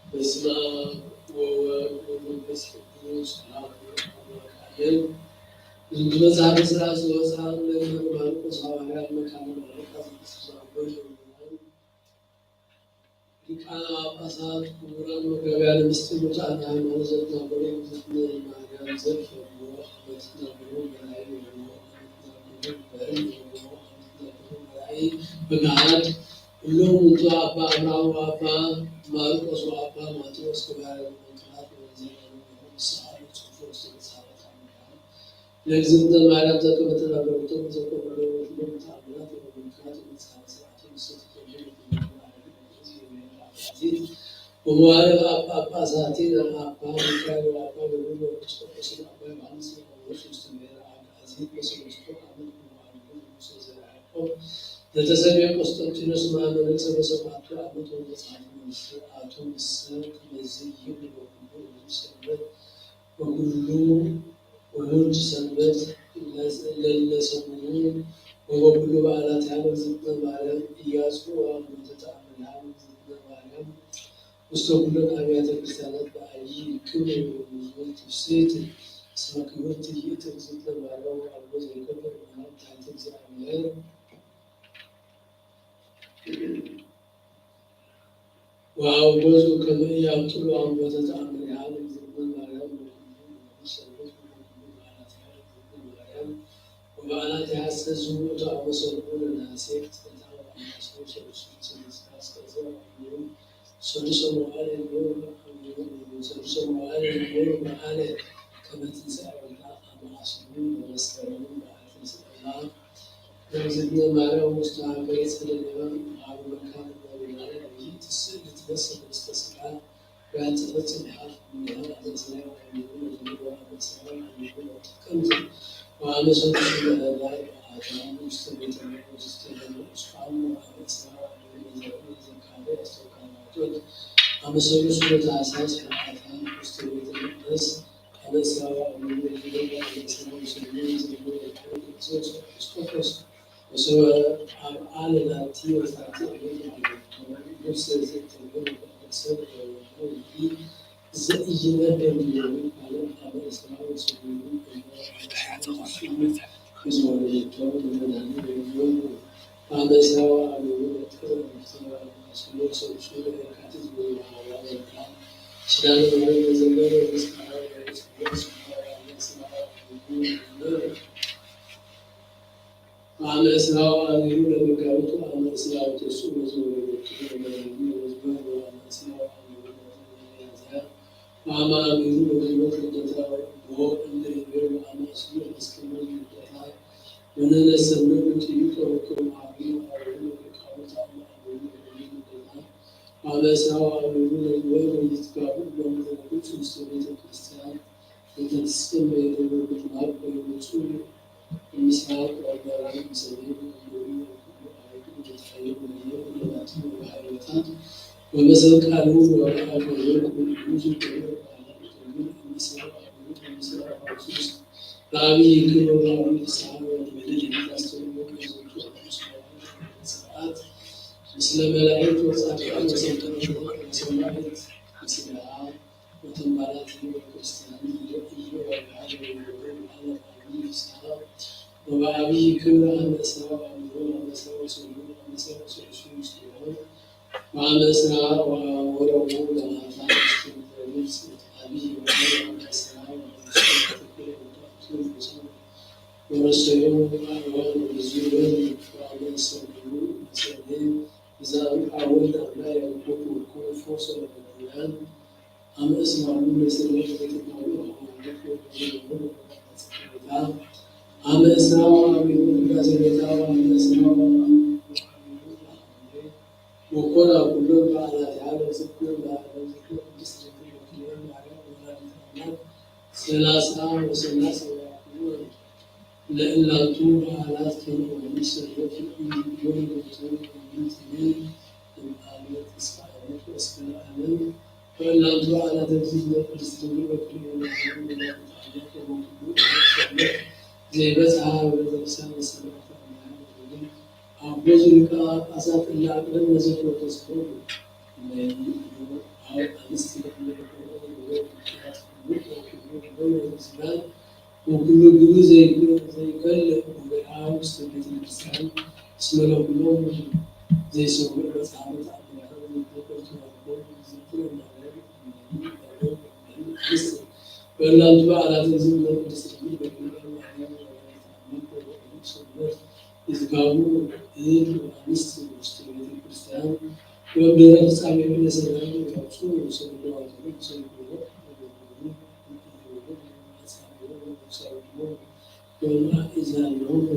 በስመ አብ ወወልድ ወመንፈስ ቅዱስ አሐዱ አምላክ አሜን። ዝመጽእ ስራ ዝወፅኣ መምህር ማርቆስ ሐዋርያ መካነ ማርያም ሊቃነ ጳጳሳት ክቡራን መጋቢያነ ምስጢር ሙታን ሃይማኖት ዘትናገሩ እግዝእትነ ማርያም ዘፍለጥዎ ኣመትናገሩ በራእይ ወርዎ ኣመትናገሩ በህልም ወርዎ ኣመትናገሩ በራእይ በገሃድ እሎም ውእቱ አባ አብርሃም ወአባ ማርቆስ ወአባ ማቴዎስ ገባርያነ ወንጌላት ወዘተርጎሙ ንስሐ ጽሑፎ ውስተ መጽሐፈ ታምራን ለእግዝእትነ ማርያም ዘከመተናገረቶ ዘከመተናገረቶ ተአምራት ወምልክታት ወመጽሐፈ ሥርዓቱ ምስለ ተተርጎመ ወመዋዕለ ጳጳሳቲነ አባ ሚካኤል ወአባ ገብርኤል ወኤጲስቆጶስን አባ ዮሐንስ ወአቡነ ሶስት ብሔረ አግአዝያን በሰለስቱ ዓመት በመዋዕለ ንጉሠ ዘርዓ ያዕቆብ ለተሰምየ ቆስጠንጢኖስ መሐመድን ሰበሰማቱ ዓመት ወመጽሐፍ መንስአቱ ምስለ ከመዚ ይብል ወኩሉ እሁድ ሰንበት ወኩሉ እሁድ ሰንበት ለለሰሙኑ ወበኩሉ በዓላቲሃ ለእግዝእትነ ማርያም ኢያጽኡ አምሮተ ተአምሪሃ ለእግዝእትነ ማርያም ውስተ ኩለን አብያተ ክርስቲያናት በአቢይ ክብር ወብዙሕ ትፍስሕት እስመ ክብርት ይእቲ እግዝእትነ ማርያም ወአልቦ ዘይከብር እምሃ ታሕቲ እግዚአብሔር ወአውገዙ ከመ ኢያብጥሉ አምሮተ ተአምሪሃ ለእግዝእትነ ማርያም ወኩሉ እሁድ ሰንበት ወበኩሉ በዓላቲሃ ለእግዝእትነ ማርያም ወበዓላቲሃ እስከ ዝውቱ አመሰሉ ለነሐሴ ክስተታ ወአማስሎ ሰሉስ ሰለስታ እስከ ዘ ሰዱሰ መዋዕል የሚሆን ሰዱሰ መዋዕል የሚሆን በዓለ ከመ ትንሣኤ ወልዳ አመ አስሩ በመስከረም በዓለ ትንሣኤ ለእግዝእትነ ማርያም ውስተ ሀገረ ጸደለማ ሀበ መካነ መሪናለ ይእቲ ስዕል ትመስል ውስተ ስጋ ወያንጸፈት ጽንሐት እምኔሃ አመ እስራ ወአሚሩ ለተግብር ወአመ እስራ ወአሚሩ ለጥቅምት ወአመ ሰሉስ ለህዳር በአታ ውስተ ቤተ መቅደስ ውስተ ደብረ ቁስቋም ወአመ እስራ ወአሚሩ ለዘሩ ለዘካርያስ ወካህናቶት አመ ሰሉስ ለታህሳስ በአታ ውስተ ቤተ መቅደስ አመ እስራ ወአሚሩ ለህዳር በአመ እስራ ወሰሉስ ለዘሩ ለካህን ቅዱስ ኤጲስቆጶስ ወሶበ አብአ ለዛቲ ወዛቲ ዕለት ወአመቱ ልብሰ ዘኢትርገም ወቅድሰ ለዘወለዶ ይእቲ ዘኢይነበር ዲበ ማለት አመ እስራ ወሰሙኑ እለ አመ እስራ ወሰሙኑ በዘወለደቶ ለመድኃኒት ወይወልዱ አመ እስራ ወአሚሩ ለጥር አመ እስራ ወአስሩ ሰሉሱ ለየካቲት ወይሃላ ወልዳ ኪዳነ ማርያም ለዘመረ ወስራ ወስራ ወአመ እስራ ወአሚሩ ወአመ እስራ ወአሚሩ ለመጋቢት ወአመ እስራ ወተስዑ ለዘወለደቱ ለመድኃኒነ ወይወልዱ ወአመ እስራ ወአሚሩ ለጥር ለሚያዝያ ወአመ አሚሩ ለግንቦት ልደታ ወእለ ይቤ ወአመ እስሩ ለመስከረም ልደታ ወነነሰምር ጥዩቀ ወክርማሪ አበሩ ለቃሎት አመ አሚሩ ለግንቦት ልደታ ወአመ እስራ ወአሚሩ ለግንቦት ወይትጋቡ እሎም ዘርግጹ ውስተ ቤተ ክርስቲያን እንተ ትስከም በየደብረ ምጥማቅ ወይወፁ እምስራቅ ወአጋራን እምሰሜን ወእምደቡብ ወኩሉ አራዊት እለ ትሐይር እምኔሁ ኩለንትኡ ወበሐይሎታ ወበሰልጣኑ ወበአገሩ ኩሉ ዝገበሩ በዓላት እምስራቅ አበሩ እምስራቅ አበሩ በአብይ ክብር በአብይ ፍስሐ ወበመንደድ የምታስተምሩ የዘቱ ቅዱስ ስርዓት ምስለ መላእክት ወጻድቃን ወሰማዕት ምስለ ወተንባላት ህይወት ክርስቲያን ወበአብይ ክብር አመ እስራ ወአሚሩ አመ እስራ ወሰሙኑ አመ እስራ ወሰሉሱ ምስሌሁ ወአመ እስራ ወረቡዕ በአታ ውስተ ምድረ ግብጽ አብይ ወአመ እስራ ወአመ እስራ ወረሰዩ አርዋ ወብዙ ወልድ ወአመ እስራ ወሰሙኑ አመ እስራ ወሰሉሱ ምስሌሁ አመ እስራሁ ለሰንበት ለትካሉ ሐዋርያት ወገበሩ ለጸሎተ ቤታ አመ እስራ ወአሚሩ ቅዳሴ ቤታ አመ እስራ ወአሚሩ ወኮና ኩሎም በዓላቲሃ ለዝክር ለዝክር ቅድስት ድንግል በክልኤል ማርያም ወላዲተ ኣምላክ ሠላሳ ወሠላሳ ወያዕቁቡ ለእላቱ በዓላት ከመ ወምሰሎቱ ኢዮን ወተን ወምንትኒ እምዓመት እስከ ዓመት ወእስከ ለዓለም። ከእላቱ በዓላት እግዚእነ ቅድስት ድንግል በክልኤ ማርያም ወላዲተ ኣምላክ ወበኩሉ ሰንበት ዘይበጽሐ በቤተክርስቲያን ወሰማዕት አምላክ ወገን አቦ ዝልቃ ጳጳሳት እለ አቅረብ መዘክሮተ ስሞሙ እለ ይእመኑ አብ አንስት ለእለ ለኮነ ወገን ምክንያት ኩሉ ወኩሉ ወገን ዝባል ወኩሉ ግብሩ ዘይከ- ዘይከልእ ወገን ውስተ ቤተ ክርስቲያን እስመ ለኩሎም ዘይሰምዑ መጽሐፈ ተአምራት ዘይተከልቱ ናቸው ዝክር እናገር ወእናንቱ በዓላት ዝክር ቅድስት ድንግል በክልኤ ማርያም ወላዲተ አምላክ ወበኩሉ ሰንበት ይዝካሩ እድ ወአንስት ውስተ ቤተ ክርስቲያን ወእምድኅረ ፍጻሜ ኩለ ሠላም ያውፅኡ ሰብለዋትሁ ሰብሎ ወማእዛንሆሙ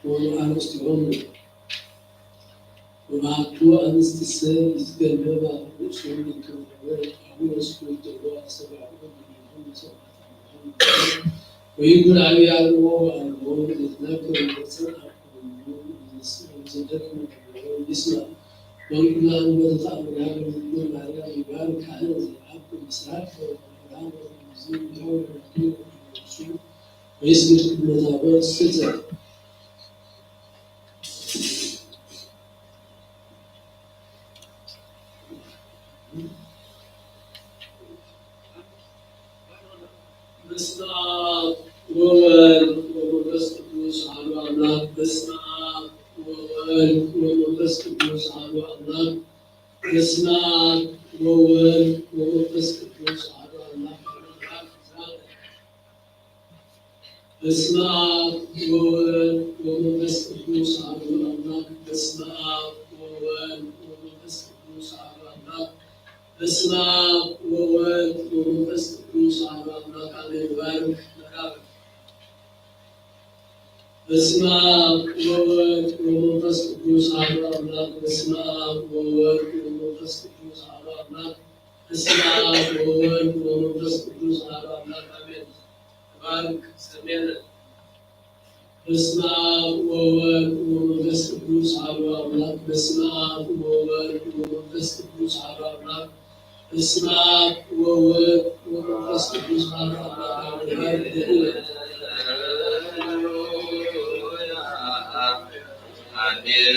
ወማእርስቲሆሙ ወባቱ አንስትሰ ይትገለባ ርእሶም ይከበረ አቡነ ስኩል ተብሎ አስተጋብኦ ወይኩን አብይ አልቦ አልቦ ይትናገር ወይፈጽም አልቦ ዘደክመ ይስማ። ወንኩላን በተአምራ በምትነ ማርያም ይባል ካህን ዘይአብ ምስራቅ ወምዕራብ ወምዝም ያው ወይስ ግድ መታበር ስልጠ በስመ አብ ወወልድ ወመንፈስ ቅዱስ አሐዱ አምላክ። በስመ አብ ወወልድ ወመንፈስ ቅዱስ አሐዱ አምላክ። በስመ አብ ወወልድ ወመንፈስ ቅዱስ አሐዱ አምላክ። በስመ አብ ወወልድ ወመንፈስ ቅዱስ አሐዱ አምላክ። በስመ አብ ወወልድ ወመንፈስ ቅዱስ አሐዱ አምላክ። በስመ አብ ወወልድ ወመንፈስ ቅዱስ አሐዱ አምላክ አሜን። ባርክ መራብ። በስመ አብ ወወልድ ወመንፈስ ቅዱስ አሐዱ አምላክ። በስመ አብ ወወልድ ወመንፈስ ቅዱስ አሐዱ አምላክ። በስመ አብ ወወልድ ወመንፈስ ቅዱስ አሐዱ አምላክ አሜን። ተባረክ ሰሜነ። በስመ አብ ወወልድ ወመንፈስ ቅዱስ አሐዱ አምላክ። በስመ አብ ወወልድ ወመንፈስ ቅዱስ አሐዱ አምላክ። በስመ አብ ወወልድ ወመንፈስ ቅዱስ አሐዱ አምላክ አሜን።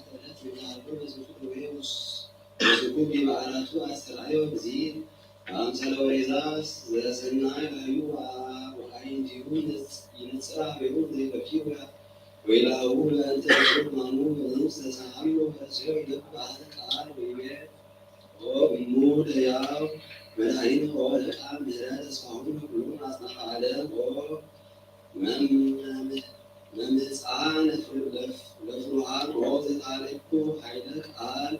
ዕለት ንዳሃሎ በዝሑ ደዌ ወስኩ ዲበ ዓራቱ ኣስተርኣዮ። እዚ ኣምሳለ ወሬዛ ዘሰናይ ራእዩ ወዓይ እንዲሁ ይነጽራ ሀቤሁ ዘይበኪ ወይላሁ በእንተ ሕማሙ በእንተ ተሳሃሎ ፈረሰዮ ይነብእ ቃል ወይቤ ኦ እሙ ለሕያው መድኃኒነ ኦ ለቃል ምህረት ተስፋሁ ለኩሉ አጽናፈ ዓለም ኦ መምህር መምጻ ለፍሩሃን ኦ ዘታለኩ ኃይለ ቃል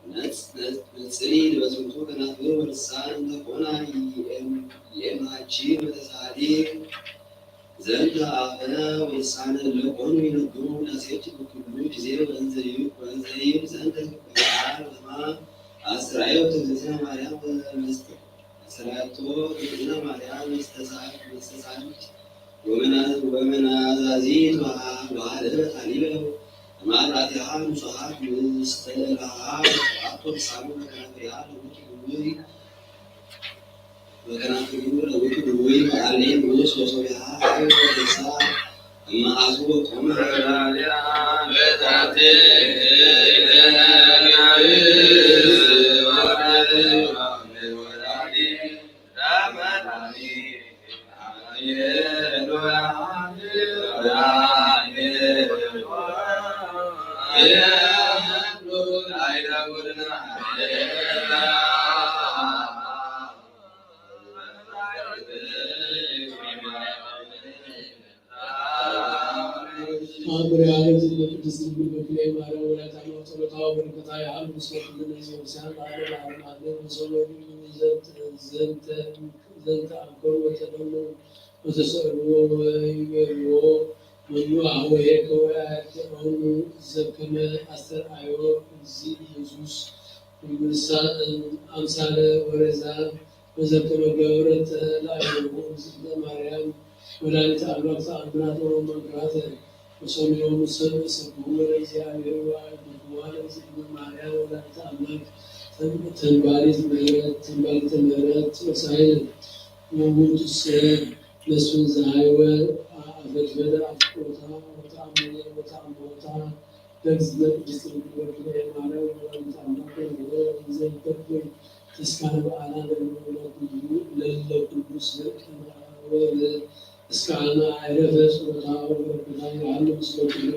ነጽ-፣ ነጽ-፣ ነጽሊ ለበዝንቱ ከናፍር ወልሳን እንተ ኮና የም-፣ የማቺ መተሳሊ ዘንተ አፈ ወልሳነ ለቆኑ ይነግሩ ዳሴች በኩሉ ጊዜ ወእንዘዩ-፣ ወእንዘይብ ዘንተ ቃል ለማ አስራዮ ተግዝእትነ ማርያም በመስጠ-፣ አስራቶ ተግዝእትነ ማርያም መስተሳል-፣ መስተሳልች ወመና-፣ ወመናዛዚት ወሃ-፣ ወሃደበት አሊበ እምአጣቲሃ ንጹሃት ምስተ እላሃ ወአቶ ሳሙ መከናፍሪሃ ለውጡ ድውይ መከናፍሪሁ ለውጡ ድውይ መአሌ ንጉስ ወሶቢሃ ወደሳ እመአቱ ወቆመ ተአምር ያሬድ ዝክረ ቅድስት ድንግል በክልኤ ማርያም ወላዲተ አምላክ ጸሎታ ወበረከታ ይሃሉ ምስለ ኩልነ ዘወርሳን ለዓለመ ዓለም አሜን። ወሰብእ ዘንተ-፣ ዘንተ-፣ ዘንተ አንከሩ ወተደሉ ወተሰእልዎ ወይቤልዎ መኑ አህወየከ ወያድአኑ ዘከመ አስተርአዮ እግዚእ ኢየሱስ ንሳ አምሳለ ወረዛ ወዘከመ ገብረት ለአይሁድ እግዝእትነ ማርያም ወላዲተ አምላክ ተአምራተ ወመንክራተ ወሰሚዖሙ ሰብእ ሰብሕዎ ለእግዚአብሔር ወአይሁድዋ ለእግዝእትነ ማርያም ወላዲተ አምላክ ተንባሊት ምሕረት ተንባሊተ ምሕረት ወሳይል ውእቱሰ መስፍን ዘሃይወ አፈድፈደ አፍቅሮታ ወተአምየ ወተአምሮታ ለእግዝእትነ ቅድስት ድንግል በክልኤ ማርያም ወላዲተ አምላክ ወዘይበክር ተስካረ በዓላ ለለኩሉ ለለኩሉ ስለ ቅርባወ እስካና አይረፈ ጸሎታ ወበረከታ ይሃሉ ምስለ ኩሉ።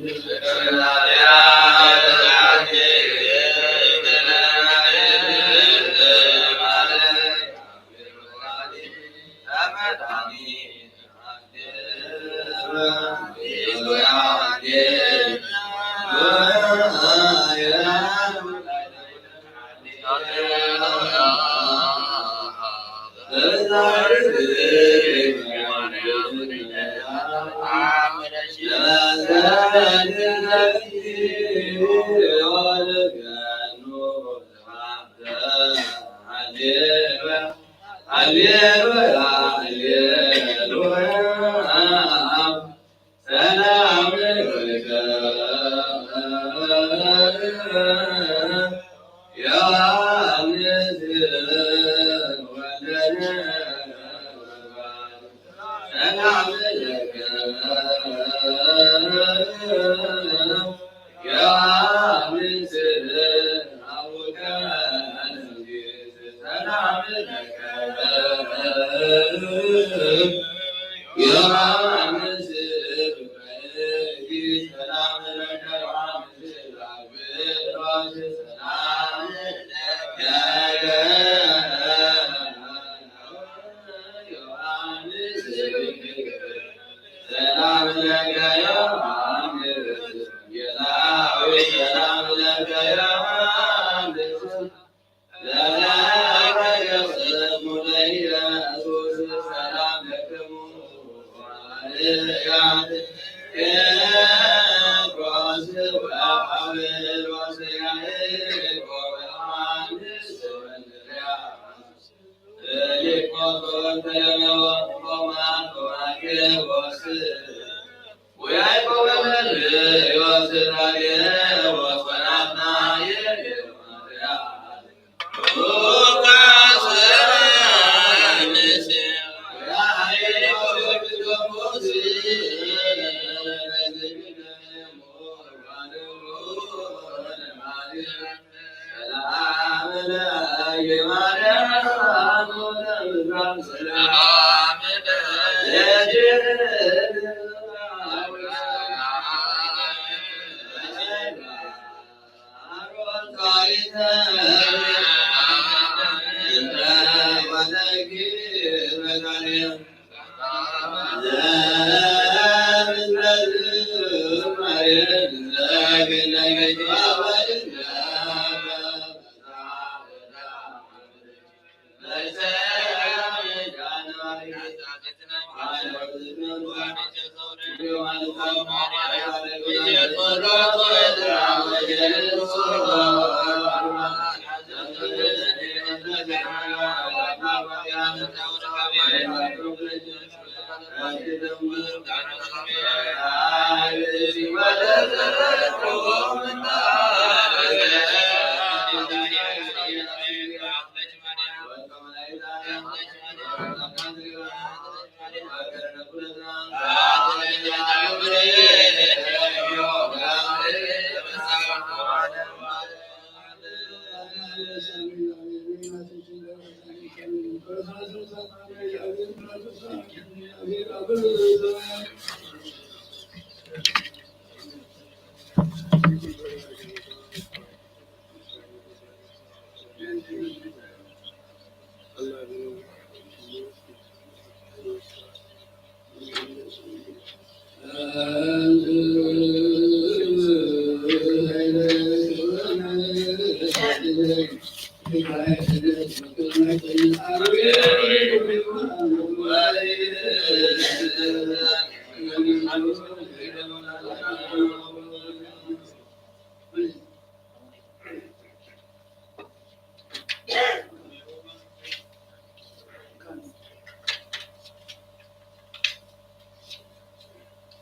ሰላም ለከ ዮሐንስ ወለነ ሰላም ለከ ዮሐንስ አቡከ ሰላም ለከ ዮሐንስ ሰላም ለከ ዮሐንስ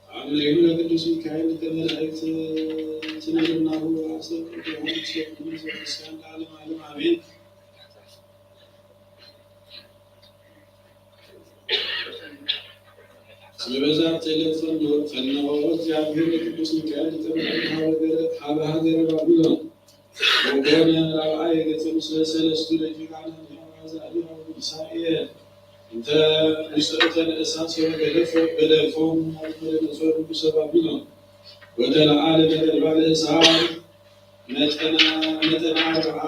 አብ መሪሁነ ቅዱስ ሚካኤል ሊቀ መላእክት፣ ስመ ደብናሁ አሰብ ቅዱስ ዮሐንስ ወቅዱስ ቤተክርስቲያን ለዓለመ ዓለም አሜን። ስለ በዛት ዕለት ፈነወ፣ ፈነወ እግዚአብሔር ለቅዱስ ሚካኤል ሊቀ መላእክት ሀበ ገረ-፣ ሀበ ሀገረ ባቢሎን። ወኮነ ራብዓየ ገጽ ምስለ ሰለስቱ ደቂቅ አናንያ ወአዛርያ ወሚሳኤል እንተ ውስተ እሳት ወገደፎ-፣ ገደፎም ናቡከደነፆር ንጉሰ ባቢሎን። ወተለዓለ ነበልባለ እሳት መጠነ፣ መጠነ አርብዓ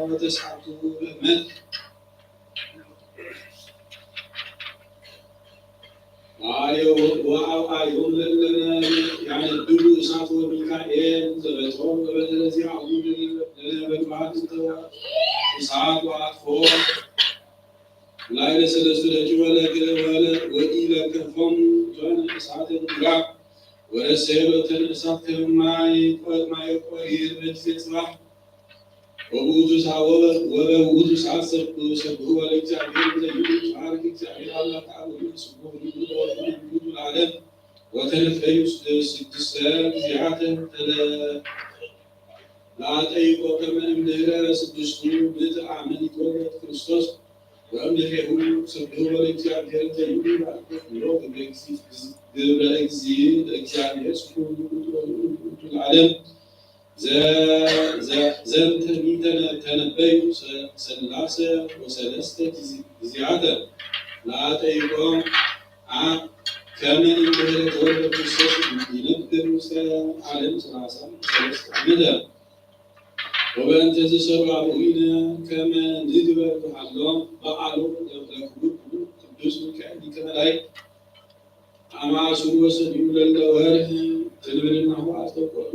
ወተስዓቱ ምእመት። ወአውዓዮም ለእለ ያነድዱ እሳት ወሚካኤል ዘበጦም በበደለ ዚአሁ ለነበልባል እንተ እሳት ወአጥፍኦ ላዕለ ሰለስቱ ደቂቅ ወለ-፣ ወለ-፣ ወኢለከፎም እቶን እሳተ ምድራ ወረሰየ ሎተን እሳት ከመ ማይ ቆ-፣ ማየ ቆሪር በጊዜ ጽባሕ። ወበውእቱ ሰዓ-፣ ወበ-፣ ወበውእቱ ሰዓት ሰብሑ፣ ሰብሑ ለእግዚአብሔር እንተ ይብሉ፣ ባርክ እግዚአብሔር አምላክ አብ ወወልድ ስብሑ ውእቱ ለዓለም። ወተነበዩ ስድስተ ጊዜያተ ተለ-፣ ለአጠይቆ ከመ እምድህረ ስድስቱ ምእት ዓመት ይትወለድ ክርስቶስ ወእምድህሬሁ ሰብሑ ለእግዚአብሔር እንተ ይብሉ፣ ባርኮ ኩሎ ግብረ እግዚ-፣ ግብረ እግዚ ለእግዚአብሔር ስብሑ ውእቱ ለዓለም። ዘ-፣ ዘ-፣ ዘንተ ሚተነ-፣ ተነበዩ ሰ-፣ ሠላሰ ወሰለስተ ጊዜ-፣ ጊዜያተ ለአጠይቆ አ-፣ ከመ እምድህረ ተወልደ ክርስቶስ ይነብር ውስተ ዓለም ሠላሳ ወሰለስተ ዓመተ። ወበእንተ ዝሰሩ አበዊነ ከመ ንግበር በዓሎ፣ በዓሎ ለክቡር ቅዱስ ሚካኤል ሊቀ መላእክት። አማስሩ ወሰንዩ ለለ ወርህ ትንብልናሁ አስተቆጡ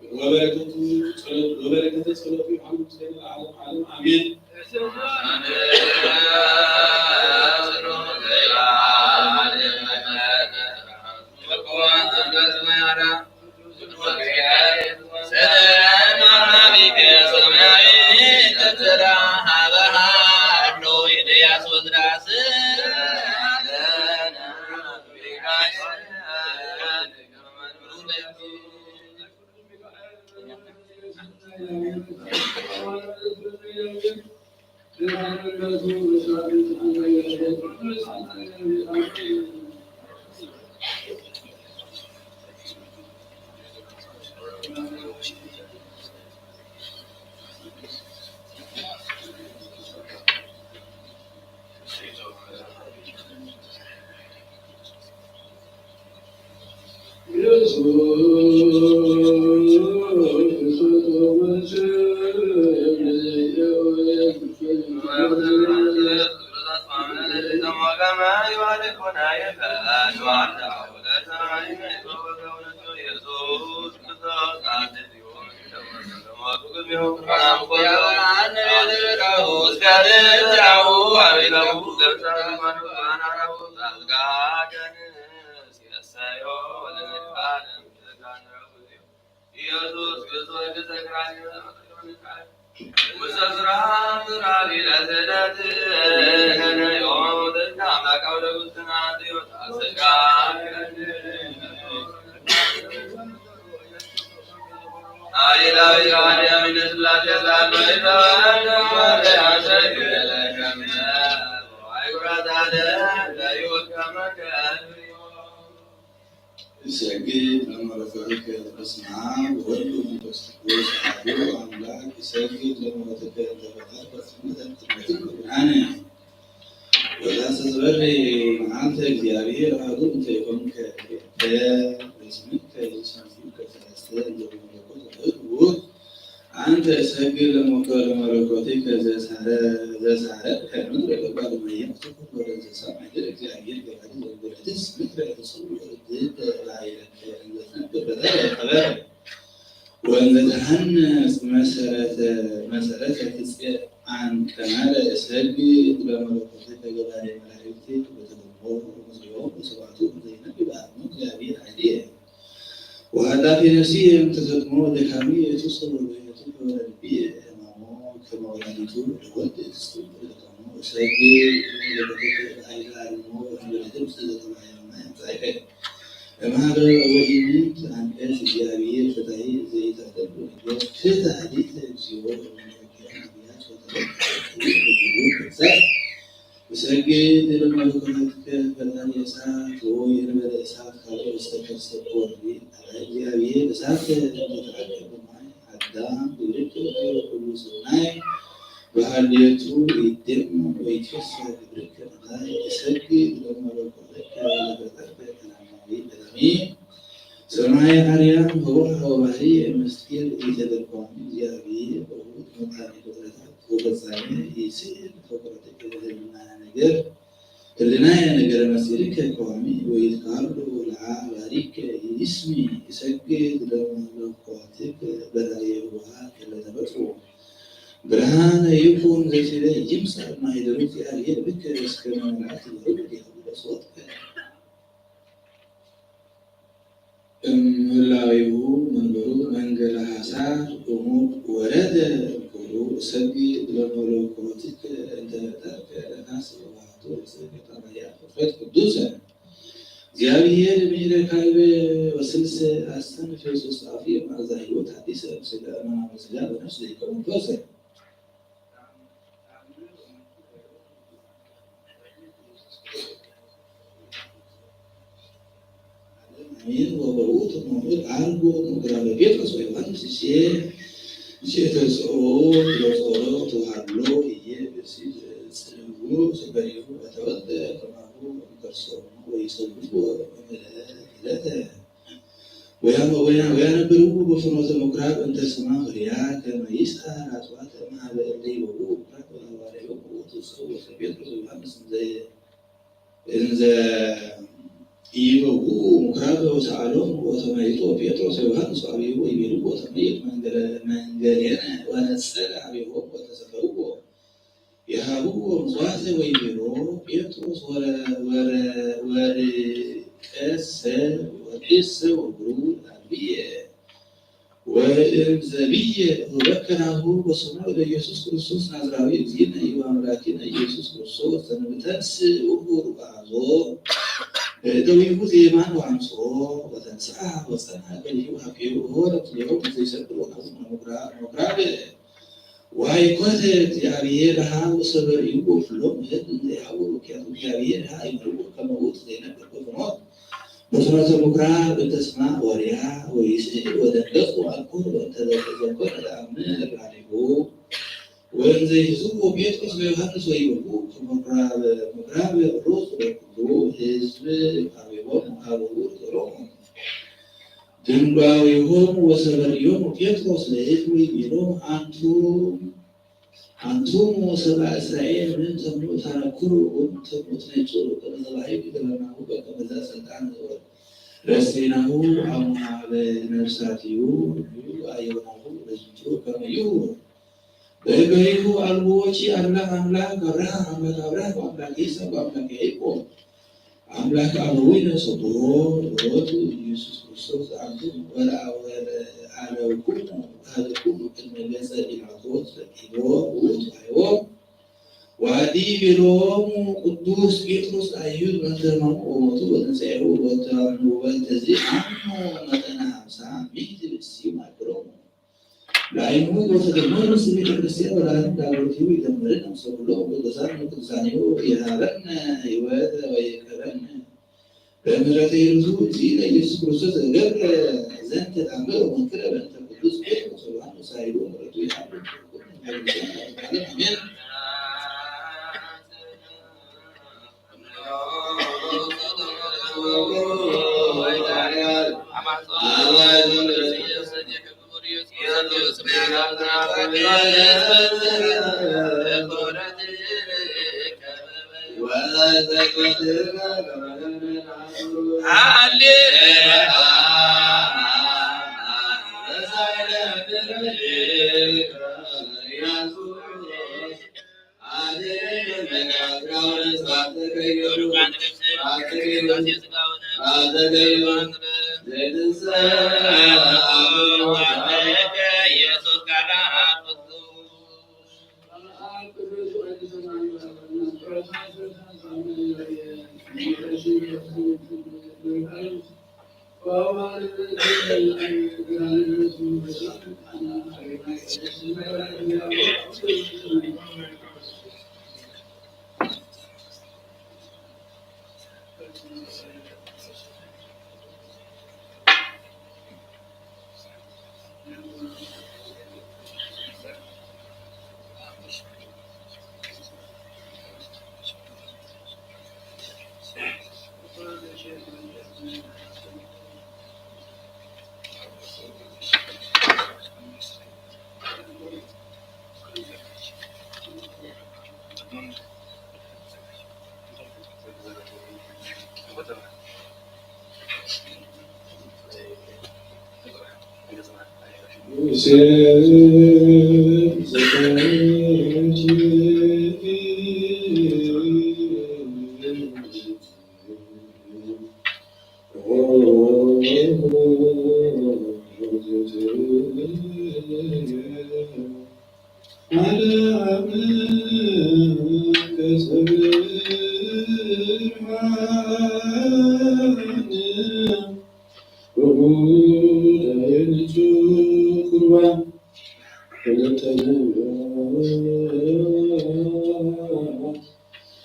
ወበረከቱ ጸሎት፣ ወበረከተ ጸሎቱ ይሃሉ ምስሌነ ለዓለም ዓለም አሜን። ኢየሱስ ክርስቶስ ተሰቅራኒ ውስተ ስርዓት ራቢለ ስደት ነዮም ወደድካ አምላካዊ ለውስና ስጋ አይላዊ ቃል የሚነስላት የዛል ይሰግድ ለመለኮትከ በስመ አብ ወወልድ ወመንፈስ ቅዱስ አሐዱ አምላክ። ይሰግድ ለመለኮትከ እንተ ፈጠርከ ፍጥረተ ብርሃነ። ወታስተስብሐ መዓልተ እግዚአብሔር አሐዱ እንተ ኢኮንከ ክልኤተ በስምከ ይሰምዩከ ሰለስተ እንተ በመለኮት ወሕይወት። አንተ እሰግድ ለመኮ ለመለኮትከ ዘሳረ ዘሳረከ ምድረ ለባለ መያ ትኩን ወደ ዘሰማይ እግዚአብሔር ገባቲ ዘንበለትስ ምድረ ተሰውረ እድል ተባይረከ እንዘትነብር በተለይ ከበረ። ወእንዘ ተሐንጽ መሰረተ መሰረተ ትጽእ አንቀመረ እሰግድ ለመለኮትከ ገባሬ መላእክት ወተደምሮ ምስሌሆሙ ስብሐቱ እንዘ ይነብብ አርሞ እግዚአብሔር ኃይልየ። ወኃጢአቴ ነፍስየ እምትሰጥሞ ድካምየ ትሰውር በሕይወትከ ወለልብየ ሕማሞ ከመ ወላዲቱ ለወልድ ትስክም ክልኤቶሙ እሰግድ ለመለኮትከ በኃይለ አርሞ ወእንበለትም ስለ ተባየመ እምጻእከ። እምሃበ ወኢምንት አንቀጽ እግዚአብሔር ፈታሒ ዘይተርደዱ ነገር ፍትሕ ሊተ እግዚኦ እምነ ነቢያት ወተረፈ እጅቡ እግሩ ገጻት። እሰግድ ለመለኮትከ ፈጣሪ እሳት ወወይንበለ እሳት ካልኦ ውስተ ከርሰ ኦሪት አርአየ እግዚአብሔር እሳት እንተ ተአቅብ ማይ አዳም ብርክ ወገይረ ኩሉ ሰናይ በሃልየቱ ይደም ወይትፈሳ ግብርከ ነዳይ። እሰግድ ለመለኮትከ ለፈጠርከ ቀዳማዊ ቀዳሚ ሰማየ አርያም ህዋ ወባህሪ ምስጢር ኢተደርጓሚ እግዚአብሔር በሁት መካነ ፍጥረታት ወፈጻሚ ይስዕል ፍጥረትከ ህልና ነገር ህልናየ ነገረ መሲልከ ከዋሚ ወይትካሉ ለአባሪከ ይስሚ። እሰግድ ለመለኮትከ በራየ ህዋ ከለተፈጥሮ ብርሃነ ይኩን ዘይትለ ይምጻእ ማይደሩ እግዚአብሔር ብከ እስከ መላእክት ይወርድ ዲሁ ለሶትከ። እምህላዊሁ መንበሩ መንገለ ሐሳር እሙድ ወረደ እምኩሉ እሰግድ ለመለኮትከ እንተ ፈጠርከ ለነፍስ ወባሕቱ እሰግድ ጠባያ ፍጥረት ቅዱሰ። እግዚአብሔር ምሕረ ካልበ ወስልሰ አስተንፍስ ውስተ አፍየ መዓዛ ሕይወት ሐዲሰ እምስጋ እምናመ ስጋ በነፍስ ዘይከውን ፈውሰ። አሜን። ወበውእቱ መምህር አርጎ ምኩራበ ጴጥሮስ ወዮሐንስ እሴ እሴ ተስኦ ለጾሮ ተዋሃሎ እየ ብእሲ ጽንው ስበሪሁ ወተወልደ ከማሁ እምከርሶሙ ወይሰውዎ እምዕለተ ዕለተ ወያነ- ወያ- ወያነብርዎ በፍኖተ ምኩራብ እንተ ስማ ሆሪያ ከመ ይስአል አጽዋተ እምሃበ እለ ይበውኡ ምኩራብ ወሐዋርያሆሙ ወትስኡ ወእለ ጴጥሮስ ወዮሐንስ እንዘ እንዘ ኢይበውኡ ምኩራብ ወሰአሎሙ ወተመይጦ ጴጥሮስ ወዮሐንስ ወአብይዎ ይቤልዎ ተመየጥ መንገለ- መንገሌነ ወነጽር አብዮሆሙ ወተሰፈውዎ የሃብዎ ምጽዋተ ወይቤሎ ጴጥሮስ ወረ- ወረ- ወርቄሰ ወርቄሰ ወብሩር አልብየ ወእምዘ ብየ እሁበከ ናሁ በስሙ ለኢየሱስ ክርስቶስ ናዝራዊ እግዚእነ ወአምላኪነ ኢየሱስ ክርስቶስ ዘንብተንስ ውሁር ወአዞ በእደዊሁ ዜማን ወአንጽሮ ወተንስአ ወጸንዐ ገሊሁ ሀቤሁ ሆረ ምስሌሆሙ ዘይሰክር ወናሁ ምኩራብ ወአይኮተ እግዚአብሔር ሀ ወሰበ ይሁብ ኩሎም ህዝብ እንዘ ይሐውሩ ኪያቱ እግዚአብሔር ሀ ይመርቁ ከመ ውእቱ ዘይነብር በፍኖት በፍኖተ ምኩራብ እንተ ስማ ወሪያ ወይስዕድ ወደንገጽ ወአልኮል ወእንተ ዘንኮነ ተአምር ራዲሁ ወእንዘ ይህዝዎ ጴጥሮስ ወዮሐንስ ወይበቁ ከምኩራብ ምኩራብ ሮዝ ለኩሉ ህዝብ አቤቦም አበቡ ሮም ድንጓዊሆሙ ወሰበርዮሙ ጴጥሮስ ለህዝብ ይቤሎም አንቱም አንቱም ሰብአ እስራኤል ምን ተምኑ ታረኩሩ ወምን ተምኑ ትነጽሩ ከመ ዘባሕይኩ ገበርናሁ በከመ ዘ ስልጣን ዘወር ረሴናሁ አሙሃበ ነፍሳቲሁ አየውናሁ ለዝንቱ ከመ ይሁ በእገሪሁ አልቦ ወኪ አምላክ አምላክ አብርሃም አምላክ አብርሃም ወአምላክ ይስሐቅ ወአምላክ ያዕቆብ ኣምላክ ኣበዊነ ሰብሖ ለወቱ ኢየሱስ ክርስቶስ ኣንቱም ወለአወለአለውኩሙ ቃልኩሙ ቅድመ ገጸ ጲላጦስ ፈቂዶ ውእቱ ኣይዎ። ወአዲ ቤሎሙ ቅዱስ ጴጥሮስ ለአይሁድ በእንተ ሕማሙ ወሞቱ ወትንሳኤሁ ወተአምኑ በእንተዚ አምኑ መጠነ ሀምሳ ሚእቲ ብእሲሁ ማእከሎሙ። ለአይሁድ ወተደመሩ ምስለ ቤተ ክርስቲያን ወለአሕዛብ ዳግብርቲሁ ይደምርን አምሰ ኩሎም ቅዱሳን ወቅዱሳኒሁ ይሃበነ ሕይወተ ወይቀበነ። በምሕረተ ይርቱ እግዚእነ ኢየሱስ ክርስቶስ ዘገብረ ዘንተ ተአምር ወመንክረ በእንተ ቅዱስ ጴጥሮስ ወዮሐንስ ኃይሉ ምሕረቱ ይሃሉ። አሜን።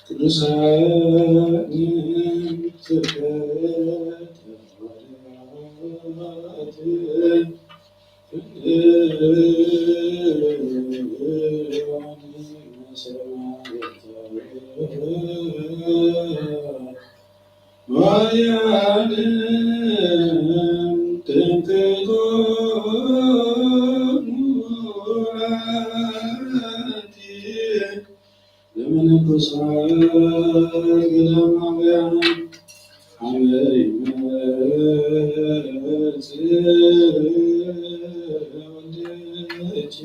ቅዱሳን ለመነኮሳት ገዳማውያን አበ ይመጽእ ወልደኪ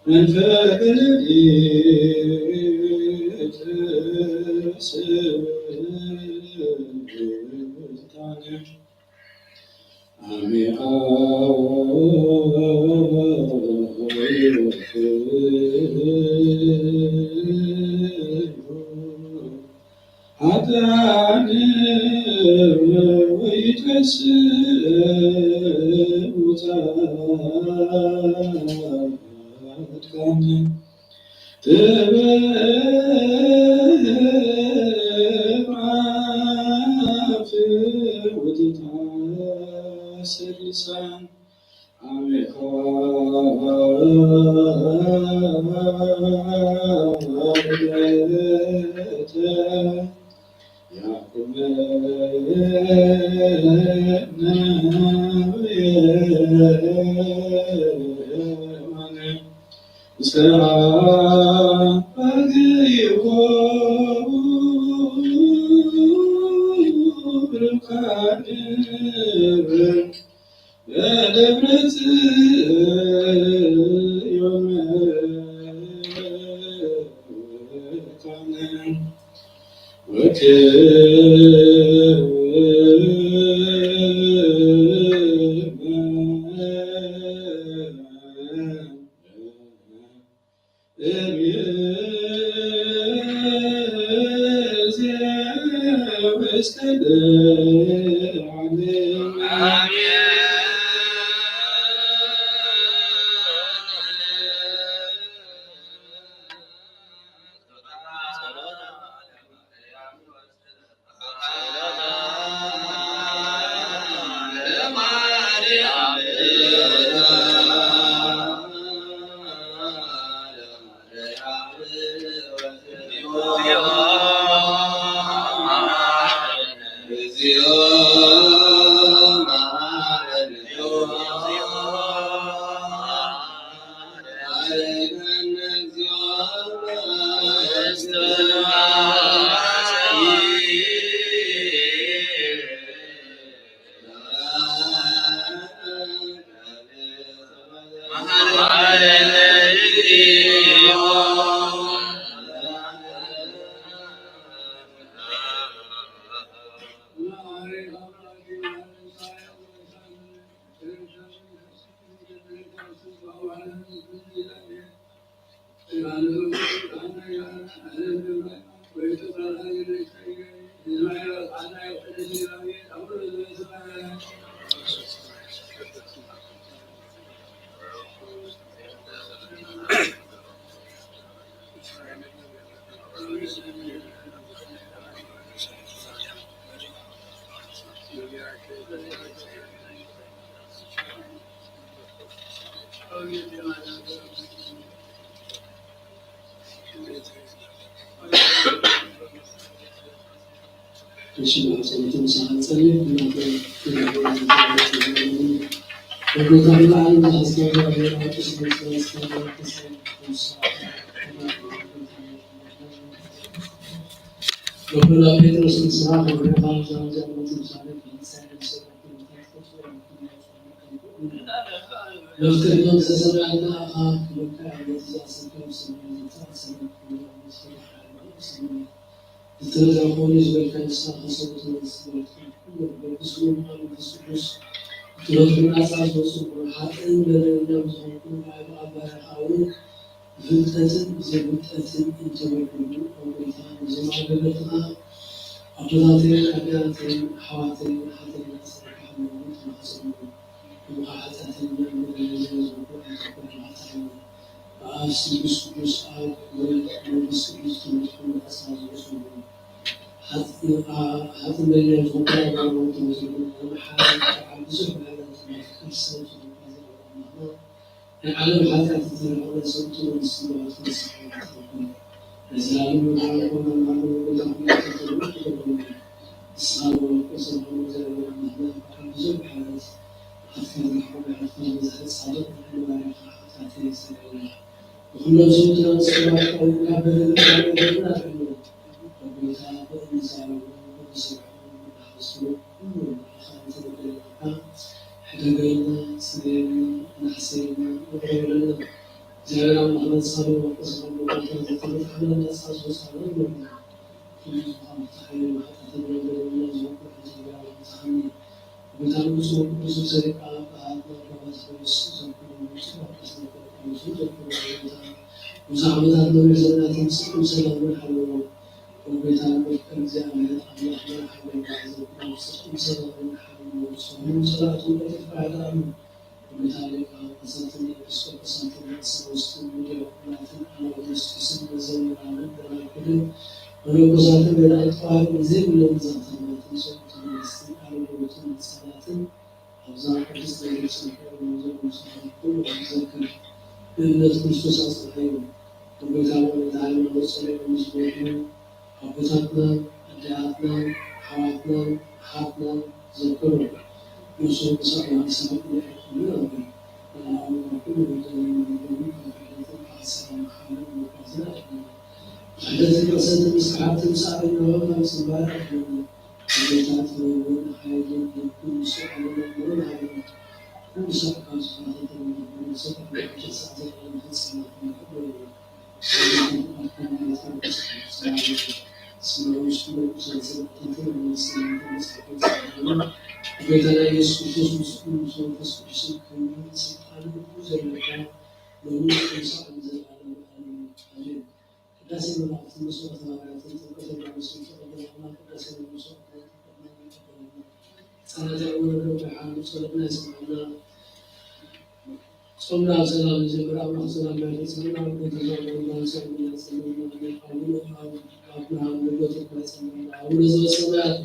መንፈቀ ሌሊት ስብሕታነ። አሜን። ኃጥኣን ወይትረስዑ ጻድቃን። ጥበብ አፍ ወትትአሰር ልሳን። አሜን። በደብረ ጽዮን መካነ ወክብር እሺ፣ ብኣብ ጸሎት ምሳኻ ንጸልይ። እናተ-፣ እናተ-፣ በጎታ ንላዕሊ ዝሓዝካ እግዚኣብሔር ኣውጥስ መንፈስ ረበና ጴጥሮስ ንስኻ ክብረኻ ዛንዛ ሞት ምሳሌ መፍትሒ ዝተሰናዳ ኣኻ ክብካ ነቲ ዝኣሰርከ ሰማይ ዘተኣሰረ ክብረ ምስለ ሓይሎ ሰማይ ዝተረዳ ኮይኑ ዝበልካ ንስኻ ከሰብቱ ዝበልካ ኩሉ በብስሙ መንፈስ ቅዱስ ብትረቱ ናጻ ዝወፅኡ ሓጥእን በደለኛ ብዝኾንኩ ብኣይ ብኣባርኻ እውን ብፍልጠትን ብዘይፍልጠትን እንተበደሉ፣ ኦ ጎይታ፣ ነዞም ኣንደበትና ኣቦታተይን ኣዴታተይን ኣሕዋተይን ሓተይና ጸርካ ሓመሙ ተማሕጸኑ። እሞ ሓጢኣተኛን በደለኛን ዝኾንኩ ኣይትቕበል፣ ሓጥኣኒ። ብኣብ ስሉስ ቅዱስ ኣብ ወልድ መንፈስ ቅዱስ ትምህርቱ ናጻ ዝወጹ ሓጥኣን በደለኛን ዝኾንኩ ኣባሮም ተወዘሉ። ንሓደ ብዙሕ ምሕረት ናይ ፍቅር ሰብ ዝኾንካ ዘረባ ኣምላኽና ናይ ዓለም ሓጢኣት ዝተረፈ ሰብቱ መንግስቲ ሰማያት ንስኻ ትረክብ። ለዘለዓለም ብርሃን ኮነ ማለ ወደ ንስኻ ወርቆ ሰብሖ ዘረባ ኣምላኽና በዓል ብዙሕ ምሕረት ኣትካ ዝረሓቕ ምሕረትካ ዝበዝሐ ጻድቕ ንዓይ ባሪኻ ሓጢኣተይ ሰረየለይ። ንኹሎም ሰብትና ንስኻ ካብ በደልና ኣድሕኖ። ጎይታ ብእንዛረቦ ብንሰርሖ ብንሓስቦ ኩሉ ንዓኻ እንተበደልና ሕደገልና፣ ስረየልና፣ ናሕሰየልና፣ ይቕረ በለና። እግዚኣብሔር ኣምላኽና ንስኻ ብመንፈስኻ ብቦታ ዘተበታሕና ናጻ ዝወጻና ይበልና። ኩሉ ዝኾነ ተሓየሉ ሓጢኣተኛ በደለኛ ዝኾንኩ ሕጂ እግዚኣብሔር ንስኻኒ። ጎይታ ንጹህ ቅዱስ ሰሪቃ ብኣብ መጋባት ርእስ ዘክሩ ንጹህ ቅዱስ ዘክሩ ጎይታ ብዙሕ ዓመታት ነዊሕ ዘመናትን ጽድቅን ሰላምን ሓለዎ። ጎይታ መፍቀር እግዚኣብሔር ኣምላኽና ሓለዎ ዘክሩ ጽድቅን ሰላምን ሓለዎ። ጾሙን ጸሎቱን በተፍቃሪ ኣሉ። ጎይታ ሊቀ ጳጳሳትን ኤጲስቆጶሳትን ቀሳውስትን ዲያቆናትን ኣናጉንስጢስን መዘምራንን ደናግልን መነኮሳትን ገዳም ጠዋርን ዘይብሎም ዛንታማትን ሰብኡትን መንግስትን ኣረጋውትን ህጻናትን ኣብዛ ቅድስት ቤተክርስትያን ክብሮም ዘምስሉ ኩሉ ዘክር። ብእምነት ክርስቶስ ኣጽንዓዮም። ብጎይታ ብእምነት ሃይማኖት ጸኒዖም ዝሞቱ ኣቦታትና፣ ኣዴታትና፣ ኣሕዋትና፣ ኣሓትና ዘክሩ። ንሱ ምሳእ ዮሃንስ ኣፈወርቂ ይሕልፉ ነይሮም። ንዕኦም ካብ ኩሉ በደልን መርገምን ካብ ክሕደትን ካብ ሓሳዊ መሓላን መጓዝን ኣድሕነና። ክሕደትን ርኽሰትን ምስክሓትን ሳዕቤን ካብ ጽንባረ ኣድሕነና። ኣቦታት ጥበብን ሓይልን ልብን ንሱ ዓለም ኣእምሮን ሃበና። ኩሉ ሳዕ ካብ ዝፋተተና ንሰብ ኣብ መጨረሻ ዘላለም ፍጻሜ ክንረኽብ ንኽእል። ኣቦታት ኣብ ክንዲ ቤተ ክርስቲያን ሰላም ስለ ውሽጡ ቅዱሳን ሰማዕታትን ኣማልክትን መጻሕፍትን ጻድቃንን ጎይታና ኢየሱስ ክርስቶስ ምስኡ ምስ መንፈስ ቅዱስን ክብርን ስልጣንን ኩሉ ዘለካ ሎሚ ክሳዕ ንዘለኣለሙ ኣሜን። መላእክትን ምስዋዕተ ሃዋርያትን ጥምቀተ ዮሐንስን ፍቕር ኣምላኽ ቅዳሴ መስዋዕት ናይ ጥምቀት ናይ መንቀፍ በለና። ጸሎተ ወልድ ብርሃን ጸሎትና ይስምዓልና። ጾምና ኣብ ሰላም ይጀምር ኣምላኽ ሰላም ያድርሰና። ወደ ተዛውረና ሰላም ያሰማና። አቡነ አብርሃም ልደቱ ይፈጸምና። አቡነ ዘበሰማያት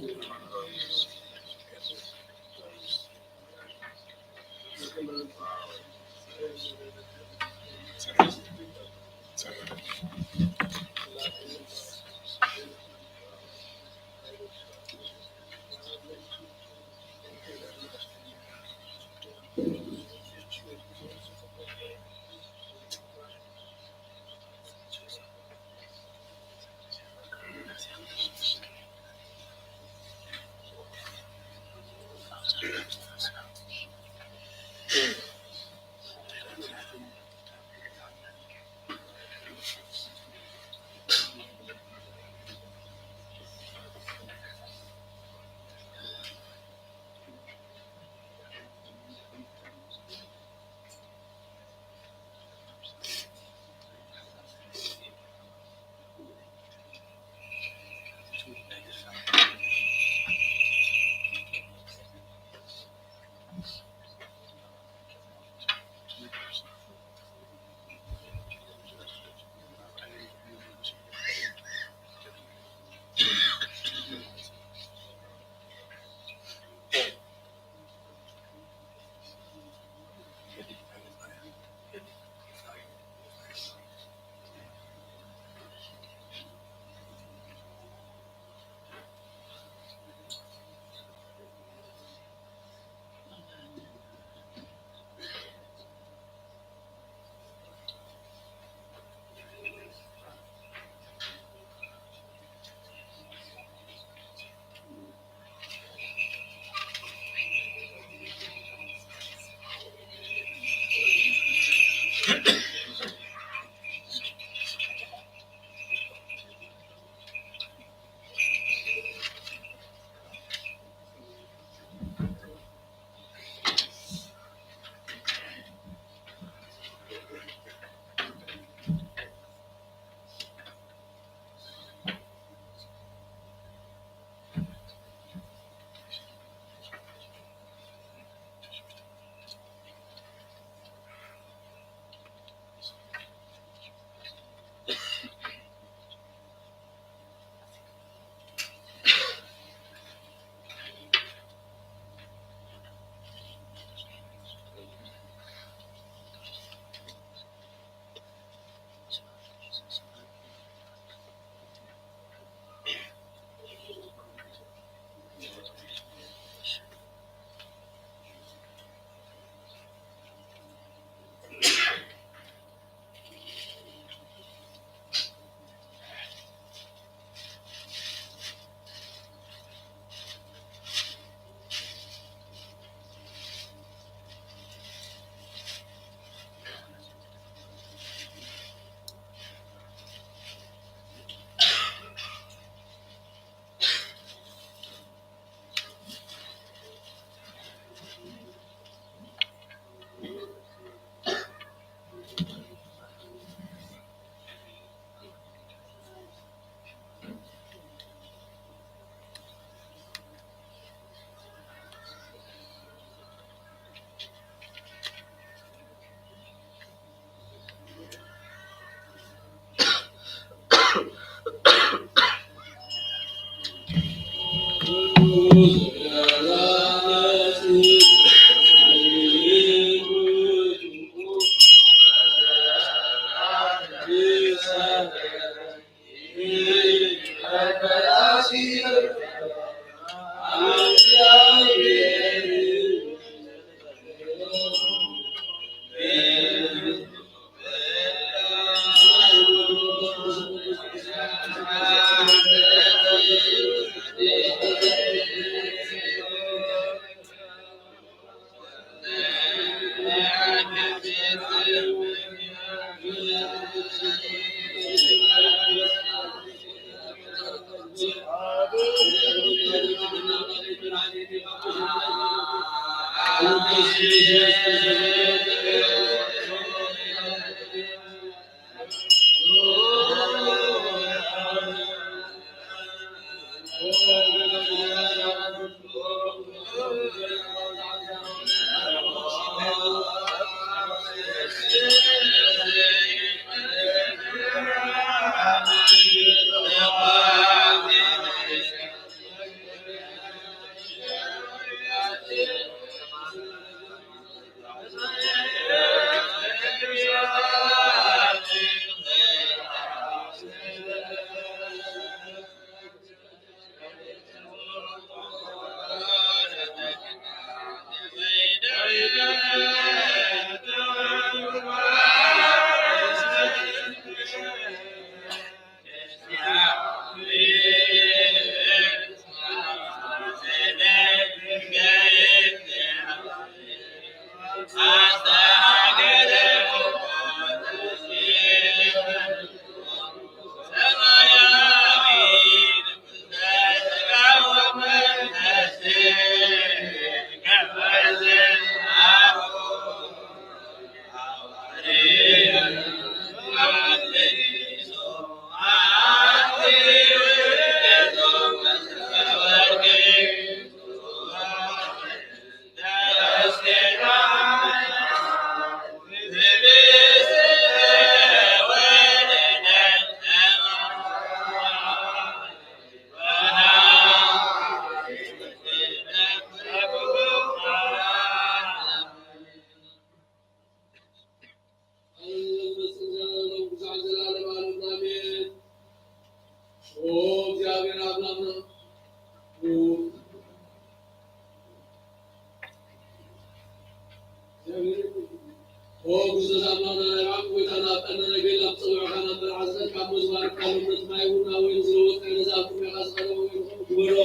ኣነ ነገ ናብ ጸውዕኻ ናብ መርዓ ዝኸድካ እሞ ዝባረኽካሎም ነቲ ማይ እውን ናብ ወይኒ ዝለወጥካዮ ነዚ ኣብ ቅድሜኻ ዝቐረበ ወይኒ ከምኡ ግበሮ።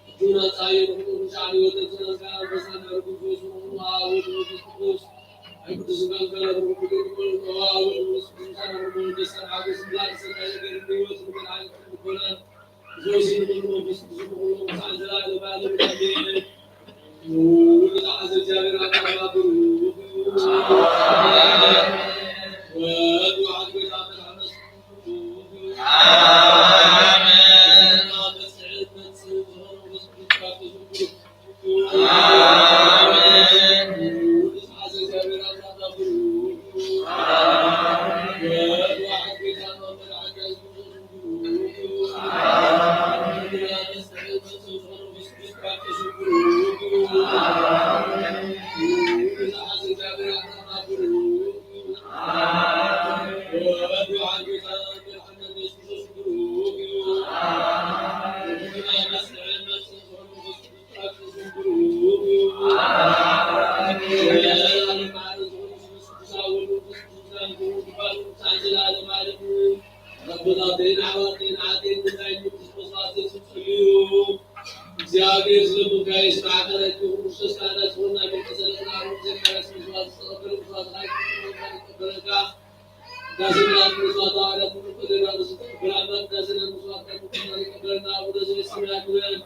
ሕጂ እውን ኣጻይዮ ንኽንኡ ንሻዕቢ ወተት ዝነስካ ኣንበሳን ዕርግን ፈውሱ ንኹሉ ኣብ ወልድ መንፈስ ቅዱስ። ኣብ ቅዱስ ሥጋን ከነብሩ ብግብር ንኹሉ ኣብ ወልድ መንፈስ ቅዱስ ምሳና ንኹሉ ደስታን ሓጎስን ላዕሊ ሰናይ ነገር እንህይወት ንመድኃኒት ልቦናን እግዚኣብሔር ዝለምንካዮ ይስምዓካ። ናይ ኩሉ ክርስቶስ ካህናት ዝኾንና ቤተ ሰለስና ኣቡነ ዘካርያስ መስዋዕት ዝተቐበለ መስዋዕትኻ ይቀበለካ። ቅዳሴ መላእክት መስዋዕት ሃዋርያት ንቀበለና ንሱ ተቀበላና። ቅዳሴ ናይ መስዋዕት ናይ ኩሉ ይቀበለና። ኣቡነ ዘበሰማያት ይበል።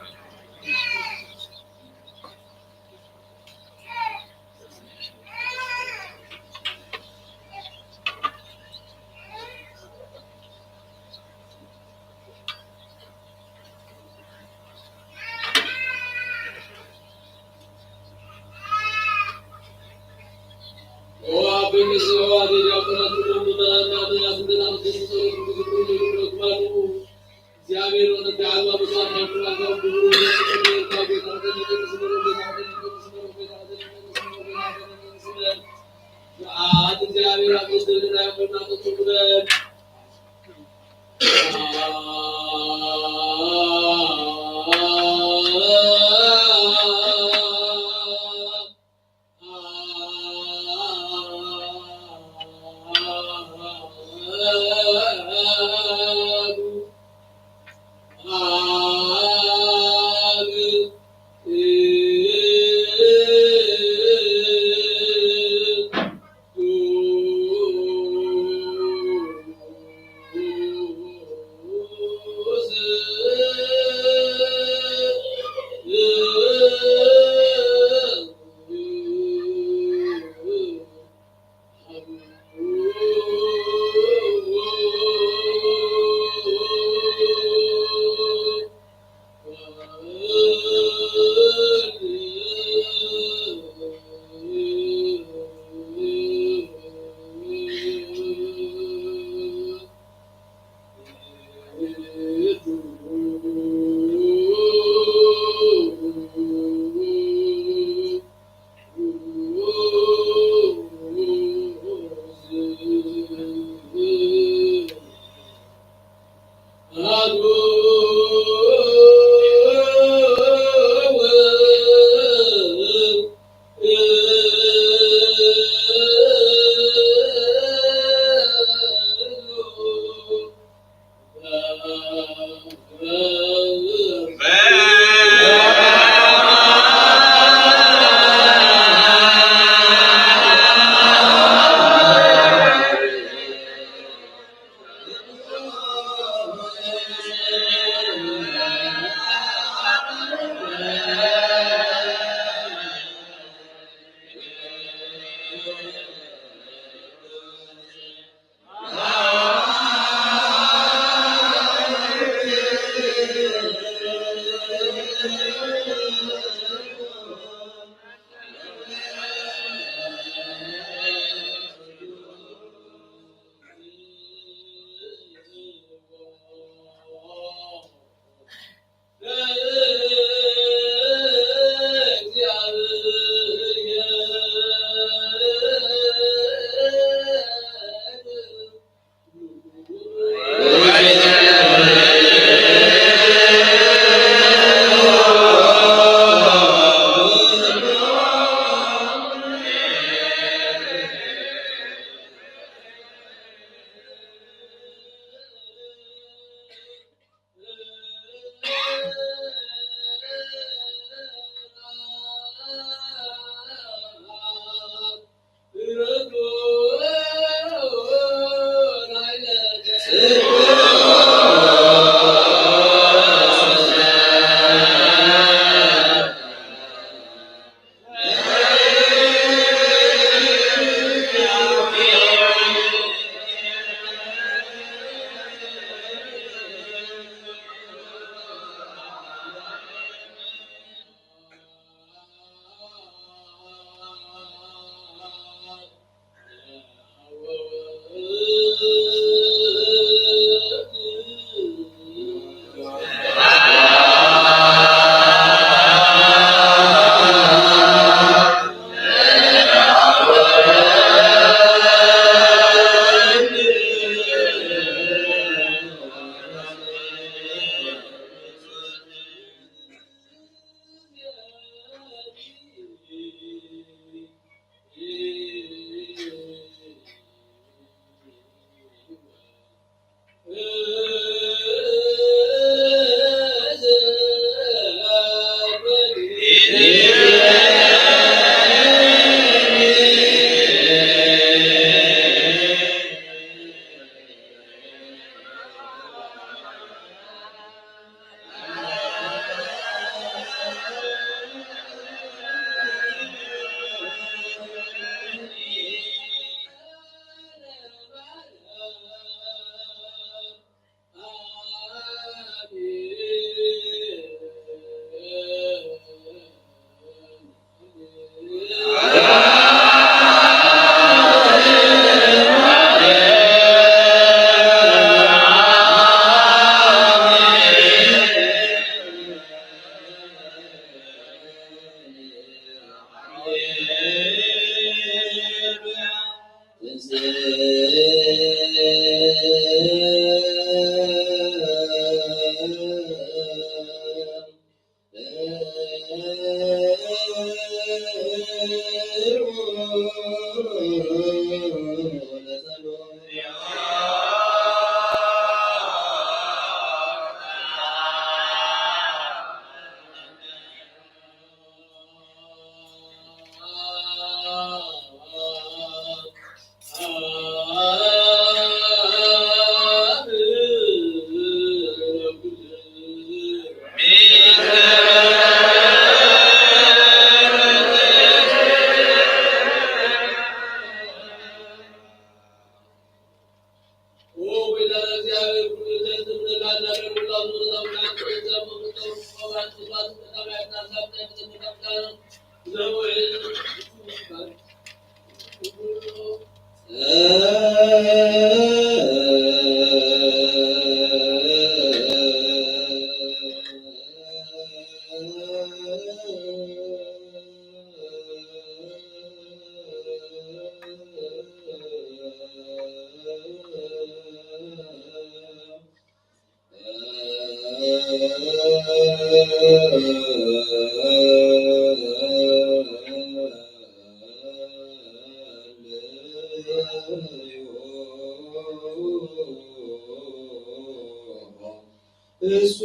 እሱ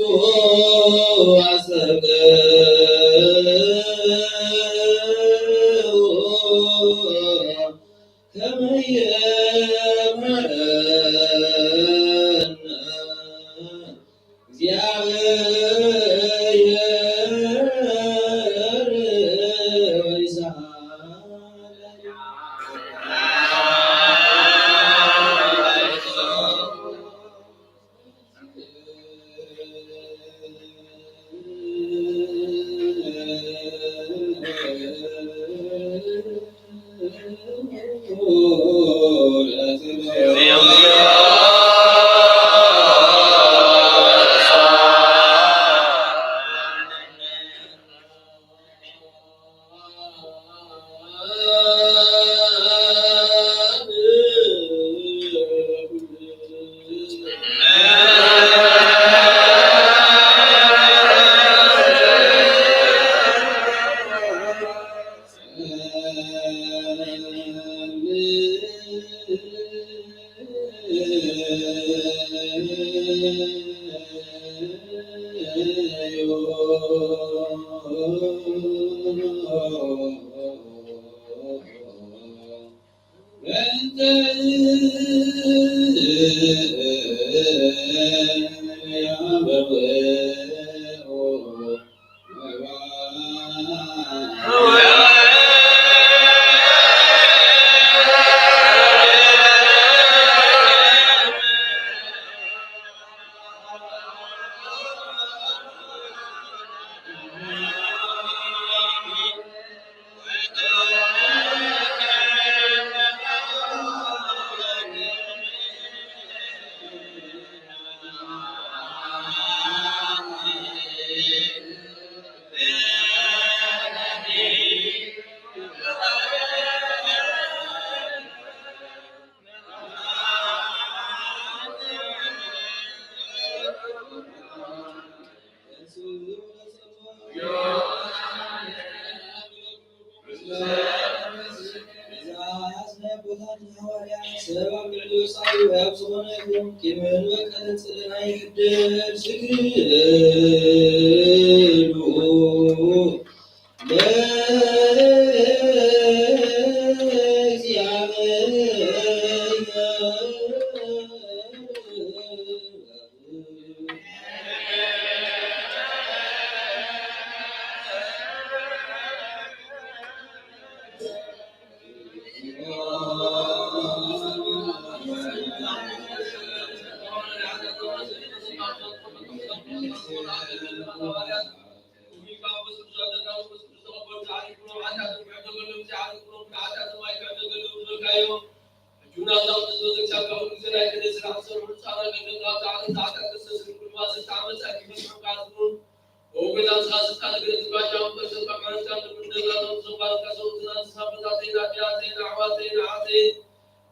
አሰብእ ከመ ይምሃረነ እግዚአብሔር ወይሳለነ። ሰብ ኣብ ልዕሊ ወጻኢ ኣብ ዝኾነ ይኹን ቂምን በቀልን ጽልእን ኣይሕደር። ስግደሉ ለእግዚኣብሔር።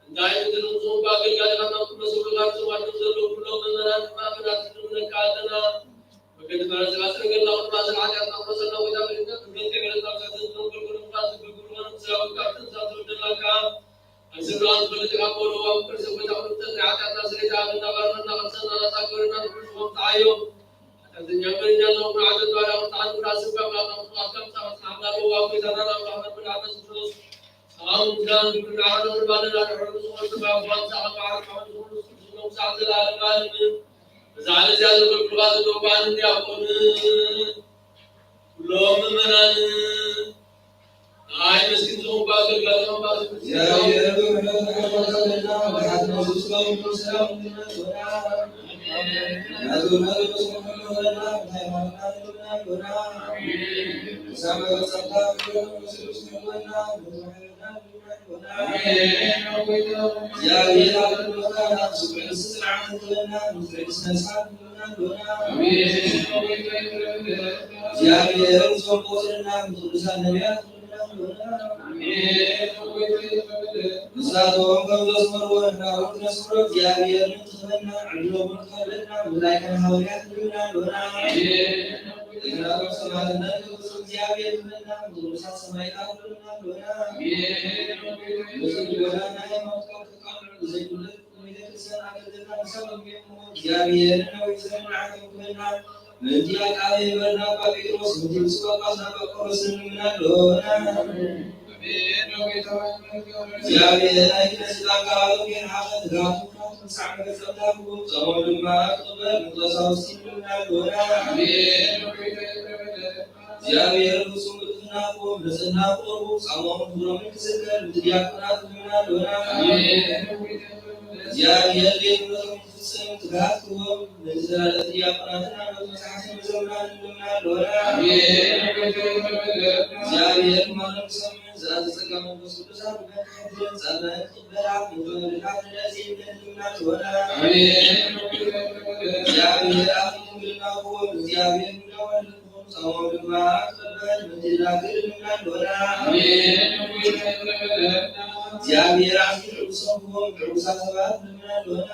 እንታይ ምድሪ ንጹህ ኣገልጋሊ ናብ ኩሉ መሰሉ ጋር ዘዋድም ዘለዉ ኩሎም ምእመናን ድማ ብናትህ ንምነካ ኣለና። መገዲ መረጽ ኣስረገልና ኩሉ ማእሰር ሓጢኣትና ክፈሰልና ወይ ዳግም ንገጽ ከይገለጽና ብዛት ዘንትኖም ገልጎሎም ፍቓድ ዝገብሩ መንፈሳዊ ካብ ትእዛዝ ዝወደላካ። ኣብ ስድራን ዝፈልጥ ካብ በሎ ኣብ ፍቅር ሰብ ወይ ዳግም ንተት ናይ ሓጢኣትና ስሬታ ኣብ እናባርና ቅድሰና ናጻ ክብርና ንኩሉ ዝኾም ተዓዮ። ሓጢኣተኛ መሪኛ ኣለዉ ንዓዘን ባርያ ቁጣን ብራስብ ካብ ናብና ምጽዋት ከም ጻፈትና ሓምላ ኣለዉ ኣብ ጎይታና ናብ ላዕና ብርሃነ ክርስቶስ። እግዚኣብሔር እዞም ቁጽርና ምስ ቅዱሳን ነቢያት ንሳቶም ከም ዘስመርዎ ንሕና እውን ነስምሮ። እግዚኣብሔር ምእንቲ ክህበና ዕድሎምን ክኸለልና ምድላይ ከም ሃዋርያት ንብል ኣሎና። ንሕና ከም ሰማዕትነት ንክብር እግዚኣብሔር ክህበና ምእንቲ ቅዱሳት ሰማዕታት ንብል ኣሎና። ንጽድቅ ጎዳና ሃይማኖት ካብ ተቃምዑ ብዘይጉድለት ንቤተ ክርስቲያን ኣገልግልና ንሳቶም እሞ እግዚኣብሔር ነዊሕ ዘመን ዓመት ክህበና ምእንቲ ኣቃቤ መንበር ኣባ ጴጥሮስ፣ ምእንቲ ብፁዕ ጳጳስ ኣባ ቆሮስ ንልምን ኣሎና። እግዚኣብሔር ኣይትነስእ፣ ካብ ዓለም ጌርካ ትጋቱ ክሳዕ መፈጸምታ ክቡር ጾሞም ድማ ክትቕበል ንቀሳውስቲ ንልምን ኣሎና። እግዚኣብሔር ፍጹም ቅድስና ክህቦም፣ ንጽህና ክቐርቡ፣ ጻማኦም ክብሮምን ክዝከር፣ ምእንቲ ዲያቆናት ንልምን ኣሎና። እግዚኣብሔር ቤት እምነቶም ክፍጽም ትግሃት ክህቦም፣ ምእንቲ ተራደእቲ ዲያቆናትን ኣንበብቲ መጽሓፍቲ መዘምራንን ንልምን ኣሎና። እግዚኣብሔር ማንም ክሰምዕ ዝኣዘዘ ጸጋ መንፈስ ቅዱስ ኣብ ልብና ከሕድረን ጻድቃን ክቕበላ፣ ምእንቲ መብልዕና ተዳሲ ኢለን ንልምን ኣሎና። እግዚኣብሔር ኣብ ድንግልና ክህቦም፣ እግዚኣብሔር ምድራዊ ጾሞም ድማ ክቕበል ምእንቲ ደናግል ንልምን ኣሎና። እግዚኣብሔር ኣዝዩ ዕጉሶም ክህቦም ዕጉሳት ሰባት ንልምን ኣሎና።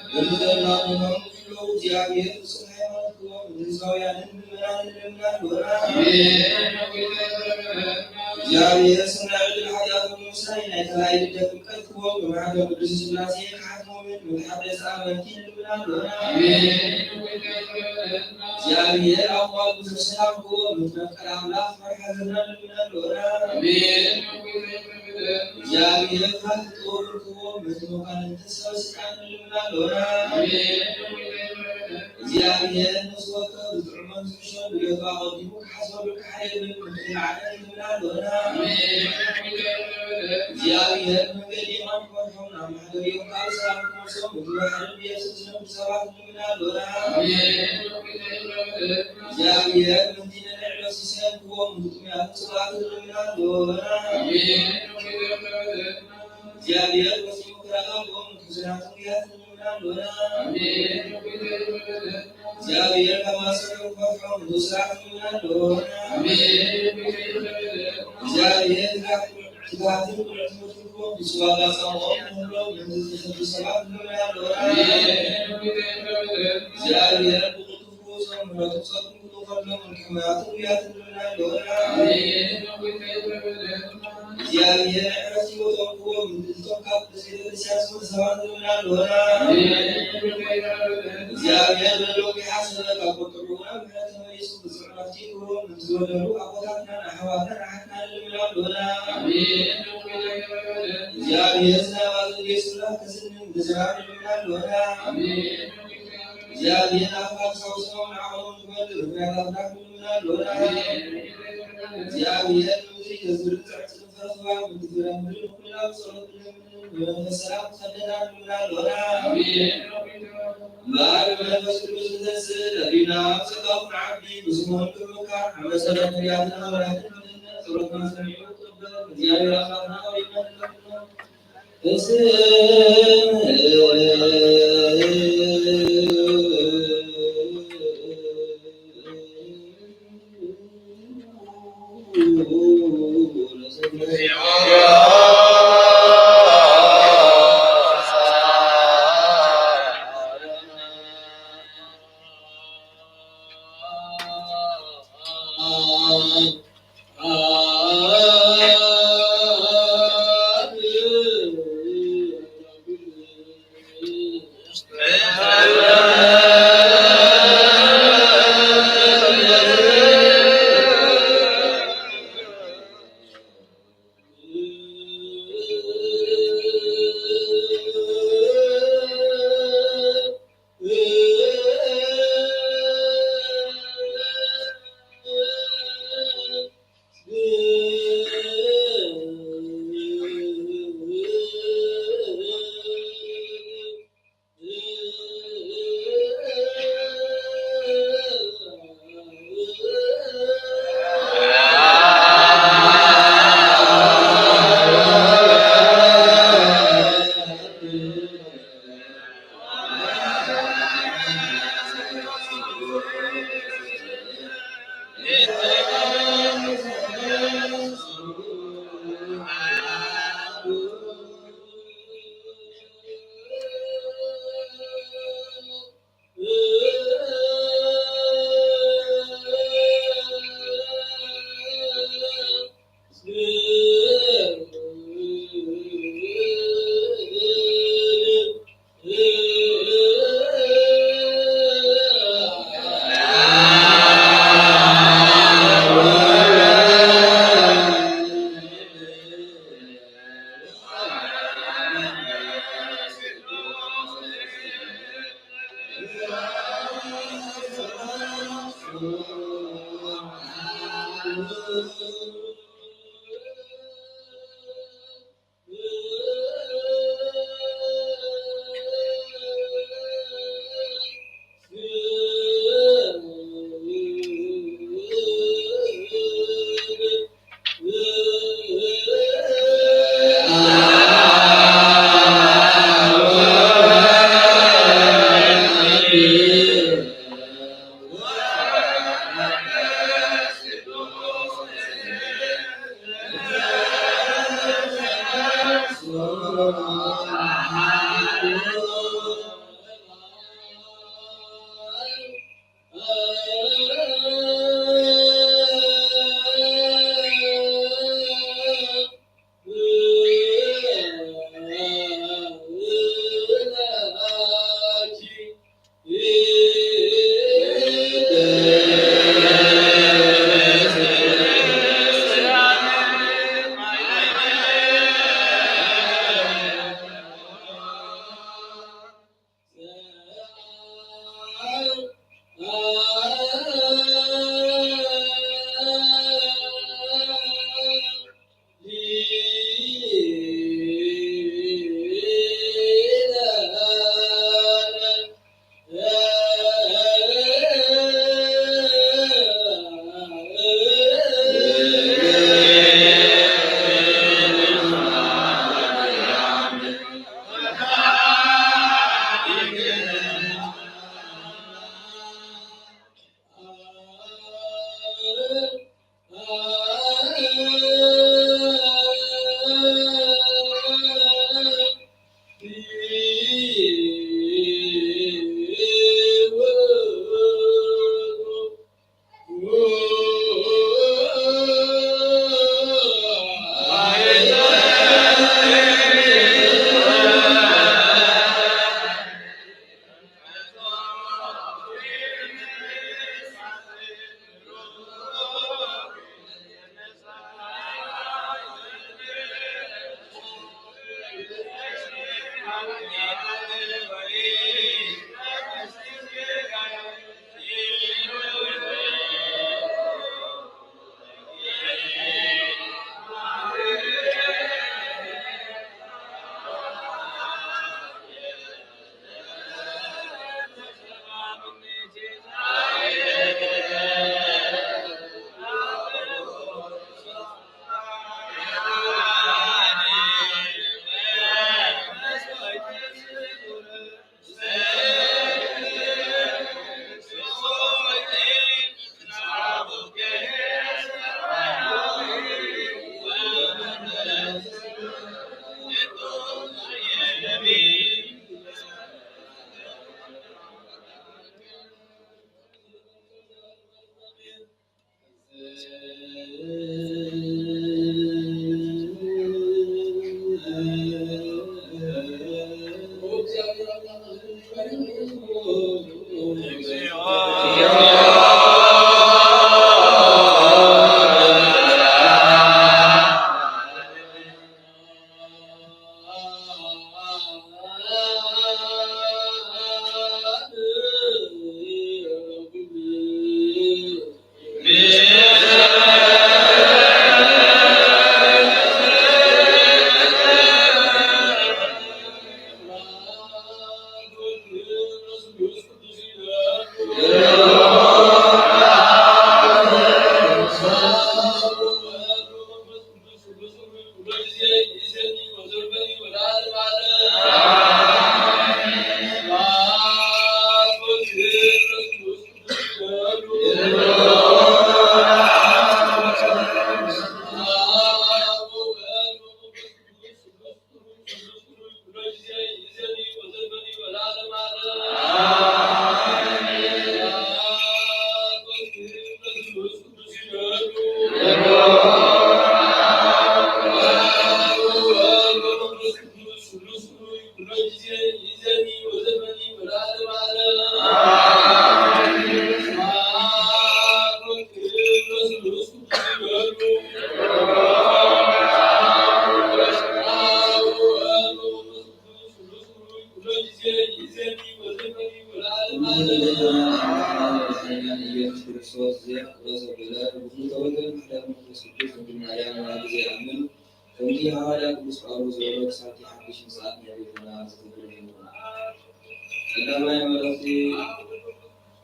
በብዘመናቶም ክህልዉ እግዚኣብሔር ፍጹም ሃይማኖት ክህቦም ንህዝባውያንን ምእመናንን ንልምን ኣሎና። እግዚኣብሔር ስምና ዕድል ሓጢኣቶም ንምስራይ ናይ ካልኣይ ልደት ጥምቀት ክህቦም ብማሕተም ቅድስት ሥላሴ ክሓትሞምን መተሓደሲ ኣመንቲ ንልምን ኣሎና። እግዚኣብሔር ኣብ እዋን ብዙሕ ሰላም ክህቦም ምእንቲ መፍቀሪ ኣምላኽ መርሓ ግብርና ንልምን ኣሎና። እግዚኣብሔር ካብ ጥበቡ ክቦ በቲ መኳንንቲ ሰበ ስልጣን ንልምና ኣለና። ኣሜን። እግዚኣብሔር ምስ ወትሩ ብጥዑምን ዝሕሾን ድሌቱ ኣቐዲሙ ክሓስበሉ ክሓየልን ንኽእል ዓለም ንልምና ኣለና። ኣሜን። እግዚኣብሔር መንገዲ የማን ክመርሖም ናብ ማሕደሪኦም ቃል ሰላም ክመልሶም ብባሕርን ብየብስን ዝነብሩ ሰባት ንልምና ኣለና። ኣሜን። እግዚኣብሔር ምእንቲ ነንዕሎ ሲሳይ ክቦም ንጥሙያት ሰባት ንልምና ኣለና። ኣሜን። እግዚኣብሔር ፈጺሙ ክራኸቦም ንሕዙናት ምኽንያት ንልምና ኣለና። ኣሜን። እግዚኣብሔር ካብ ማሰሮ ክፈትሖም ንብስራት ንልምና ኣለና። ኣሜን። እግዚኣብሔር ትጋትን ብልዕቲ መትርፎም ብጽዋጋ ጻምኦም ንብሎም ምእንቲ ዝተሰዱ ሰባት ንልምና ኣለና። ኣሜን። እግዚኣብሔር ብቕልጡፍ ክወጾም ምሕረቱ ክሰዱ ክብሉ ከለዉ ንሕማያትን ውያትን ንልምና ኣለና። ኣሜን። እግዚኣብሔር ዕረፍቲ ቦቶም ክቦም ምእንቲ እቶም ካብ ቤተ ክርስቲያን ዝመጹ ሰባት ንልምና ኣለና። ኣሜን። እግዚኣብሔር በደሎም ከይሓሰበ ካብ ቁጥዑ ናብ ምሕረት ተመሊሱ ብጽዑ ዕረፍቲ ክቦም ምእንቲ ዝበደሉ ኣቦታትናን ኣሕዋትናን ኣሓትናን ንልምና ኣለና። ኣሜን። እግዚኣብሔር ዝናብ ኣዘንብዮ ጽላል ከስንን ብዝናብ ንልምና ኣለና። ኣሜን። እግዚኣብሔር ኣምላኽ ሳውሳውን ዓቕሞም ዝበልዕ ፍርያታት ኣምላኽ ንልምና ኣለና። ኣሜን። እግዚኣብሔር ምድሪ ተዝርግዕ ጽንፈ ርኽባ ምድሪ ፍረ ምድሪ ንኹልና ብጸሎት ንለምን ብመንፈስ ሰላም ትኸደና ንልምና ኣለና። ኣሜን። እምበኣር ብመንፈስ ቅዱስ ንተንስእ ደሪብና ኣብ ጸጋኹም ዓቢ ብስምዖን ብምምካር ኣብ መሰረት ነቢያትን ሃዋርያትን ምድነት ጸሎትና ሰሚዑ ክቕበል እግዚኣብሔር ኣምላኽና ቀሪብና ንለምኖ። ኢየሱስ ክርስቶስ ዘየፍቅሮ ሰብ የለን። ብኽልተ ወገን፣ ሓደ መንፈስ ቅዱስ፣ ድንግል ማርያም ወላዲት ዘይኣምን፣ ከምቲ ሃዋርያ ቅዱስ ጳውሎስ ዝበሎ፣ ክሳብቲ ሓድሽ ምጽኣት ናይ ጎይታና ዝኽበር ይኹን። ቀዳማይ መልእኽቲ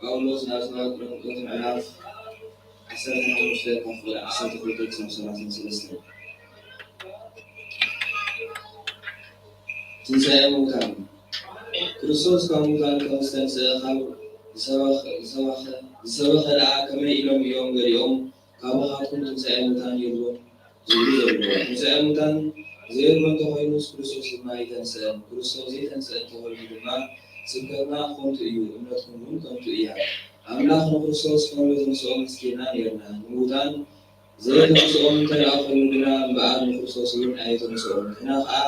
ጳውሎስ ናብ ሰባት ቆሮንቶስ ምዕራፍ ዓሰርተ ሓሙሽተ ካብ ቁጽሪ ዓሰርተ ክልተ ክሳብ ሰላሳ ሰለስተ። ትንሳኤ ሙታን። ክርስቶስ ካብ ሙታን ከም ዝተንስአ ካብ ዝሰበኸ-፣ ዝሰበኸ-፣ ዝሰበኸ ደኣ ከመይ ኢሎም እዮም ገሊኦም ካባኻትኩም ትንሳኤ ሙታን የሎን ዝብሉ ዘለዉ? ትንሳኤ ሙታን ዘየሎ እንተኾይኑስ ክርስቶስ ድማ ኣይተንስአን። ክርስቶስ ዘይተንስአ እንተኾይኑ ድማ ስብከትና ከንቱ እዩ፣ እምነትኩም እውን ከንቱ እያ። ኣምላኽ ንክርስቶስ ከም ዘተንስኦ መስኪርና ነይርና። ንሙታን ዘየተንስኦም እንተ ደኣ ኾይኑ ግና እምበኣር ንክርስቶስ እውን ኣየተንስኦን። ንሕና ኸኣ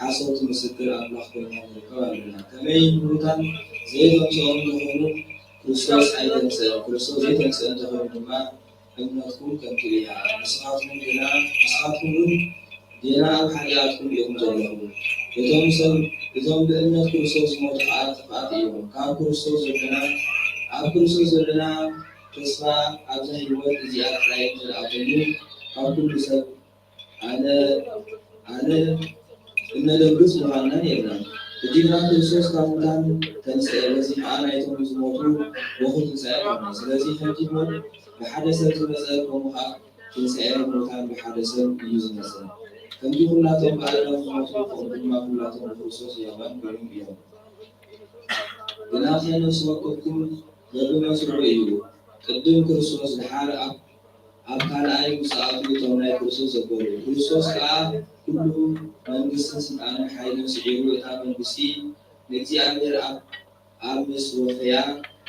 ሓሰውቲ ምስክር ኣምላኽ ኮይና ንርከብ ኣለና። ከመይ ንሙታን ዘየተንስኦም እንተኾይኑ ክርስቶስ ኣይተንስአን። ክርስቶስ ዘይተንስአ እንተኾይኑ ድማ እምነትኩም ከንቱ እያ። ንስኻትኩም ግና፣ ንስኻትኩም እውን ጌና ኣብ ሓጢኣትኩም ኢኹም ዘለኹም። እቶም ሰብ፣ እቶም ብእምነት ክርስቶስ ዝሞቱ ኸኣ ጥፍኣት እዮም። ካብ ክርስቶስ ዘለና፣ ኣብ ክርስቶስ ዘለና ተስፋ ኣብዛ ህይወት እዚኣ ጥራይ እንተ ደኣ ኮይኑ፣ ካብ ኩሉ ሰብ ኣነ፣ ኣነ እነደንግጽ ምዃንና ነይርና። ሕጂ ግና ክርስቶስ ካብ ሙታን ተንስአ፣ በዚ ኸኣ ናይቶም ዝሞቱ በኹር ትንሳኤ ኾነ። ስለዚ ከምቲ ሞት ብሓደ ሰብ ዝመጸ፣ ከምኡ ኸኣ ትንሳኤ ሙታን ብሓደ ሰብ እዩ ዝመጸ። ከምቲ ኩላቶም ብኣዳም ዝሞቱ፣ ከምኡ ድማ ኩላቶም ብክርስቶስ ሕያዋን ኮይኖም እዮም። ግናኸ ነፍሲ ወከፍኩም በብመስርዑ እዩ። ቅድም ክርስቶስ፣ ደሓር ኣብ፣ ኣብ ካልኣይ ምጽኣቱ እቶም ናይ ክርስቶስ ዘበሉ። ክርስቶስ ከኣ ኩሉ መንግስትን ስልጣንን ሓይልን ስዒሩ፣ እታ መንግስቲ ንእግዚኣብሔር ኣብ፣ ኣብ ምስ ወፈያ፣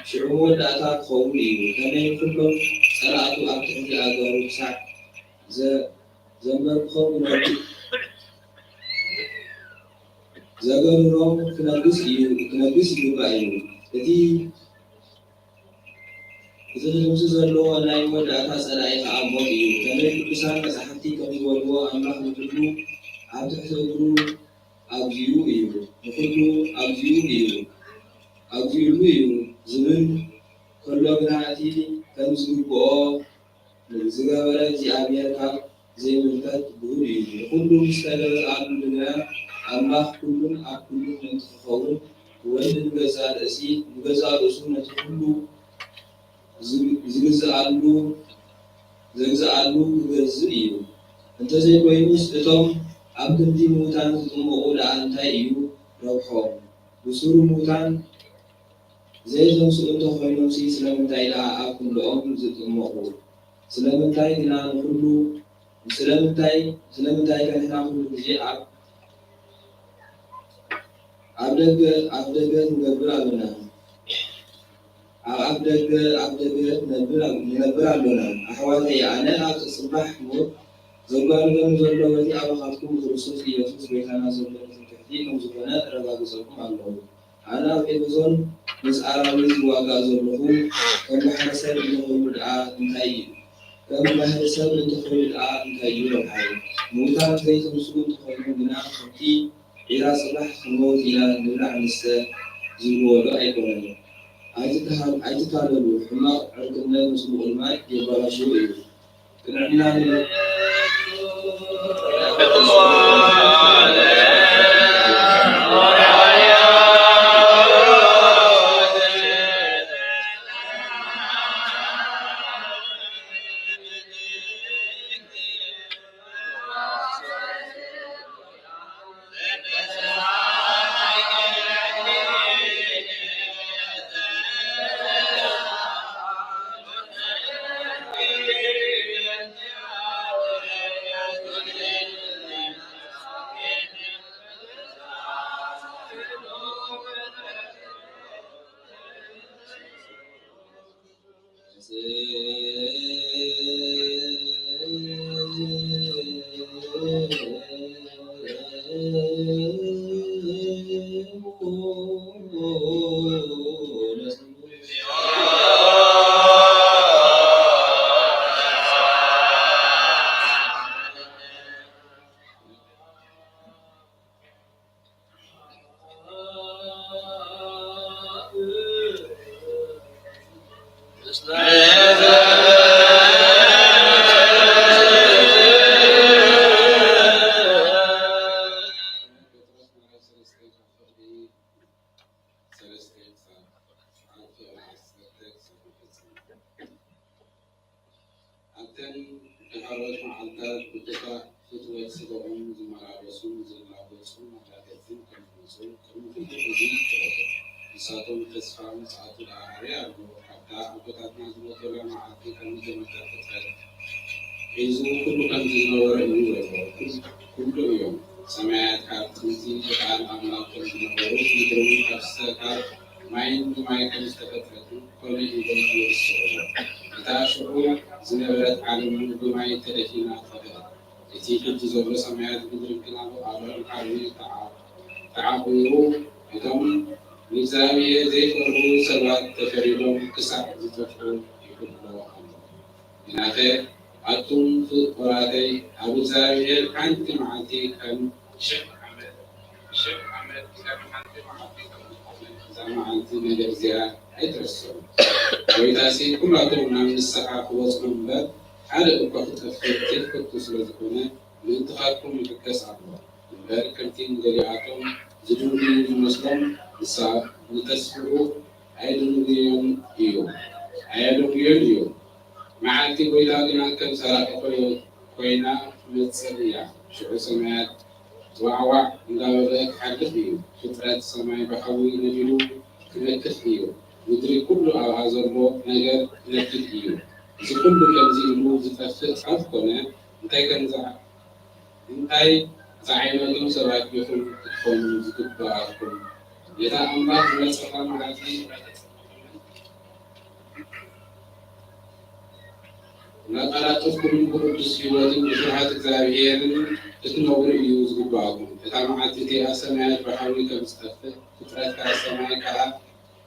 ሽዑ መወዳእታ ክኸውን እዩ። ከመይ ኩሎም ጸላእቱ ኣብ ትሕቲ ኣእጋሩ ክሳዕ ዘ-፣ ዘንበርክኾም ክነግስ፣ ዘገርሮም ክነግስ እዩ፣ ክነግስ ይግባእ እዩ። እቲ፣ እቲ ክድምስስ ዘለዎ ናይ መወዳእታ ጸላኢ ከኣ ሞት እዩ። ከመይ ቅዱሳን መጻሕፍቲ ከም ዝበልዎ፣ ኣምላኽ ንኹሉ ኣብ ትሕቲ እግሩ ኣብዚኡ እዩ፣ ንኹሉ ኣብዚኡ እዩ፣ ኣብዚኡሉ እዩ ዝብል ከሎ ግና፣ እቲ ከም ዝግብኦ ንዝገበረ እግዚኣብሔር ካብ ዘይምልከት ግሁድ እዩ። ንኹሉ ምስ ተገዝኣሉ ግና፣ ኣምላኽ ኩሉን ኣብ ኩሉን ምእንቲ ክኸውን፣ ወልድ ንገዛእ ርእሲ፣ ንገዛእ ርእሱ ነቲ ኩሉ ዝግ-፣ ዝግዝኣሉ፣ ዘግዝኣሉ ክገዝእ እዩ። እንተዘይኮይኑስ፣ እቶም ኣብ ክንዲ ምዉታን ዝጥመቑ ደኣ እንታይ እዩ ረብሖም? ብሱሩ ምዉታን ዘይተንስኡ እንተኾይኖምሲ፣ ስለምንታይ ደኣ ኣብ ክንድኦም ዝጥመቑ? ስለምንታይ ግና ንኹሉ፣ ስለምንታይ፣ ስለምንታይ ከ ንሕና ኩሉ ግዜ ኣብ፣ ኣብ ደገ፣ ኣብ ደገ ንገብር ኣሎና? ኣብ፣ ኣብ ደገ፣ ኣብ ደገ ንነብር፣ ንነብር ኣሎና። ኣሕዋተይ፣ ኣነ ኣብ ጽባሕ ሞት ዘጓንፈኒ ዘሎ በቲ ኣባኻትኩም ብክርስቶስ ኢየሱስ ጐይታና ዘሎ ትምክሕቲ ከም ዝኾነ እረጋግጸልኩም ኣለኹ። ኣነ ኣብ ኤፌሶን ምስ ኣራዊት ዝዋጋእ ዘለኹ፣ ከም ባሕሪ ሰብ እንተኾይኑ ደኣ እንታይ እዩ? ከም ባሕሪ ሰብ እንተኾይኑ ደኣ እንታይ እዩ ረብሓይ? ምዉታት ዘይተንስኡ እንተኾይኖም ግና፣ ከምቲ ዒላ ጽባሕ ክንመውት ኢና ንብላዕ ንስተ ዝብልዎ ዶ ኣይኮነን? ኣይትተሃ-፣ ኣይትታለሉ፣ ሕማቕ ዕርክነት ምስ ምቑልማይ የበላሽዎ እዩ። ቅንዕና ንለ-፣ ኣብተን ንኻልኦት መዓልታት ብጥፋእ ፍትወት ስጋኦም ዝመላለሱን ዝላገጹን መጋገጽትን ከም ዝመጹ ቅድሚ ኩሉ እዚ ይፍለጥ። ንሳቶም ተስፋ ምጽኣቱ ደኣ ኣበይ ኣሎ? ሓታ ኣቦታትና ዝሞተላ መዓልቲ ካብ መጀመርታ ፍጥረት ሒዙ ኩሉ ከምዚ ዝነበረ እዩ ዘሎ። ኩል-፣ ኩሉ እዮም። ሰማያት ካብ ጥንቲ ብቃል ኣምላኽ ከም ዝነበሩ፣ ምድሪ እውን ካብ ዝተ-፣ ካብ ማይን ብማይ ከም ዝተፈጥረትን ኮነ ኢሎም ይርስዕዎ። እታ ሽዑ ዝነበረት ዓለም እውን ብማይ ተደፊና ጠፍአት። እቲ ሕጂ ዘሎ ሰማያት ምድርን ግና ብቃሉ ሓዊ ተዓ-፣ ተዓቑሩ። እቶም ንእግዚኣብሔር ዘይፈርሁ ሰባት ተፈሪዶም ክሳዕ ዝጠፍኡ ይሕሎ ኣሎ። ግናኸ ኣቱም ፍቑራተይ፣ ኣብ እግዚኣብሔር ሓንቲ መዓልቲ ከም ሽሕ ዓመት፣ ሽሕ ዓመት ከም ሓንቲ መዓልቲ ከም ዝኾነ፣ እዛ መዓልቲ ነገር እዚኣ ኣይትረስዑ። ጐይታሲ ኩላቶም ናብ ንስሓ ክበጽሑ እምበር፣ ሓደ እኳ ክጠፍእ ዘይፈቱ ስለ ዝኾነ፣ ምእንትኻትኩም ይሕገስ ኣሎ። እምበር ከምቲ ንገሊኣቶም ዝድንጉዩ ዝመስሎም፣ ንሳ-፣ ንተስፍኡ ኣየድንጉዮን እዩ፣ ኣየድንጉዮን እዩ። መዓልቲ ጐይታ ግና ከም ሰራቒ ኮይ-፣ ኮይና ትመጽእ እያ። ሽዑ ሰማያት ዋዕዋዕ እንዳበለ ክሓልፍ እዩ። ፍጥረት ሰማይ ብሓዊ ነዲዱ ክመክት እዩ። ምድሪ ኩሉ ኣብኣ ዘሎ ነገር ክነድድ እዩ። እዚ ኩሉ ከምዚ ኢሉ ዝጠፍእ ኣብ ኮነ፣ እንታይ ከም ዝዓ-፣ እንታይ ዝዓይነቶም ሰባት ኢኹም ክትኾኑ ዝግብኣኩም? ነታ ኣምላኽ ዝመጸላ መዓልቲ እናቐላጠፍኩምን ብቕዱስ ህይወትን ብፍርሃት እግዚኣብሔርን ክትነብሩ እዩ ዝግብኣኩም። እታ መዓልቲ እቲኣ ሰማያት ብሓዊ ከም ዝጠፍእ፣ ፍጥረት ከኣ ሰማይ ከኣ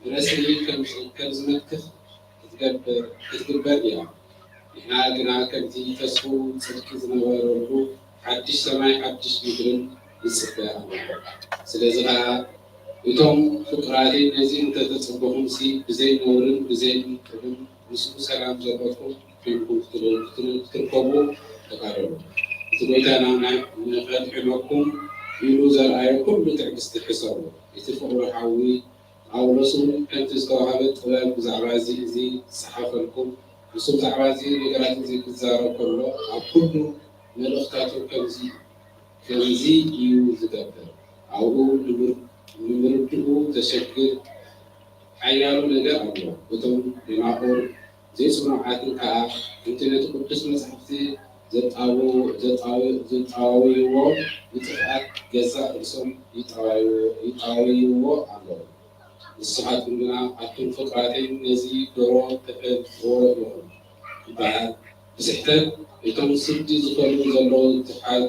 ብረስኒ ከም ዝ-፣ ከም ዝመክኽ ክትገብር፣ ክትግበር እያ። ንሕና ግና ከምቲ ተስፍኡ ጽድቂ ዝነበረሉ ሓድሽ ሰማይ ሓድሽ ምድርን ይጽበ ኣሎ። ስለዚ ኸኣ እቶም ፍቁራተይ ነዚ እንተተጸበኹምሲ ብዘይ ነውርን ብዘይ እንቅብን ምስኡ ሰላም ዘለኩም ኮይንኩም ክትርከቡ ተቓረቡ። እቲ ጐይታና ንኸጥዕመኩም ኢሉ ዘርኣዮ ኩሉ ትዕግስቲ ሕሰቡ። እቲ ፍቕሩ ሓዊ ጳውሎስ እውን ከምቲ ዝተዋህበ ጥበብ ብዛዕባ እዚ እዚ ዝጸሓፈልኩም፣ ንሱ ብዛዕባ እዚ ነገራት እዚ ክዛረብ ከሎ ኣብ ኩሉ መልእኽታቱ ከምዚ ከምዚ እዩ ዝገብር። ኣብኡ ንምርድኡ ዘሸግር ሓያሎ ነገር ኣሎ። እቶም ደናቑር ዘይጽኑዓትን ከኣ ከምቲ ነቲ ቅዱስ መጻሕፍቲ ዘጣወይዎ ንጥፍኣት ገዛእ ርእሶም ይጣወይዎ ኣለዉ። ንስኻትኩም ግና ኣቱም ፍቁራተይ ነዚ ዶሮ ተፈልጥዎ ኢኹም ይበሃል። ብስሕተት እቶም ስዲ ዝኸዱ ዘለዉ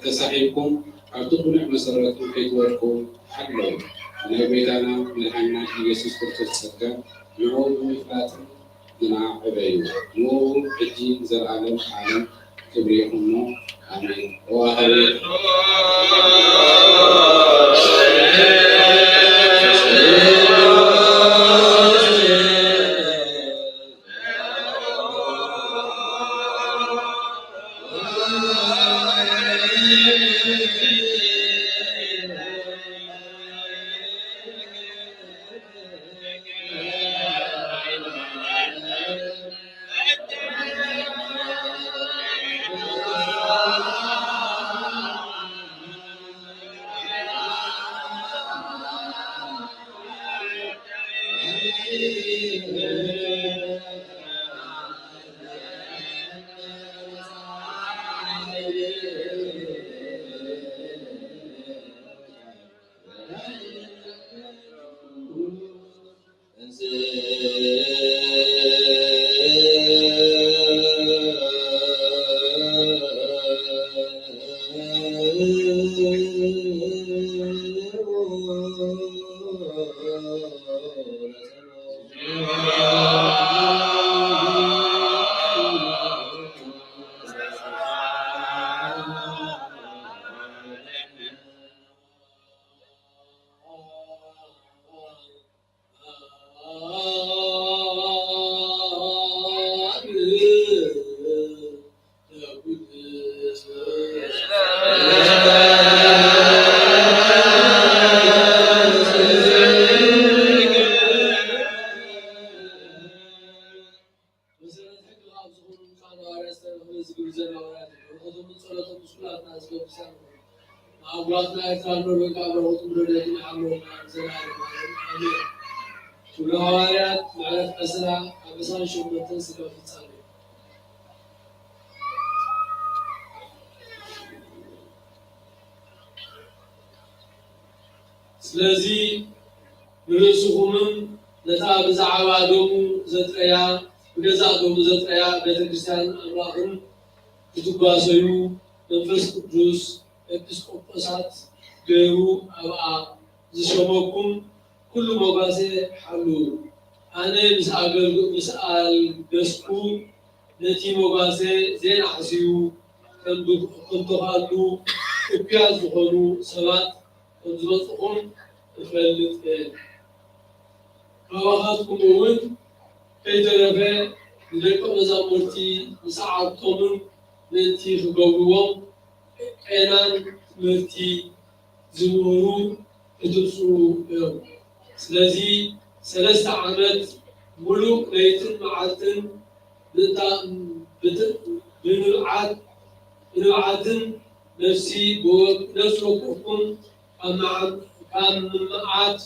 ተሳሒብኩም ካብቲ ቅኑዕ መሰረትኩም ከይትወድቁ ተሓለዉ። ናይ ጐይታና መድሓኒና ኢየሱስ ክርስቶስ ጸጋ ንዕኡ ብምፍላጥን ግና ዕበዩ። ንዕኡ ሕጂ ንዘለዓለም ዓለም ክብሪ ይኹኖ። ኣሜን። መሰረት ሕጊ ካብ ዝኾኑ ቃል ሃዋርያት ዝተረኽበ ዝግብር ዘሎ ሃዋርያት እዩ። በረኸቶምን ጸሎቶም ምስ ኩላትና ምስ ቅዱሳን ይኹን። ንኣሕዋትና ኤርትራን ኖርዌን ከኣ በረኸቱን ረድኤቱን ይሓልወና ንዘለኣለመ ዓለም። ኣሜን። ግብረ ሃዋርያት ምዕራፍ ዕስራ ካብ ዕስራን ሸሞንተን ስጋብ ፍጻሜ። ስለዚ ንርእስኹምን ነታ ብዛዕባ ደሙ ዘጥረያ፣ ብገዛእ ደሙ ዘጥረያ ቤተ ክርስቲያን ኣምላኽን ክትጓሰዩ መንፈስ ቅዱስ ኤጲስቆጶሳት ገይሩ ኣብኣ ዝሸመኩም ኩሉ መጓሰ ሓልዉ። ኣነ ምስ ኣገልግ-፣ ምስ ኣልገስኩ ነቲ መጓሰ ዜና ኣሕስዩ ከም ድ-፣ ከም ተኻሉ እኩያት ዝኾኑ ሰባት ከም ዝመጹኹም እፈልጥ እየ። ካባኻትኩም እውን ከይተረፈ ንደቀ መዛሙርቲ ንሰዓብቶምን ምእንቲ ክገብርዎም ቄናን ትምህርቲ ዝምህሩ ክትብጽሑ እዮም። ስለዚ ሰለስተ ዓመት ሙሉእ ለይትን መዓልትን ብታ-፣ ብት-፣ ብንብዓት፣ ብንብዓትን ነፍሲ ብወ-፣ ነፍሲ ወከፍኩም ካብ መዓ-፣ ካብ ምምዓት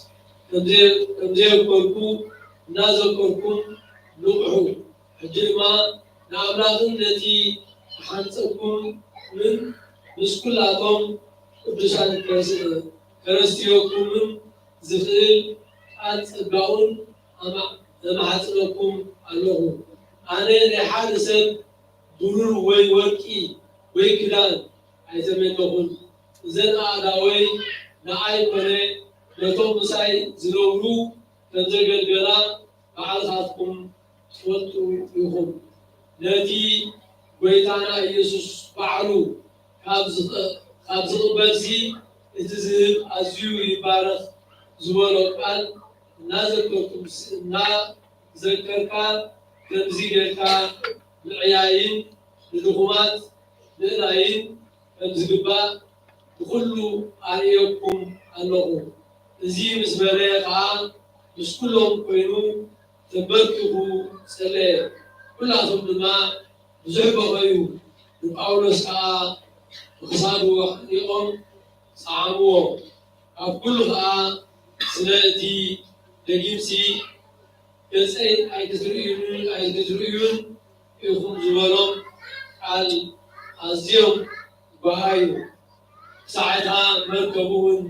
ከምዘ-፣ ከምዘየኮርኩ እናዘከርኩም ንቕሑ። ሕጂ ድማ ንኣምላኽን ነቲ ዝሓንጸኩምን ምስ ኩላቶም ቅዱሳን ከረስ-፣ ከረስትየኩምን ዝኽእል ቃል ጸጋኡን ኣማ-፣ እማሕጽነኩም ኣለኹ። ኣነ ናይ ሓደ ሰብ ብሩር ወይ ወርቂ ወይ ክዳን ኣይተመነኹን። እዘን ኣእዳወይ ንኣይ ኮነ ነቶም ምሳይ ዝነብሩ ከም ዘገልገላ ባዕልኻትኩም ትፈልጡ ኢኹም። ነቲ ጐይታና ኢየሱስ ባዕሉ ካብ ዝቐ-፣ ካብ ዝቕበልሲ እቲ ዝህብ ኣዝዩ ይባረኽ ዝበሎ ቃል እናዘከርኩም እናዘከርካ ከምዚ ጌርካ ምዕያይን ንድኹማት ምእላይን ከም ዝግባእ ብኹሉ ኣርእየኩም ኣለኹ። እዚ ምስ በለ ኸዓ ምስ ኩሎም ኮይኑ ተንበርኪኹ ጸለየ። ኩላቶም ድማ ብዙሕ በኸዩ። ንጳውሎስ ከኣ ብኽሳዱ ኣሕሊቖም ሰዓምዎ። ካብ ኩሉ ከኣ ስለ እቲ ደጊምሲ ገጸይ ኣይክትርእዩን ኣይክትርእዩን ኢኹም ዝበሎም ቃል ኣዝዮም በሃዩ። ክሳዕ እታ መርከብ እውን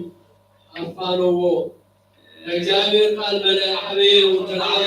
ኣፋነዎ። ናይ እግዚኣብሔር ቃል መለ ዓበየ እውን ተለዓለ።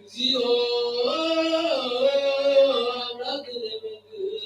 እግዚኦ አምላክነ መንግስት።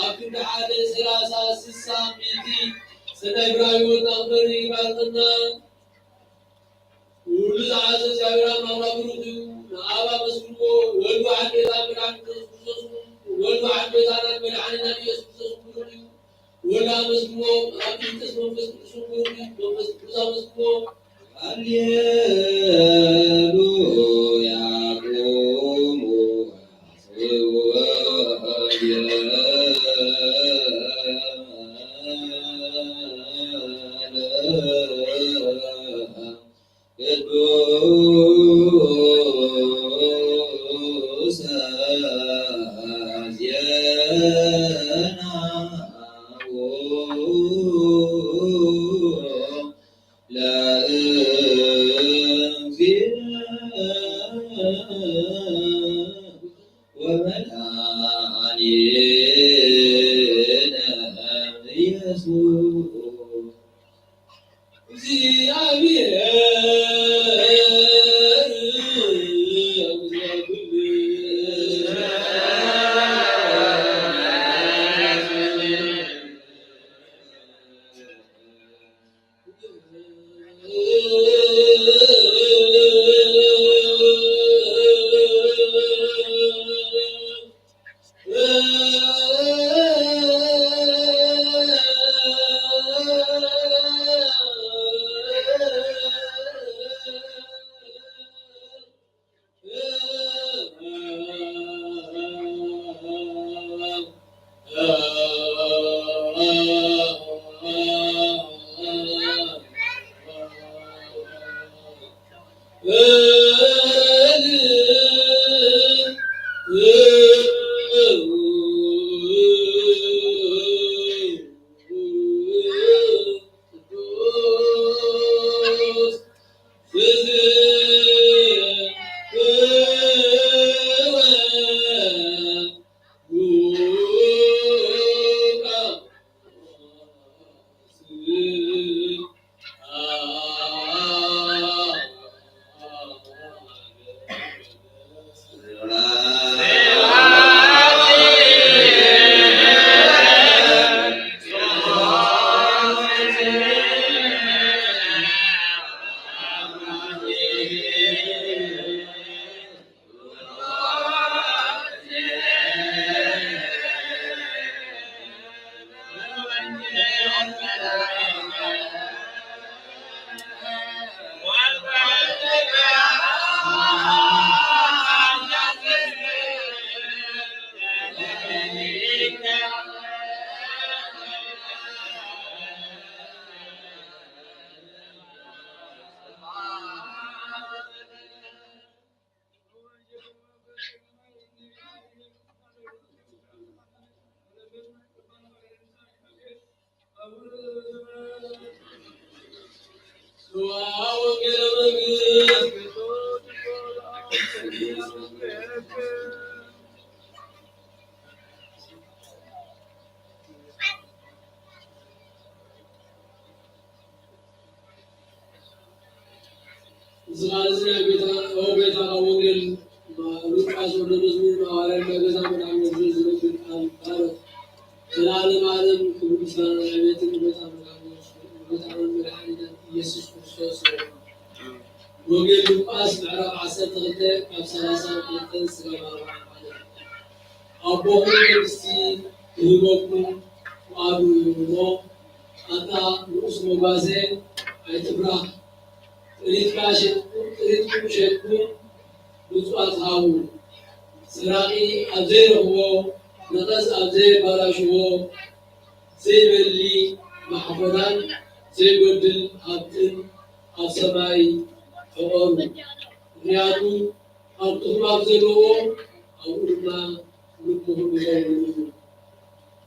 ኣብ ክንዲ ሓደ ሰላሳ ስሳ ሚእቲ ሰናይ ብራዊ ወጣ ክበሪ ይባርኸና። ኩሉ ዝሓዘ እግዚኣብሔር ኣምላኽ ብሩኽ እዩ። ንኣብ ኣመስግንዎ። ወልድ ዋሕድ ቤዛ መድኃኒት ኢየሱስ ክርስቶስ፣ ወልድ ዋሕድ ቤዛና መድኃኒና ኢየሱስ ክርስቶስ ብሩኽ እዩ። ወልድ ኣመስግንዎ። ጳራቅሊጦስ መንፈስ ቅዱስ ብሩኽ እዩ። መንፈስ ቅዱስ ኣመስግንዎ። ሃሌሉያ ቁሙ ወአስብሑ ለቅዱስ ዜናሁ ለእግዚእነ ወመድኃኒነ ኢየሱስ። እዚ ቃል እዚ ናይ ጎይታ፣ ኦ ጎይታ፣ ካብ ወንጌል ሉቃስ ወደ መዝሙር ሃዋርያ፣ ናይ ገዛ መድኃኒት ዝነግር ቃል ይባረክ። ዘላለም ዓለም ክብሪ ምስጋና ንዓቤትን ንጎይታ መድኃኒት፣ ንጎይታ መድኃኒት ኢየሱስ ክርስቶስ ይኹን። ወንጌል ሉቃስ ምዕራፍ ዓሰርተ ክልተ ካብ ሠላሳ ክልተ ስጋብ ኣርብዓ ማለት እዩ። ኣቦኹም መንግስቲ ክህበኩም ፍቓዱ እዩ እሞ፣ ኣታ ንኡስ መጓሰ ኣይትፍራህ። ጥሪትካ ሸጥኩም፣ ጥሪትኩም ሸጥኩም ምጽዋት ሃቡ። ሰራቒ ኣብ ዘይረኽቦ፣ ነቐዝ ኣብ ዘየባላሽዎ፣ ዘይበሊ ማሕፈራን ዘይጎድል ሃብትን ኣብ ሰማይ ዕቐሩ። ምኽንያቱ ኣብ ትኹም ኣብ ዘለዎ፣ ኣብኡ ድማ ልብኹም ይኸውን እዩ።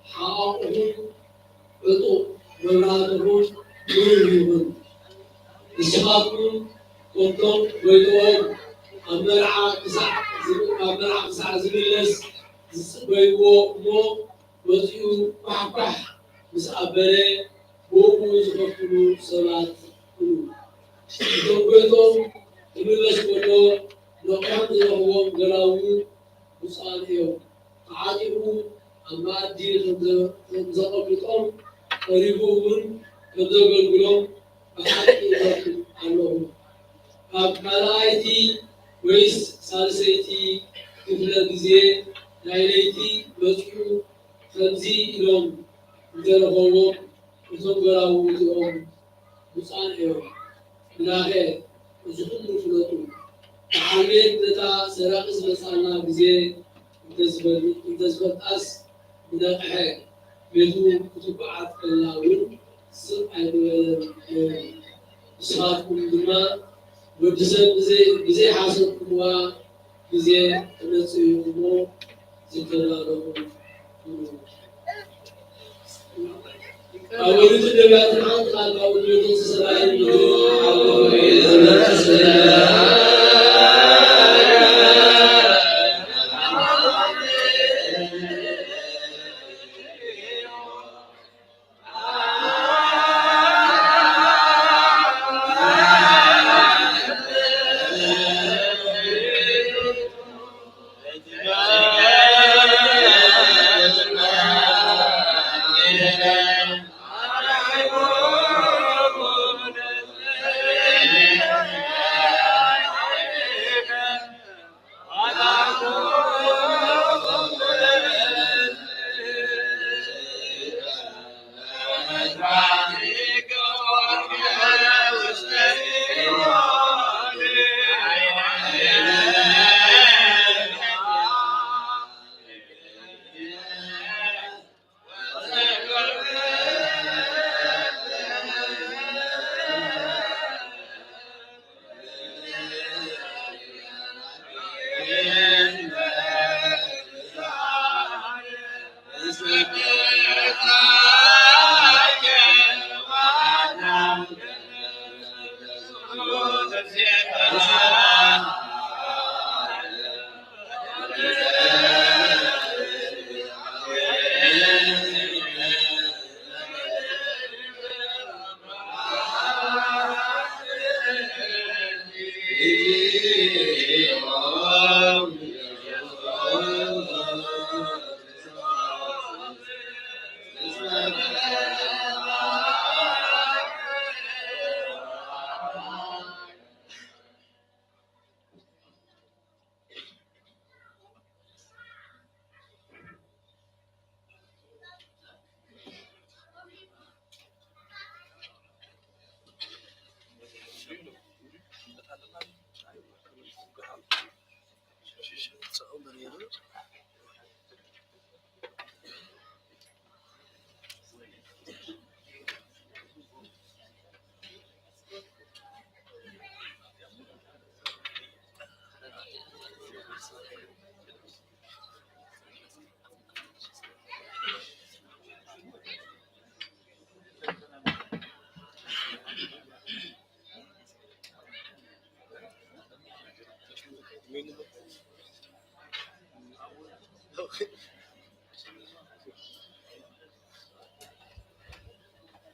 ሓቓቕኹም ዕጡቕ፣ መብራህትኹም ብሩህ ይኹን። ንስኻትኩም ከምቶም ጎይትኦም ኣብ መርዓ ክሳዕ ዝ-፣ ኣብ መርዓ ክሳዕ ዝምለስ ዝጽበይዎ እሞ፣ መጺኡ ኳሕኳሕ ምስ ኣበለ፣ ብእኡ ዝኸፍሉ ሰባት ኩኑ። እቶም ጎይቶም ክምለስ ከሎ፣ ነቕሖም ዝረኽቦም ገላዉ ብፁዓን እዮም። ተዓጢቑ ኣብ መኣዲ ከም ዘ-፣ ከም ዘቐምጦም፣ ቀሪቡ እውን ከም ዘገልግሎም ብሓቂ እፈልጥ ኣለኹ። ኣብ ካልኣይቲ ወይስ ሳልሰይቲ ክፍለ ግዜ ናይ ለይቲ መጺኡ ከምዚ ኢሎም እንተረኸብዎም፣ እቶም ገላዉ እቲኦም ብፁዓን እዮም። ብናኸ እዚ ኩሉ ፍለጡ። በዓል ቤት ነታ ሰራቒ ዝመጽኣላ ግዜ እንተዝፈል-፣ እንተዝፈልጣስ ምነቕሐ፣ ቤቱ ክትበዓት ከላ እውን ስቕ ኣይምበለን ነይሩ። ንስኻትኩም ድማ ወዲ ሰብ ብዘይ-፣ ብዘይሓሰብኩምዋ ግዜ ክመጽእ እዩ እሞ ዝተዳለዉ ኩኑ። ኣብ ኦሪት ነቢያት ሓንቲ ቃል ካብ ኦሪት ሰብኣዊ ምድሪ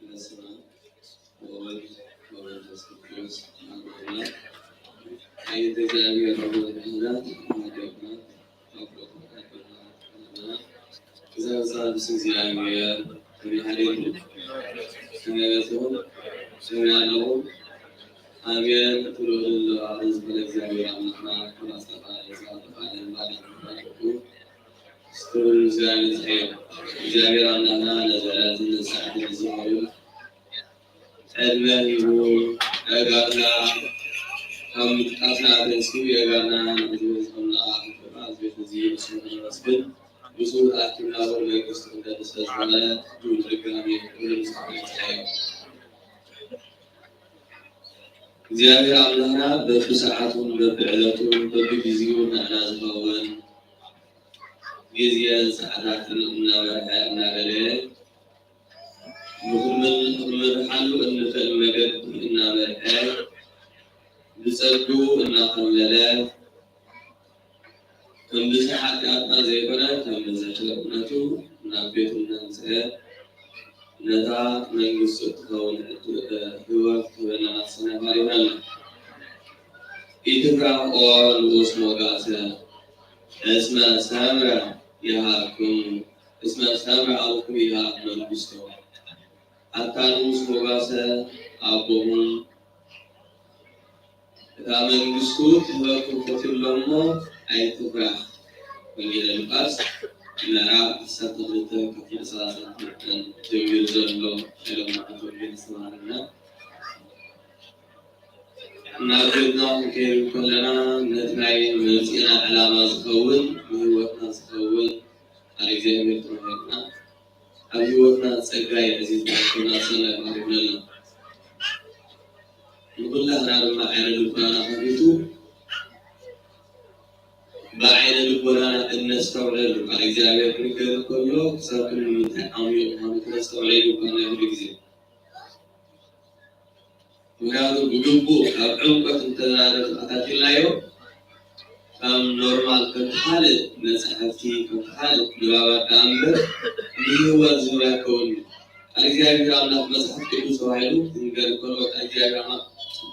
በስመ አብ ወወልድ ወመንፈስ ቅዱስ አሐዱ አምላክ። አቤቱ እግዚአብሔር አቡነ ካህናት፣ አቡነ ዲያቆናት፣ አቡነ ካህናት፣ እዛ ብስም እግዚአብሔር ከመይ ሓደርኩም? ከመይ በልኩም? ከመይ ኣለኹም? ኣሜን። ክብሪ ንለዋህን ዝኾነ እግዚኣብሔር ኣምላኽና ክብራ ዝተባረከ ዝተባረከ ባርክ። ክብሪ ንእግዚኣብሔር ይብጻሕ። እግዚኣብሔር ኣምላኽና ነዚ ዕለትን ነዚ ሰዓትን ዝኸውን ዕድመ ሂቡ፣ የጋርና ካብ ምጥቃስና ኣተንሲኡ የጋርና ንህዝቢ ዝኸምና ኣኽብራ፣ ህዝቢ እዚ ንስሙ ነመስግን። ብስሙ ተኣኪብና እውን መንግስቱ ክንደሊ ስለ ዝኾነ፣ ሕጂ እውን ብድጋሚ ክብሪ ንእግዚኣብሔር ይብጻሕ። እግዚኣብሔር ኣምላኽና በብሰዓቱን በብዕለቱን በብጊዜኡን ንዓና ዝኸውን ግዜን ሰዓታትን እናመርሐ እናደለየ ንኽንመርሓሉ እንኽእል መገዲ እናመርሐ ብጸግኡ እናኸለለ ከም ብዝሒ ሓጢኣትና ዘይኮነ ከም ብዝሒ ቸርነቱ ናብ ቤቱ እናምጽአ ነታ መንግስቱ እትኸውን ህይወት ክህበና ኣሰናባሪና ኣሎ። ኢትፍራህ ኦ ንኡስ ሞጋሰ እስመ ሰምረ ይሃብክሙ እስመ ሰምረ አቡክሙ ይሃብ መንግስቶ። ኣታ ንኡስ ሞጋሰ ኣቦኹም እታ መንግስቱ ክህበኩም ፈትዩ ኣሎ እሞ ኣይትፍራህ። ወንጌለ ሉቃስ ምዕራፍ ዓሰርተ ክልተ ካብ ሰላሳ ክልተ ጀሚሩ ዘሎ ሓይለ መዓት ወንጌል ኣስተማሃረና። ናብ ቤትና ክንከይድ ከለና ነቲ ናይ መምፅእና ዕላማ ዝኸውን ንህይወትና ዝኸውን ቃል እግዚኣብሔር ተማሂርና ኣብ ህይወትና ጸጋ የዕዚዝና ክብላ ሰናይ ባህሪ ይብለና። ንኹላትና ድማ ዓይነ ልቦናና ከፊቱ ብዓይነ ልቦናና እነስተውዕለሉ ቃል እግዚኣብሔር ክንገር ከሎ ክሳብ ክንዲ ምንታይ ዓሚቕ ምዃኑ ክነስተውዕሎ ይግባና ኩሉ ግዜ። ምኽንያቱ ብግቡእ ካብ ዕምቆት እንተዘራረብ ኣታቲልናዮ ከም ኖርማል ከምቲ ካልእ መጻሕፍቲ ከምቲ ካልእ ንባባት ደኣ እምበር ንህይወት ዝህብ ኣይከውንን እዩ። ቃል እግዚኣብሔር ኣምላኽ መጽሓፍ ቅዱስ ተባሂሉ ክንገር ከሎ ቃል እግዚኣብሔር ኣምላኽ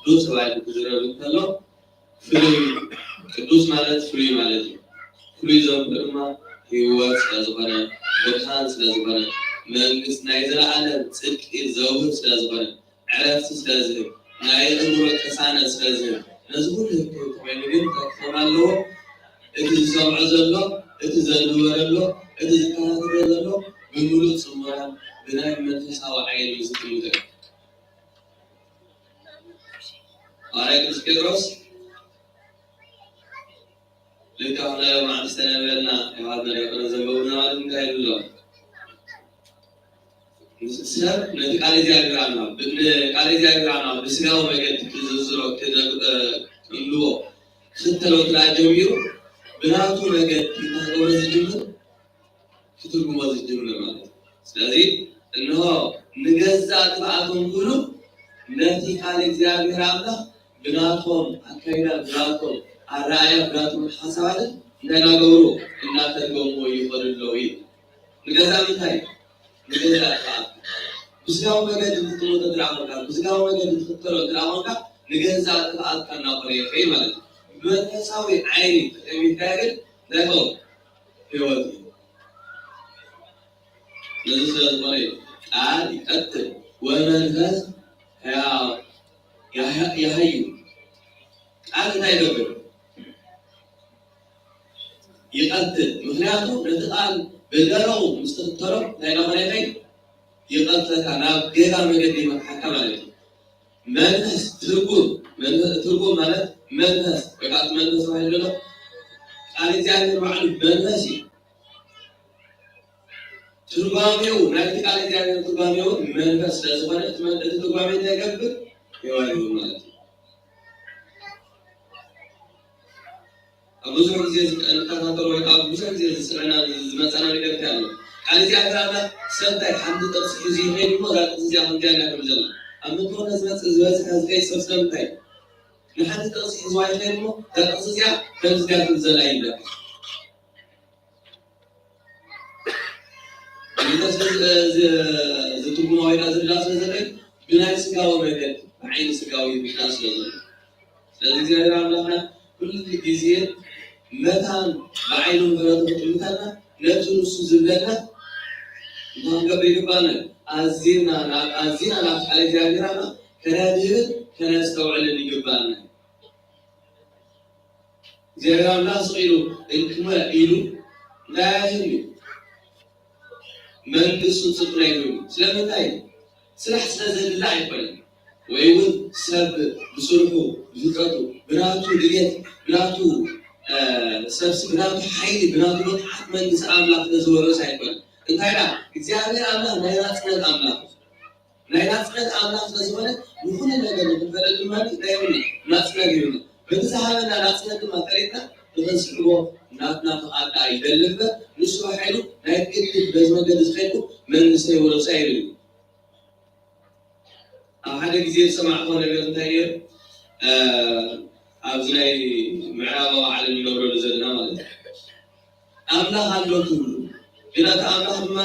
ቅዱስ ተባሂሉ ክዝረብ እንከሎ ፍሉይ ቅዱስ ማለት ፍሉይ ማለት እዩ። ፍሉይ ዘብሎ ድማ ህይወት ስለ ዝኾነ ብርሃን ስለ ዝኾነ መንግስት ናይ ዘለዓለም ጽድቂ ዘውህብ ስለ ዝኾነ ዕረፍቲ ስለ ዝህብ፣ ናይ ኣእምሮ ቅሳነት ስለ ዝህብ፣ ነዚ ኩሉ ህብቶ ተኾይኑ ግን እንታይ ክኸውን ኣለዎ? እቲ ዝሰምዖ ዘሎ፣ እቲ ዘንብቦ ዘሎ፣ እቲ ዝከታተሎ ዘሎ ብምሉእ ጽሞናን ብናይ መንፈሳዊ ዓይኒ ዝጥምቶ እዩ። ሃዋርያ ቅዱስ ጴጥሮስ ልክዕ ኣብ ናይ ሎማዓንቲ ዝተነበየና የሃዋርያ ዲያቆን ዘንበቡና ማለት እንታይ ይብሎ? ሰብ ነቲ ቃል እግዚኣብሔር ኣምላኽ ብ- ንቃል እግዚኣብሔር ኣምላኽ ብስጋዊ መገዲ ክዝዝሮ ክነግ- እ፣ ክንብቦ ክኽተሎ እንተ ጀሚሩ ብናቱ መገዲ እናገበረ ዝጅምር ክትርጉሞ ዝጅምር ማለት እዩ። ስለዚ እንሆ ንገዛእ ጥፍኣቶም ክብሉ ነቲ ቃል እግዚኣብሔር ኣምላኽ ብናቶም ኣካይዳ ብናቶም ኣረኣያ ብናቶም ሓሳባትን እንታይ እናገበሩ እናተርገምዎ ይኸዱ ኣለዉ እዩ። ንገዛእ ምንታይ ንገዛእ ጥፍኣት ብስጋዊ መገዲ ክትጥምቶ ትረኣ ኮንካ ብስጋዊ መገዲ ትኽተሎ ትረኣ ኮንካ ንገዛእ ጥፍኣትካ እናኾነ ይኸይ ማለት እዩ። ብመንፈሳዊ ዓይኒ ተጠሚትካዮ ግን እንታይ ይኸውን? ህይወት እዩ። ነዚ ስለ ዝኾነ እዩ ቃል ይቀትል ወመንፈስ ሕያው ያህ- ያህዩ። ቃል እንታይ ይገብር? ይቀትል። ምክንያቱ ነቲ ቃል ብደረቑ ምስ ትኽተሎ እንታይ እናኾነ ይኸይድ? ይቐትለካ፣ ናብ ጌጋ መገዲ ይመርሓካ ማለት እዩ። መንፈስ ትርጉም መንፈስ- ትርጉም ማለት መንፈስ ወይ ከዓ እቲ መንፈስ ተባሂሉ ዘሎ ቃል እግዚኣብሔር ባዕሉ መንፈስ እዩ። ትርጓሜው ናይቲ ቃል እግዚኣብሔር ትርጓሜ እውን መንፈስ ስለ ዝኾነ እቲ መን- እቲ ትርጓሜ እንታይ ይገብር? ህይወት ይህብ ማለት እዩ። ኣብ ብዙሕ ግዜ ዝከ- እንከታተሎ ወይ ከዓ ብዙሕ ግዜ ዝስዕና ዝመፀና ነገር እንታይ ኣሎ? ቃል እግዚኣብሔር ኣምላኽ ሰብ እንታይ ሓንቲ ጥቕሲ ሒዙ ይኸይድ እሞ እዛ ጥቕሲ እዚኣ ከምዚኣ እያ ትብል ዘላ ኣብ ምድሪ ዝመፅእ ዝበዝሐ ዝኸይድ ሰብ ስለምንታይ እዩ? ንሓንቲ ጥቕሲ ሒዝዋ ይኸይድ እሞ፣ እዛ ጥቕሲ እዚኣ ከምዚ እያ ትብል ዘላ ይብለካ። ዝትርጉማ ወይ ከዓ ዝርዳ ስለ ዘለ፣ ብናይ ስጋዊ መገዲ፣ ብዓይኒ ስጋዊ ይርዳ ስለ ዘሎ። ስለዚ እግዚኣብሔር ኣምላኽና ኩሉ ግዜ መታን ብዓይኑ ምሕረቱ ክጥምተና፣ ነቲ ንሱ ዝብለና እንታይ ክንገብር ይግባና? ኣዚና ናብ፣ ኣዚና ናብ ቃል እግዚኣብሔር ኣምላኽ ከነድህብን ከነስተውዕልን ይግባና። እግዚኣብሔር ኣምላኽ ስቕ ኢሉ እንክመ ኢሉ እንታይ ኣይህብን እዩ። መንግስቱ ጽድቅና ይህብ። ስለምንታይ? ስራሕ ስለ ዘድላ ኣይኮነን። ወይ እውን ሰብ ብስርሑ፣ ብፍልጠቱ፣ ብናቱ ድሌት፣ ብናቱ፣ እ፣ ሰብስ-፣ ብናቱ ሓይሊ፣ ብናቱ ብቕዓት መንግስቲ ኣምላኽ ስለ ዝወረሰ ኣይኮነን። እንታይ ደኣ? እግዚኣብሔር ኣምላኽ ናይ ናጽነት ኣምላኽ እዩ። ናይ ናጽነት ኣምላኽ ስለ ዝኾነ፣ ንኹሉ ነገር ንኽንፈልጥ ድማ እንታይ የብሉ? ናጽነት ይብሉ። በቲ ዝሃበና ናጽነት ድማ ፈሊጥና ንኽንስዕቦ ናትና ፍቓድ ደኣ ይደሊ እምበር፣ ንሱ ብሓይሉ ናይ ግድን በዚ መገዲ ዝኸድኩ መንግስተይ ውረሳ ይብል እዩ። ኣብ ሓደ ግዜ ዝሰማዕክዎ ነገር እንታይ ነይሩ? እ፣ ኣብዚ ናይ ምዕራባዊ ዓለም ንነብረሉ ዘለና ማለት እዩ። ኣምላኽ ኣሎ ትብሉ፣ ግን እቲ ኣምላኽ ድማ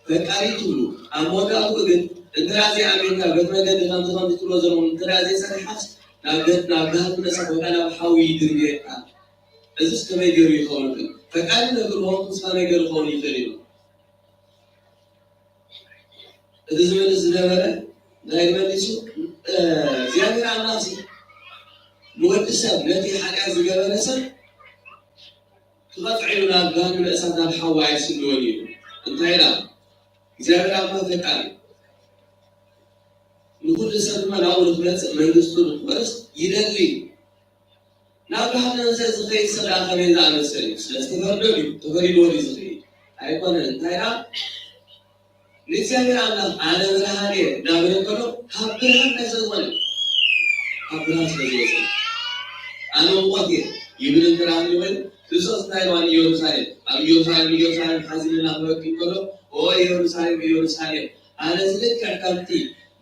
ፈቃሪ ትብሉ። ኣብ መወዳእትኡ ግን እንተ ዘይኣሚንካ በቲ መገዲ ከምዚ ከምዚ ትብሎ ዘለኹም እንተ ዘይሰሪሓስ ናብ ገ-፣ ናብ ገሃነመ እሳት ወይ ከዓ ናብ ሓዊ ይድርብየካ። እዚስ ከመይ ገይሩ ይኸውን? ግን ፈቃሪ ነገር ክኸውን ምስ ከመይ ገይሩ ክኸውን ይኽእል እዩ? እቲ ዝመልስ ዝነበረ እንታይ መሊሱ? እ፣ እግዚኣብሔር ኣምላኽሲ ንወዲ ሰብ፣ ነቲ ሓጢኣት ዝገበረ ሰብ ክቐጥዕ ኢሉ ናብ ገሃነመ እሳት፣ ናብ ሓዊ ኣይስድዎን እዩ። እንታይ ኢላ? እግዚኣብሔር ኣምላኽ ፈቃሪ እዩ። ንኹሉ ሰብ ድማ ናብኡ ንክመጽእ መንግስቱ ንክወርስ ይደሊ እዩ። ናብ ገሃነም ዝኸይድ ሰብ ደኣ ከመይ ዝኣመሰለ እዩ? ስለ ዝተፈርዶ ድዩ? ተፈሪድዎ ድዩ ዝኸይድ? ኣይኮነን። እንታይ ደኣ? ንእግዚኣብሔር ኣምላኽ ኣነ ብርሃን እየ እንዳበለ እንከሎ፣ ካብ ብርሃን እንታይ ስለ ዝኾነ? ካብ ብርሃን ስለ ዝወፀ። ኣነ ሙቐት እየ ይብል እንተ ደኣ ሃልዩ ኮይኑ፣ ክርስቶስ እንታይ ኢልዋ ንኢየሩሳሌም? ኣብ ኢየሩሳሌም፣ ኢየሩሳሌም ሓዚንና ክበኪ እንከሎ፣ ኦ ኢየሩሳሌም፣ ኢየሩሳሌም፣ ኣነ ዝልክዕ ከምቲ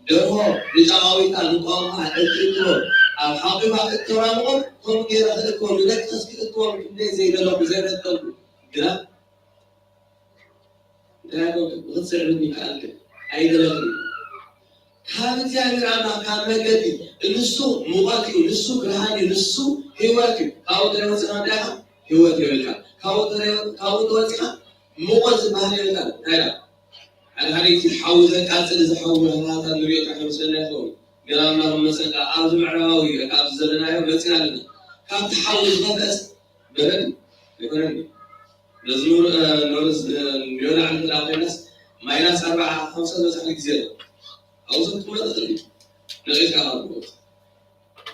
ደርሆ ንጫቓዊታ ንቋቋ እትእክቦ፣ ኣብ ሓቑፋ እተራምቖ፣ ከምኡ ገይረ ክእክቦም፣ ንደቅስ ክእክቦም ክንደይ ዘይደለኹ፣ ዘይረጠብኩ፣ ግና እንታይ ኣገባብ ንኽትስዕብኒ ከኣልክ ኣይደለኽን። ካብ እግዚኣብሔር ኣምላኽ ካብ መገዲ፣ ንሱ ሙቐት እዩ፣ ንሱ ብርሃን እዩ፣ ንሱ ህይወት እዩ። ካብኡ ተወፂኻ እንታይ ኢኻ? ህይወት የብልካ። ካብኡ ተረ-፣ ካብኡ ተወፂኻ ሙቐት ዝበሃል የብልካ። እንታይ ኢኻ? ሓደ ሓደ ግዜ ሓዊ ዘቃፅል፣ እዚ ሓዊ ናታ ንሪኦ እንታይ ከምስለና ይኸውን። ግን ኣምላኽ ይመስገን፣ ኣብዚ ምዕራባዊ፣ ኣብዚ ዘለናዮ መፂና ኣለና። ካብቲ ሓዊ ዝኸፍአስ በረድ ኣይኮነን። መዝሙር፣ እ፣ ኖርዝ፣ እ፣ ዮና እንተ ደኣ ኮይናስ ማይናስ ኣርባዓ፣ ሓምሳ ዝበፅሐ ግዜ ኣሎ። ኣብኡ ሰብ ክመርቕ እዩ። ነቒልካ ካብ ቦት።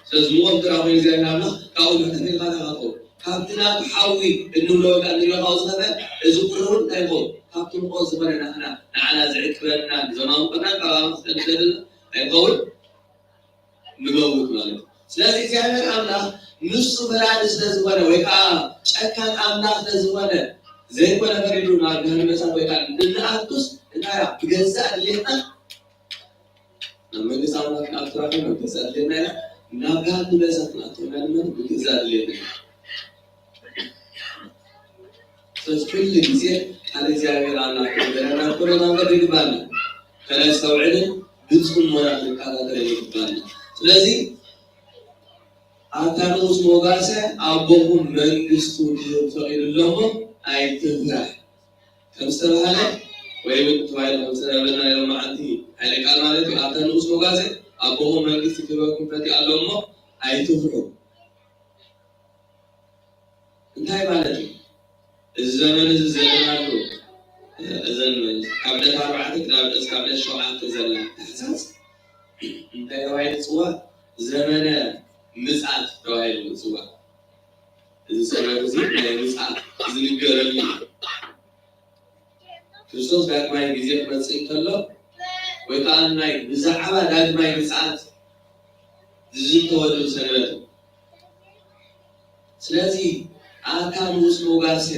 ስለዚ ምቕም ጥራ ኮይኑ እግዚኣብሔር ኣምላኽ ካብኡ ምሕረት ኢልካ ኢኻ ትኸውን። ካብቲ ናቱ ሓዊ እንብሎ ወይ ከዓ እንሪኦ ካብኡ ዝኸፈ፣ እዚ ቁሪ እውን እንታይ ይኸውን? ካብቲ ምቑም ዝኾነ ናትና፣ ንዓና ዝዕቅበና፣ ዘማሙቐና፣ ካብ ኣምላኽ ዝጠንቀቐና ኣይኸውን። ንመውት ማለት እዩ። ስለዚ እግዚኣብሔር ኣምላኽ ንሱ ፈራዲ ስለ ዝኾነ ወይ ከዓ ጨካን ኣምላኽ ስለ ዝኾነ ዘይኮነ ፈሪዱ ናብ ገሃነመ እሳት ወይ ከዓ እንኣቱስ እንታይ ደኣ ብገዛእ ድሌትና ናብ መንግስቲ ኣምላኽ ክንኣቱ ራኺ ናብ ገዛእ ድሌትና ኢና፣ ናብ ገሃነመ እሳት ክንኣቱ ኢና ድማ ብገዛእ ድሌትና ኢና። ስለዚ ኩሉ ግዜ ቃል እግዚኣብሔር ኣምላኽ ክነገረና ኩሉ ክንገብር ይግባና። ከነስተውዕልን ብጽሞና ክንከታተልን ይግባና። ስለዚ ኣታ ንኡስ መጓሰ ኣቦኹም መንግስቱ ክህብ ፈቒዱ ኣሎ እሞ ኣይትፍራሕ ከም ዝተባህለ ወይ እውን ተባሂሉ ከም ዝተነበበና ሎማዓንቲ ሓይለ ቃል ማለት እዩ። ኣታ ንኡስ መጓሰ ኣቦኹም መንግስቲ ክህበኩም ፈቲኡ ኣሎ እሞ ኣይትፍርሑ። እንታይ ማለት እዩ? እዚ ዘመን እዚ ዘለናሉ፣ እዘን ካብ ዕለት ኣርባዕተ ክሳብ፣ እስካብ ዕለት ሸውዓተ ዘላ ታሕሳስ እንታይ ተባሂሉ ይፅዋዕ? ዘመነ ምፅኣት ተባሂሉ ይፅዋዕ። እዚ ሰንበት እዚ ናይ ምፅኣት ዝንገረሉ እዩ። ክርስቶስ ዳግማይ ግዜ ክመጽእ እንከሎ ወይ ከኣ ናይ ብዛዕባ ዳግማይ ምጽኣት ዝዝተወሉ ሰንበት እዩ። ስለዚ ኣታ ንኡስ መጓሰ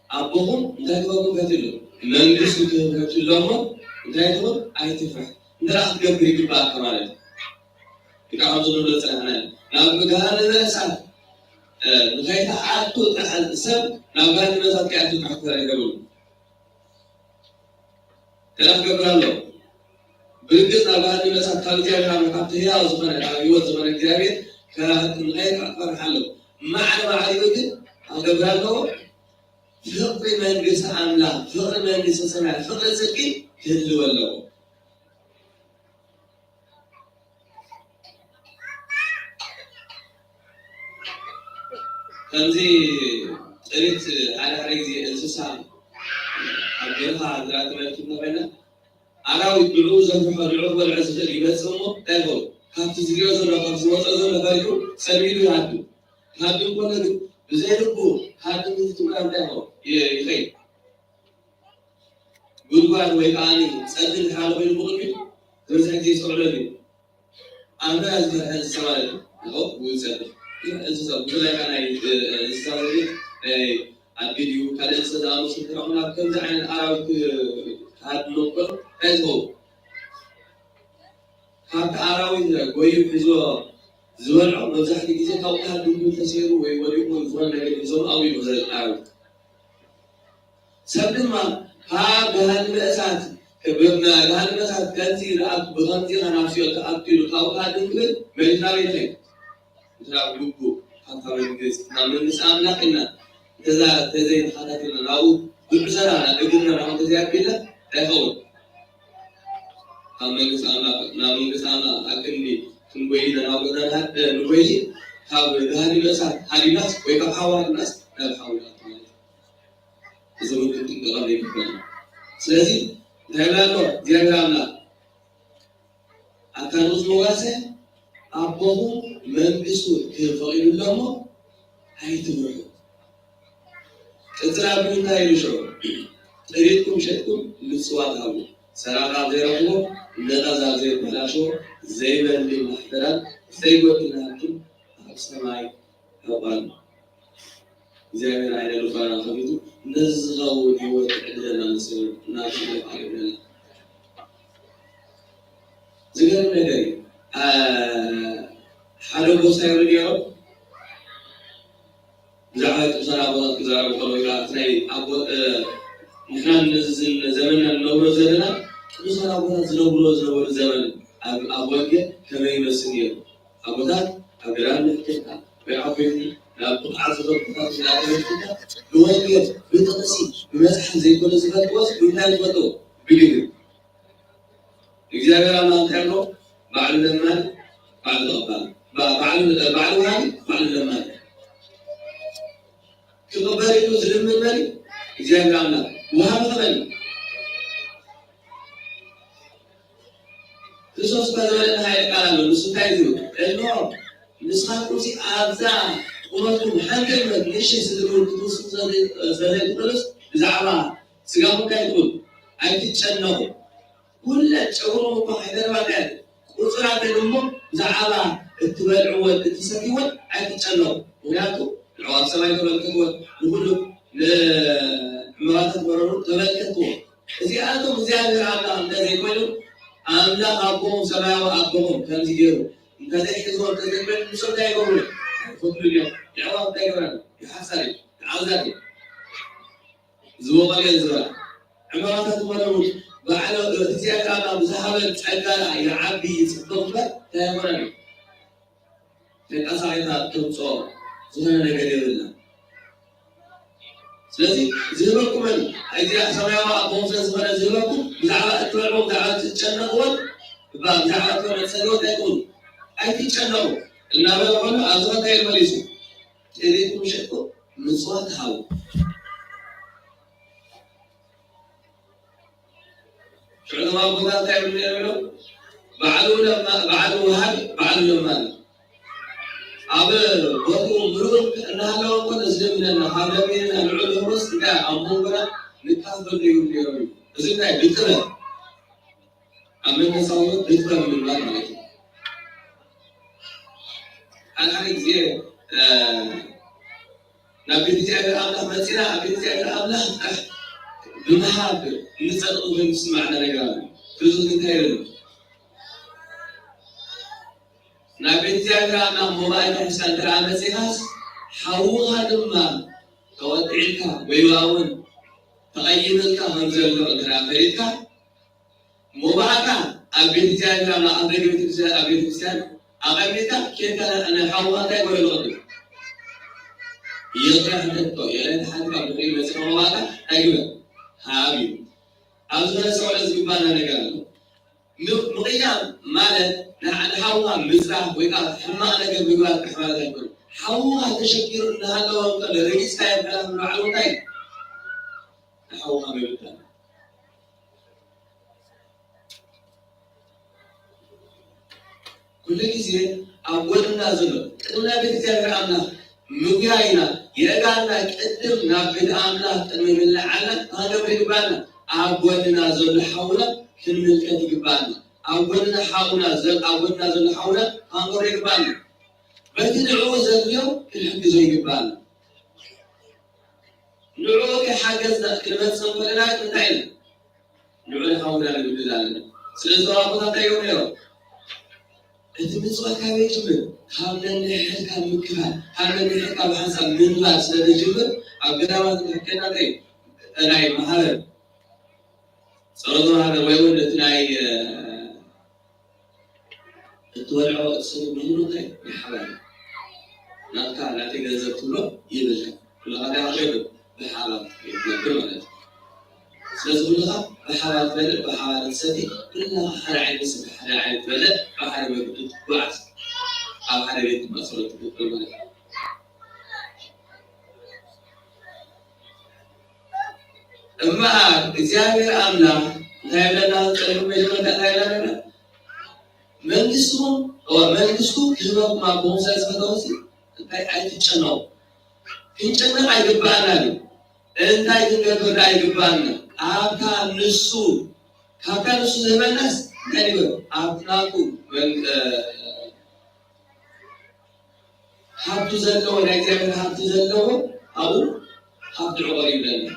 ኣቦኹም እንታይ ክህበኩም ፈትዩ ኣሎ? መንግስቲ ክህብ ፈትዩ ኣሎ እሞ እንታይ ትኹን ኣይትፍራሕ። እንታይ ደኣ ክትገብር ይግባእካ ማለት እዩ። ክዓ ከምዚ ንብሎ ዝጸናሕና ኢና። ናብ ገሃነመ እሳት፣ እ፣ ንኸይትኣቱ ጥራሕ፣ ሰብ ናብ ገሃነመ እሳት ከይኣቱ ጥራሕ ክሰርሕ የብሉን። ከላ ክገብር ኣለዎ። ብርግጽ ናብ ገሃነመ እሳት ካብ እግዚኣብሔር ኣምላኽ፣ ካብቲ ህያው ዝኾነ፣ ካብ ህይወት ዝኾነ እግዚኣብሔር ከላኽል ንኸይትፈርሕ ኣለዎ። ማዕረ ማዕሪኡ ግን ክገብር ኣለዎ። ፍቕሪ መንግስቲ ኣምላኽ፣ ፍቕሪ መንግስቲ ሰማይ፣ ፍቕሪ ጽድቂ ክህልዎ ኣለዎ። ከምዚ ጥሪት ሓደ ሓደ ግዜ እንስሳ ኣብ በረኻ ዝራእቲ መለኪትና ኮይና፣ ኣራዊት ንዕኡ ዘፍርሖ፣ ንዕኡ ክበልዖ ዝኽእል ይመጽእ እሞ እንታይ ይኸውን? ካብቲ ዝሪኦ ዘሎ፣ ካብቲ ዝወጾ ዘሎ ፈሪሑ ሰሚዱ ይሃዱ። ይሃዱ እንከሎ ግን ብዘይ ልቡ ሃዱ ንዝትምራ እንታይ ይኸውን? ይ-፣ ይኸይድ። ጉድጓድ ወይ ከዓኒ ጸድፊ ድሕር ኣሎ ኮይኑ ብቕድሚት ዝበዝሕ ግዜ ይስዕለሉ እዩ። ኣመና ዝፈርሐ እንስሳ ማለት እዩ። ንኸው ብኡ ይጸድፍ። ግን እንስሳ ብፍላይ ከኣ ናይ፣ እ፣ እንስሳ ዘቤት ናይ ኣድጊ ድዩ ካልእ እንስሳ ዝኣመሰሉ እንተ ደኣ ኣብ ከምዚ ዓይነት ኣራዊት ክሃድኖ እንከሎ እንታይ ዝኸውን? ካብቲ ኣራዊት ጎይዩ ሒዝዎ ዝበልዖ መብዛሕትኡ ግዜ ካብኡ ከኣ ድንጉል ተሰይሩ ወይ ወዲቑ ወይ ዝኾነ ነገር ሒዞም ኣብኡ ይብሉ ኣራዊት። ሰብ ድማ ካብ ገሃነመ እሳት፣ ገሃነመ እሳት ከምዚ ይርኣክ፣ ብኸምዚ ኢኻ ናብ ሲኦል ትኣቱ ኢሉ ካብኡ ከኣ ድንግል መሊስና ኣበይ ንኸይድ? ናብ ልቡ፣ ካብታ መንግስቲ፣ ናብ መንግስቲ ኣምላኽ ኢልና እንተዛ-፣ እንተዘይተኸታቲልና፣ ናብኡ ጉዕዞና፣ እግርና ናብኡ እንተዘይኣቢልና እንታይ ይኸውን? ካብ መንግስቲ ኣምላኽ፣ ናብ መንግስቲ ኣምላኽ ኣብ ክንዲ ክንጎይ ኢና፣ ናብ ጎደና ንጎይ፣ ካብ ገሃነመ እሳት ሃዲምናስ ወይ ካብ ሓዊ ሃዲምናስ ናብ ሓዊ ንኣቱ ማለት እዩ። እዚ እውን ክንጥንቀቐሉ ይግባእ። ስለዚ እንታይ ይብል ኣሎ እግዚኣብሔር ኣምላኽ? ኣታ ንኡስ መጓሰ፣ ኣቦኹም መንግስቱ ክህብ ፈቒዱ ኣሎ እሞ ኣይትፍርሑ። ቅጽል ኣቢሉ እንታይ ኢሉ ሽዑ? ጥሪትኩም ሸጥኩም ምጽዋት ሃቡ። ሰራቒ ኣብ ዘይረኽቦ፣ ነቐዝ ኣብ ዘይበላሽዎ፣ ዘይበሊ ማሕደራን ዘይጎድል ሃብትን ኣብ ሰማይ ዕቋር። እግዚኣብሔር ዓይነ ልቦናና ከፊቱ ነዚ ዝኸውን ህይወት ክዕድለና ንስእን እናተመኘ ይብለና። ዝገርም ነገር እዩ። አ፣ ሓደ ጎሳ ይብሉ ነይሮም፣ ብዛዕባ ቅዱሳን ኣቦታት ክዛረቡ ከለዉ፣ ወይ ከዓ እቲ ናይ ኣቦ-፣ እ፣ ንሕና ነዚ ዘመንና ንነብሮ ዘለና ቅዱሳን ኣቦታት ዝነብርዎ ዝነበሩ ዘመን ኣብ፣ ኣብ ወንጌል ከመይ ይመስል ነይሩ? ኣቦታት ኣብ ገዳም ንሕተታ ወይ ዓበይቲ ናብ ብቕዓት ዝኸዱ ቦታታት እንዳተመልከትካ ብወንጌል፣ ብጥቕሲ፣ ብመጽሓፍ ዘይኮነ ዝፈልጥዎስ ብምንታይ ዝፈልጥዎ? ብግብሪ። እግዚኣብሔር ኣምላኽ እንታይ ኣሎ? ባዕሉ ለማኒ፣ ባዕሉ ተቐባሊ። ባ-፣ ባዕሉ፣ ባዕሉ ወሃቢ፣ ባዕሉ ለማኒ። ክቕበል ኢሉ ዝልምን መን እዩ? እግዚኣብሔር ኣምላኽ። ወሃቢ ከ መን እዩ? ክርስቶስ እኳ ዝበለና ሓደ ቃል ኣሎ። ንሱ እንታይ እዩ ዝብል? እንሆ፣ ንስኻትኩምሲ ኣብዛ ቁመትኩም ሓንቲ እምነት ንእሽተይ ስለ ዝኾንኩም ክትውስኑ ስለ ዘይ-፣ ስለ ዘይትኽእሉስ፣ ብዛዕባ ስጋኹም እንታይ ኣይትበሉ፣ ኣይትጨነቑ። ኩለን ጨጉርኹም እኳ ከይተረፋ እንታይ ቁጽራተን እሞ፣ ብዛዕባ እትበልዕወን እትሰትይወን ኣይትጨነቑ። ምኽንያቱ፣ ንዕኡ ኣብ ሰማይ ተመልከትወን፣ ንኹሉ ንዕምባባታት በረሩ ተመልከትዎ። እዚኣቶም እግዚኣብሔር ኣምላኽ እንተ ዘይኮይኑ፣ ኣምላኽ ኣቦኹም፣ ሰማያዊ ኣቦኹም ከምዚ ገይሩ እንተ ዘይሕዝዎም፣ እንተ ዘይኮይኑ፣ ንሶም እንታይ ይገብሩ እዮም? ኣይፈትሉን እዮም። የዕዋፍ እንታይ ይገብራ? ይሓፍሳ ድዩ? ይዓብዛ ድዩ? ዝበቖለ እየን ዝበላ። ዕምባባታት መረሩ ባዕሎ እግዚኣብሔር ኣምላኽ ብዝሃበን ጸጋ ይዓቢ፣ ይጽብቕ እምበር እንታይ ኣይኮነን እዩ። ተንቀሳቒሳ ተምጽኦ ዝኾነ ነገር የብልና። ስለዚ ዝህበኩመን፣ እዚ ሰማያዊ ኣቦኹም ስለ ዝኾነ ዝህበኩም፣ ብዛዕባ እትበልዕዎ፣ ብዛዕባ እትጨነቕዎን፣ ብዛዕባ እትበልዕዎ ትሰግድዎ እንታይ ትብሉ? ኣይትጨነቑ እናበለ ከሎ፣ ኣብዚ እንታይ ኢሉ መሊሱ? ጥሪትኩም ሸጥኩም ምጽዋት ሃቡ። ሽዑ እቶም ኣቦታት እንታይ ይብሉ ነይሮም ኢሎም? ባዕሉ ለማ-፣ ባዕሉ ወሃቢ፣ ባዕሉ ለማኒ። ኣብ ቦትኡ ምሉእ እናሃለወ እኮ ነዚ ለሚነና፣ ካብ ለሚንና ንዑ ንህቦስ እንታይ ኣብ መንጎና ንካፈል ይብሉ ነይሮም እዩ። እዚ እንታይ ብጥበብ፣ ኣብ መንፈሳዊ ህይወት ብጥበብ ምንባር ማለት እዩ። ሓደ ሓደ ግዜ፣ እ፣ ናብ ቤት እግዚኣብሔር ኣምላኽ መጺና፣ ኣብ ቤት እግዚኣብሔር ኣምላኽ ጥራሕ ብምሃብ እንጸድቕ ኮይኑ ዝስማዕና ነገር ኣሎ። እዚ እንታይ ይብል? ናብ ቤት እግዚኣብሔር ኣምላኽ ሞባይልካ ሒዝካ እንተ ደኣ መጺኻስ፣ ሓውኻ ድማ ተቖጢዕካ ወይ እውን ተቐይምልካ ከም ዘሎ እንተ ደኣ ፈሊጥካ፣ ሞባእካ ኣብ ቤት እግዚኣብሔር ኣምላኽ ኣብ ደገ ቤተ ክርስቲያን፣ ኣብ ቤተ ክርስቲያን ኣቐሚጥካ ኬድካ ንሓውኻ እንታይ ግበረሉ ቅድም? ይቕረ ሕተቶ። ይቕረ ተሓትካ ብድሕሪኡ መጺኻ ሞባእካ እንታይ ግበር? ሃብ እዩ። ኣብዚ ከነስተውዕሎ ዝግባና ነገር ኣሎ። ም-፣ ምቕያም ማለት ንሓ-፣ ንሓውኻ ምጽራፍ ወይ ከዓ ሕማቕ ነገር ምግባር ጥራሕ ማለት ኣይኮነን። ሓውኻ ተሸጊሩ እናሃለወ እንከሎ ረጊጽካዮ ምሕላፍ ንባዕሉ እንታይ እዩ? ንሓውኻ ምብዳል። ኩሉ ግዜ ኣብ ጎንና ዘሎ ቅድሚ ናይ ቤት እግዚኣብሔር ኣምላኽ ምጉያይና የእጋርና ቅድም ናብ ቤት ኣምላኽ ቅድሚ ምልዓልና ክንገብር ይግባና። ኣብ ጎንና ዘሎ ሓውና ክንምልከት ይግባና። ኣብ ጎንና ሓውና ዘል-፣ ኣብ ጎንና ዘሎ ሓውና ክንገብሮ ይግባና። በቲ ንዕኡ ዘድልዮ ክንሕግዞ ይግባና። ንዕኡ ከይሓገዝና ክንመጽእ እንከለና እንታይ ኢና? ንዑ ንሓውና ንብድል ኣለና። ስለዚ እቶም ኣቦታት እንታይ ይብሉ ነይሮም? እቲ ምጽዋት ካበይ ይጅምር? ካብ ነንሕድሕድካ ምክፋል፣ ካብ ነንሕድሕድካ ብሓንሳብ ምንባር ስለ ዝጅምር፣ ኣብ ገዳማት ንሕከና እንታይ ናይ ማህበር ጸሎት ማህበር ወይ እውን እቲ ናይ፣ እ፣ እትበልዖ እትሰትዮ ብምሉኡ እንታይ ናይ ሓባር እዩ። ናትካ ናተይ ገንዘብ ትብሎ የብልካ። ኩልኻ እንታይ ክትገብር? ብሓባር ክትነብር ማለት እዩ። ስለዚ ኩልኻ ብሓባር ትበልዕ፣ ብሓባር ትሰቲ፣ ኩልኻ ሓደ ዓይነት ትሰቲ፣ ሓደ ዓይነት ትበልዕ፣ ብሓደ መገዲ ትጓዓዝ፣ ኣብ ሓደ ቤት ድማ ጸሎት ትገብር ማለት እዩ። እምበኣር እግዚኣብሔር ኣምላኽ እንታይ ይብለና? ጸሎት መጀመርታ እንታይ ይብለና? መንግስትኹም፣ እወ፣ መንግስቱ ክህበኩም ኣቦኹም ስለ ዝፈተወሲ እንታይ ኣይትጨነቑ። ክንጨነቕ ኣይግባኣናን እዩ። እንታይ ክንገብር ደኣ ይግባኣና? ኣብታ ንሱ፣ ካብታ ንሱ ዝህበናስ እንታይ ንግበር? ኣብቲ ናቱ መን-፣ እ፣ ሃብቱ ዘለዎ፣ ናይ እግዚኣብሔር ሃብቲ ዘለዎ ኣብኡ ሃብቲ ዕቖር ይብለና።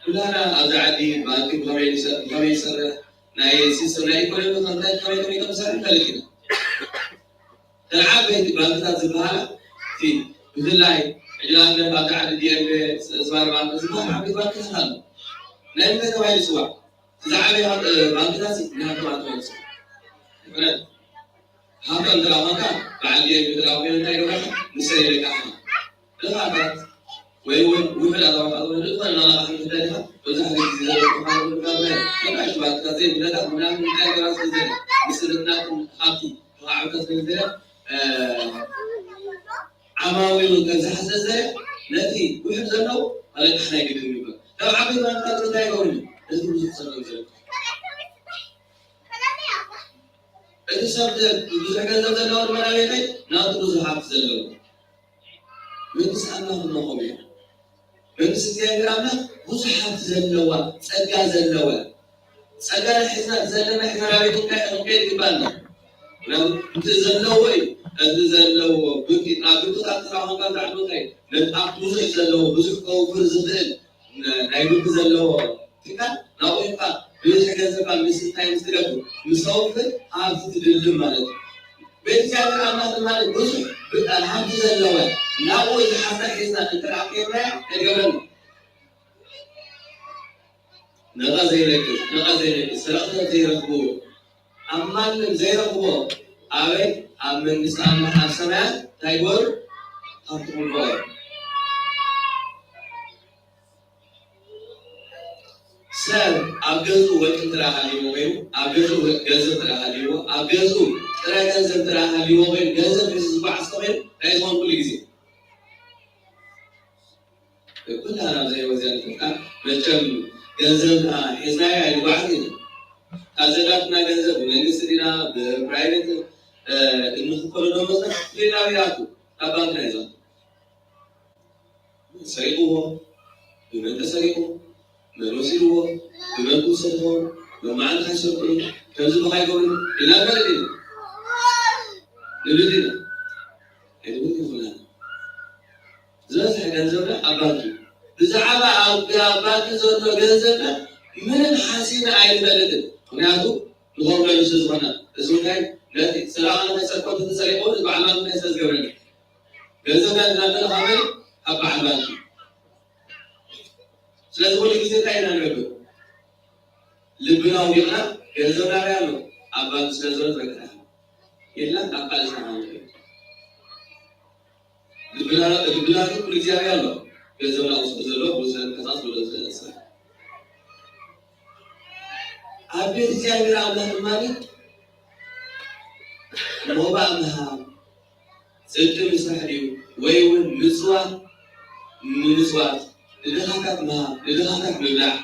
ኩላና ኣብዚ ዓዲ ባንኪ ብኸመይ ይሰ-፣ ብኸመይ ይሰርሕ፣ ናይ ሲስተም ናይ ኢኮኖሚ ከምታይ ከመይ ከመይ ከም ዝሰርሕ ንፈልጥ ኢና። እተን ዓበይቲ ባንክታት ዝበሃላ፣ እቲ ብፍላይ ሕጂ ንኣብነት ኣብዚ ዓዲ ዲ ኤም ቤ፣ ስማር ባንክ ዝበሃል ዓበይቲ ባንክታት ኣሎ። ናይ ምንታይ ተባሂሉ ይፅዋዕ? እቲ ዝዓበየ ባንክታት እዚ ናይ ሃብታማት ተባሂሉ ይፅዋዕ። ምኽንያቱ ሃብታም እንተ ደኣ ኾንካ፣ በዓል ዲ ኤም ቤ እንተ ደኣ ኮይነ እንታይ ይገብረካ? ንሰብ ይልቃሕኻ። ድኻታት ወይ እውን ውሑድ ኣታዊ ዝኣተወ ዝኾነ መላእኽቲ እንተ ደሊኻ፣ መብዛሕትኡ ግዜ ዘረብኡ ካብ ምንባር ናይ ከማሽ ባንክታት ዘይብለታት ምናምን እንታይ ገራ ስለ ዘለ፣ ንስርትናትን ሃብቲ ተኻዕብታ ስለ ዘለ፣ እ፣ ዓማዊል እውን ከብዝሓ ስለ ዘለ፣ ነቲ ውሑድ ዘለዎ ኣለቃሕ ናይ ግድን ይግበር። ካብ ዓበይቲ ባንክታት እንታይ ይገብሩ? ነቲ ብዙሕ ዘሎ ይዘርግሑ። እቲ ሰብ ደ-፣ ብዙሕ ገንዘብ ዘለዎ ድማ ናበየናይ? ናቱ ብዙሕ ሃብቲ ዘለዎ። መንግስቲ ኣምላኽ ድማ ከምኡ እያ። መንግስቲ እግዚኣብሔር ኣምላኽ ብዙሕ ሃብቲ ዘለዋ፣ ጸጋ ዘለዋ። ጸጋ ሒዝና፣ ዘለና ሒዝና ናበይ ክንከ-፣ ክንከይድ ይግባኣና? ምክንያቱ እቲ ዘለዎ እዩ። እቲ ዘለዎ ብርቂ-፣ ኣብ ብርቅታት ተራኸብካ ብዛዕባ እንታይ? ነቲ ኣብቲ ብዙሕ ዘለዎ፣ ብዙሕ ከውፍር ዝኽእል ን-፣ ናይ ብርቂ ዘለዎ ትካል ናብኡ ኢኻ ብብዝሒ ገንዘብካ ምስ እንታይ ምስ ትገብር፣ ምስ ተውፍር ሃብቲ ትድልብ ማለት እዩ። ቤተ እግዚኣብሔር ኣምላኽ ድማ ብዙሕ ብጣል ሃብቲ ዘለወ ናብኡ ዝሓዛ ሒዝና እንተ ደኣ ኬድናዮ ከይገብረና። ነቐ ዘይነቅዝ፣ ነቐ ዘይነቅዝ፣ ሰረቕቲ ዘይረኽብዎ፣ ኣብ ማንም ዘይረኽብዎ፣ ኣበይ? ኣብ መንግስቲ ኣምላኽ ኣብ ሰማያት እንታይ ይግበሩ? ሃብትኹም ይግበሩ። ሰብ ኣብ ገዝኡ ወርቂ እንተ ደኣ ሃልይዎ ኮይኑ፣ ኣብ ገዝኡ ገንዘብ እንተ ደኣ ሃልይዎ፣ ኣብ ገዝኡ ጥረ ገንዘብ እንተ ደኣ ሃልይዎ ኮይኑ፣ ገንዘብ ሒዙ ዝጓዓዝ ተኾይኑ፣ እንታይ ዝኸውን ኩሉ ግዜ? ኩላና ኣብዚ ህይወት እዚኣ ንፈልጣ። መቸም ገንዘብና ሒዝናዮ ኣይንጓዓዝን ኢና። ካብ ዘላትና ገንዘብ ብመንግስቲ ዲና ብፕራይቬት፣ እ፣ እንኽፈሎ ደሞዝና ፍልይ ናበይ ይኣቱ? ናብ ባንክና እዩ ዝኣቱ። መን ሰሪቕዎ? ብመን ተሰሪቑ? መን ወሲድዎ? ብመን ክውሰድ ይኸውን? መመዓልቲ ኣይሰርቁን? ከምዚ ብኸይ ይገብሩን? ኢልና ንፈልጥ ኢና። ንብል ኢና። ኣይንብል ይኹናል። ዝበዝሐ ገንዘብና ኣብ ባንክ እዩ። ብዛዕባ ኣብ፣ ኣብ ባንክ ዘሎ ገንዘብና ምንም ሓሲብና ኣይንፈልጥን። ምኽንያቱ ንኸፍለሉ ስለ ዝኾና። እዚ እንታይ ነቲ ሰላም ነቲ ሰርቆ ተሰሪቆ በዓል ባንክ እንታይ ስለ ዝገብረኒ? ገንዘብ ናይ ዝናበለ ካበይ? ካብ በዓል ባንክ። ስለዚ ኩሉ ግዜ እንታይ ኢና ንገብር? ልብና ኣውዲቕና ገንዘብ ናበይ ኣሎ? ኣብ ባንክ ስለ ዘሎ ትረክና ኢልና ናብ ካልእ ስራሕ ንኸይድ። ልብና ግን ኩሉ እግዚኣብሔር ኣሎ። ገንዘብና ውስጡ ዘሎ ብዝነንቀሳስ ብሎ ዝነሳ ኣብ ቤት እግዚኣብሔር ኣምላኽ ድማ ሞባእ ምሃብ ጽድቂ ምስራሕ ድዩ ወይ እውን ምጽዋት ንምጽዋት ንድኻታት ምሃብ ንድኻታት ምብላዕ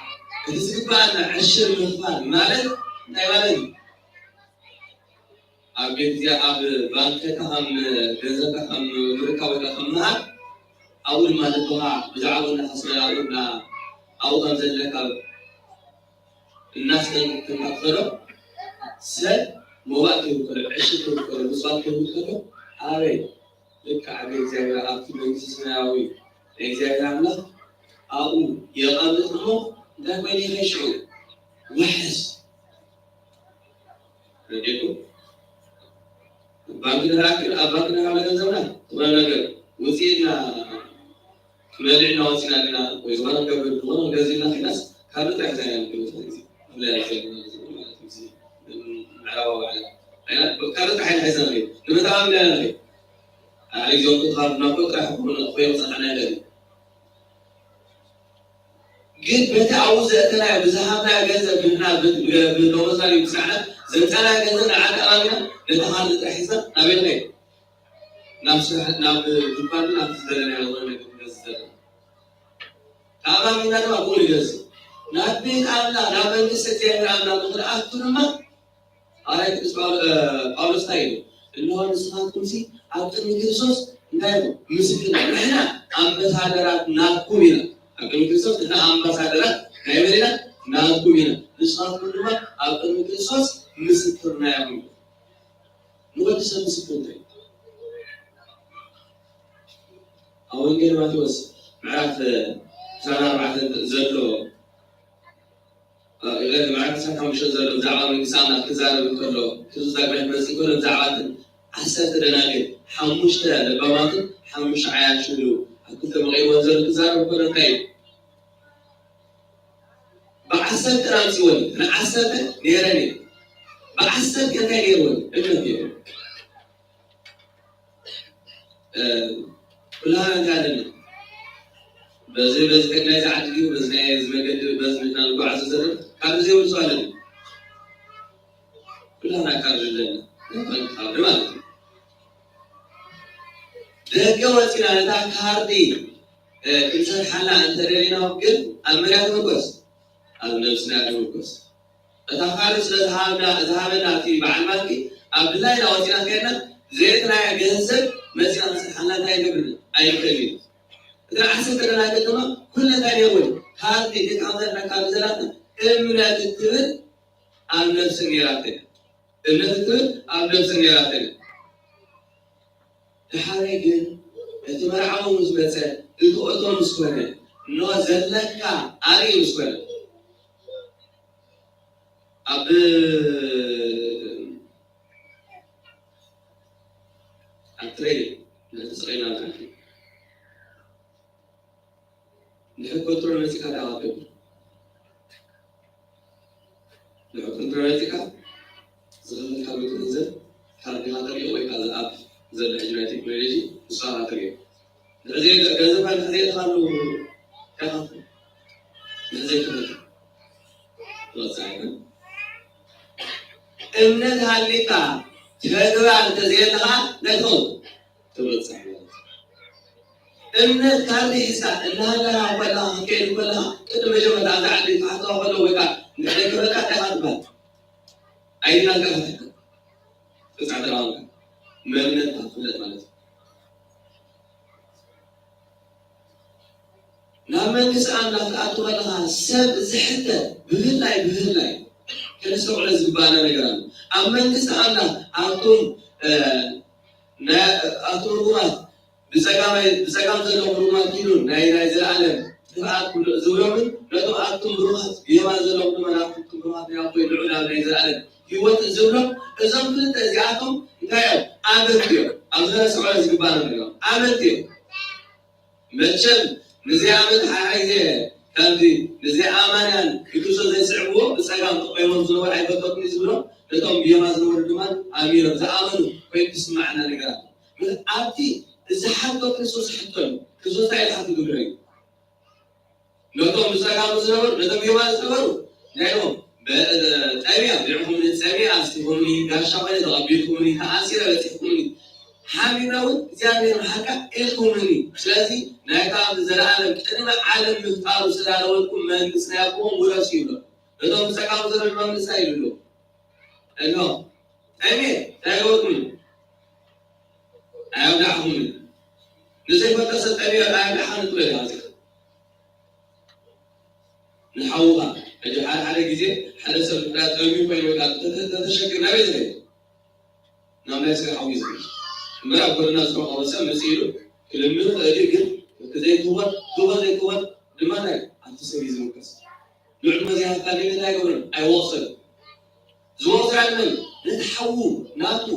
እቲ ዝግባኣና ዕሽር ምኽፋል ማለት እንታይ ማለት እዩ? ኣብ ቤት እዚኣ ኣብ ባንክካ ከም ገንዘብካ ከም ምርካብ ወይ ከዓ ከም ምሃብ ኣብኡ ድማ ልብኻ ብዛዕባኡ እናሓስበ ኣብኡ እና ኣብኡ ከም ዘለካ እናስተንተንካ ትኸዶ ሰብ ሞባእ ክህብ ከሎ ዕሽር ክህብ ከሎ ምፅዋት ክህብ ከሎ ኣበይ ልክዕ ኣብ እግዚኣብሔር ኣብቲ መንግስቲ ሰማያዊ ናይ እግዚኣብሔር ኣምላኽ ኣብኡ የቐምጥ እሞ እንታይ ኮይኑ ይኸሽዑ ውሕስ ረዲኩም ባንክ ንረኣክል ኣብ ባንክ ንረኣለ ገንዘብና ዝኾነ ነገር ውፅኢትና ክመልዕና ወፂና ኣለና ወይ ዝኾነ ክገብር ዝኾነ ገዚእና ኪናስ ካብ ጥራሕ ዛያ ንክምታ ጊዜ ብፍላይ ኣብ ዘለና ማለት ጊዜ ምዕራባዊ ዓለም ካብ ጥራሕ ሓይዛ ንመታዊ ላ ንኸ ኣሪዞን ካብ ናብ ጥራሕ ኮይኑ ኮይኑ ፀናና ይደል ግን በቲ ኣብኡ ዘእተናዮ ብዝሃብናዮ ገንዘብ ብና ብሎመዛሪ ብሰዓት ዘምፃናዮ ገንዘብ ንዓዲ ኣባቢና ነቲ ካልእ ጥራሕ ሒዝና ናበየናይ ናብ ስራሕ ናብ ድኳን ናብ ዝደለናዮ ዝኾነ ነገር ክንገዝእ ዘለና ተኣማሚና ድማ ብኡ ንገዝእ ናብ ቤት ኣምላኽ ናብ መንግስቲ እግዚኣብሔር ኣምላኽ ንክንኣቱ ድማ ኣራይ ቅዱስ ጳውሎስ እንታይ ኢሉ? እንሆ ንስኻትኩም ሲ ኣብ ቅድሚ ክርስቶስ እንታይ ኢሉ? ምስክር ንሕና ኣምባሳደራት ናትኩም ኢና። ኣብ ቅድሚ ክርስቶስ ንሕና ኣምባሳደራት ናይ መን ኢና? ናትኩም ኢና። ንስኻትኩም ድማ ኣብ ቅድሚ ክርስቶስ ምስክርና ኢኹም። ንወዲ ሰብ ምስክር እንታይ? ኣብ ወንጌል ማቴዎስ ምዕራፍ ዕስራን ኣርባዕተን ዘሎ ምዕራፍ ዕስራን ሓሙሽተን ዘሎ ብዛዕባ መንግስቲ ኣምላኽ ክዛረብ እንከሎ ክርስቶስ ዳግማይ ክመፅእ እንከሎ ብዛዕባ እተን ዓሰርተ ደናግል ሓሙሽተ ለባማትን ሓሙሽተ ዓያሹን እዩ ኣብ ክልተ መቂልወን ዘሎ ክዛረብ እንከሎ እንታይ እዩ? ብዓሰርተ ኣምፅወን ንዓሰርተ ነይረን እዩ ብዓሰርተ እንታይ ነይርወን እምነት ነይሩ ኩላና እንታይ ኣለና በዚ በዚ ተግላይ ዝዓዲ ድዩ በዚ ናይ እዚ መገዲ በዚ ምድና ንጓዓዞ ዘለና ካብ ዘይወልፁ ኣለና ኩላና ካብ ዘለና ንጠንክኻሉ ማለት እዩ ደገ ወፂና ነታ ካርዲ ክንሰርሓላ እንተደሊና ግን ኣብ መርያ ትምርኮስ ኣብ ነብስና ትምርኮስ እታ ካልእ ስለ ዝሃበና እቲ በዓል ባንኪ ኣብ ድላይና ወፂና ከይድና ዘየጥናያ ገንዘብ መፂና ክንሰርሓልና እንታይ ይገብር ኣይንክእል እዩ። እተን ዓሰርተ ደናግል ድማ ኩለን እንታይ ነይርወን? ካብቲ ደቂ ኣምሳልና ካብ ዘላትና እምነት እትብል ኣብ ነብሰን ነይራተን እምነት እትብል ኣብ ነብሰን ነይራተን ድሓረይ ግን እቲ መርዓዊ ምስ መፀ እቲ ኦቶ ምስ ኮነ እንሆ ዘለካ ኣርኢ ምስ ኮነ ኣብ ኣብ ትሬኒንግ ነቲ ስቐይና ንዓዲ ንሕድ ኮንትሮል መፂካ ዳዋ ገብር ንሕድ ኮንትሮል መፂካ ዝኸፈልካ ቤት ገንዘብ ካርድኻ ተሪኦ ወይ ከዓ ኣብ ዘሎ ሕጂ ናይ ቴክኖሎጂ ንስኻ ተሪኦ ንሕዘይ ገንዘብካ ንሕዘይ ኢልካ ኣለዉ ከይኻ ንሕዘይ ክብል ትወፅእ ኣይኮን እምነት ሃሊካ ተግባር እንተዘየለካ ነትኸውን ትበፅሕ ማለት እምነት ካርዲ ሒዝካ እናሃለኻ ከለኻ ክትከይድ ከለኻ ቅድሚ መጀመርታ ኣብዛ ዓዲ ክሓትዋ ከለዉ ወይ ከዓ ንሕደ ክበልካ እንታይ ኢኻ ትበሃል ኣይድናን ከፋትካ ተፃዕተራውካ መንነትካ ትፍለጥ ማለት እዩ ናብ መንግስቲ ኣምላኽ ክትኣቱ ከለኻ ሰብ ዝሕተት ብህላይ ብህላይ ከነስተውዕሎ ዝግባኣና ነገር ኣሎ። ኣብ መንግስቲ ኣምላኽ ኣቱም ኣቱም ርጉማት ብጸጋም ዘለኹም ርጉማት ኪዱ ናይ ናይ ዘለኣለም ጥፍኣት ዝብሎምን ነቶም ኣቱም ብሩኻት ብየማን ዘለኹም ድማ ናብቲ ብሩኻት ናይ ኣቦይ ልዑል ኣብ ናይ ዘለኣለም ህይወትን ዝብሎም እዞም ክልተ እዚኣቶም እንታይ እዮም? ኣመንቲ እዮም። ኣብዚ ነስምዖ ዝግባእ ነገር እዮም። ኣመንቲ እዮም። መቸም ንዚኣ መትሓሓዜ ከምዚ ንዘይኣማንያን ንክርስቶስ ዘይስዕብዎ ብጸጋም ተቆይሞም ዝነበሩ ኣይፈለጥኩን እዩ ዝብሎም። ነቶም ብየማን ዝነበሩ ድማ ኣሚኖም ዝኣመኑ ኮይኑ ዝስማዓና ነገር ኣሎ። ኣብቲ እዚ ሓቶ ክርስቶስ ሕቶ እዩ። ክርስቶስ እንታይ ኢልካ ትግብሮ እዩ? ነቶም ብጸጋሙ ዝነበሩ ነቶም ብየማን ዝነበሩ ናይሎም ጠምያ ብዕኹምኒ ጸምያ ኣስቲኹምኒ ጋሻ ኮይነ ተቐቢልኩምኒ ተኣሲረ በጺሕኩምኒ ሓሚመ እውን እግዚኣብሔር ሓቃ ኢልኩምኒ። ስለዚ ናይታ ዘለኣለም ቅድሚ ዓለም ምፍጣሩ ስላለወልኩም መንግስቲ ናይ ኣቦኹም ውረሱ ይብሎ። ነቶም ብጸጋሙ ዘለዉ መንግስቲ ኣይብሉ እኖ ጠምየ እንታይ ገበርኩምኒ? ኣያብላዕኹምን ንዘይፈልጦ ሰብ ጠቢዖ ኣያብላዕኻ ንጥበብ እያ። ንሓውኻ ሕጂ ሓደ ሓደ ግዜ ሓደ ሰብ እንዳ ጠቢዩ ኮይኑ ወይ ከዓ ተተ- ተተሸግር ናበይ ዝኸይድ? ናብ ናይ ስጋ ሓዊ ዝኸይድ እምበር ኣብ ጎደና ዝረኸቦ ሰብ መፅእ ኢሉ ክልምን ይኽእል እዩ። ግን እቲ ዘይክወን ክወን ዘይክወን ድማ ናይ ኣብቲ ሰብ እዩ ዝምከስ። ልዑል መዚያካ ሌቤት ኣይገብርን ኣይወቕሰን። ዝወቕሰ ኣልመን ነቲ ሓዉ ናቱ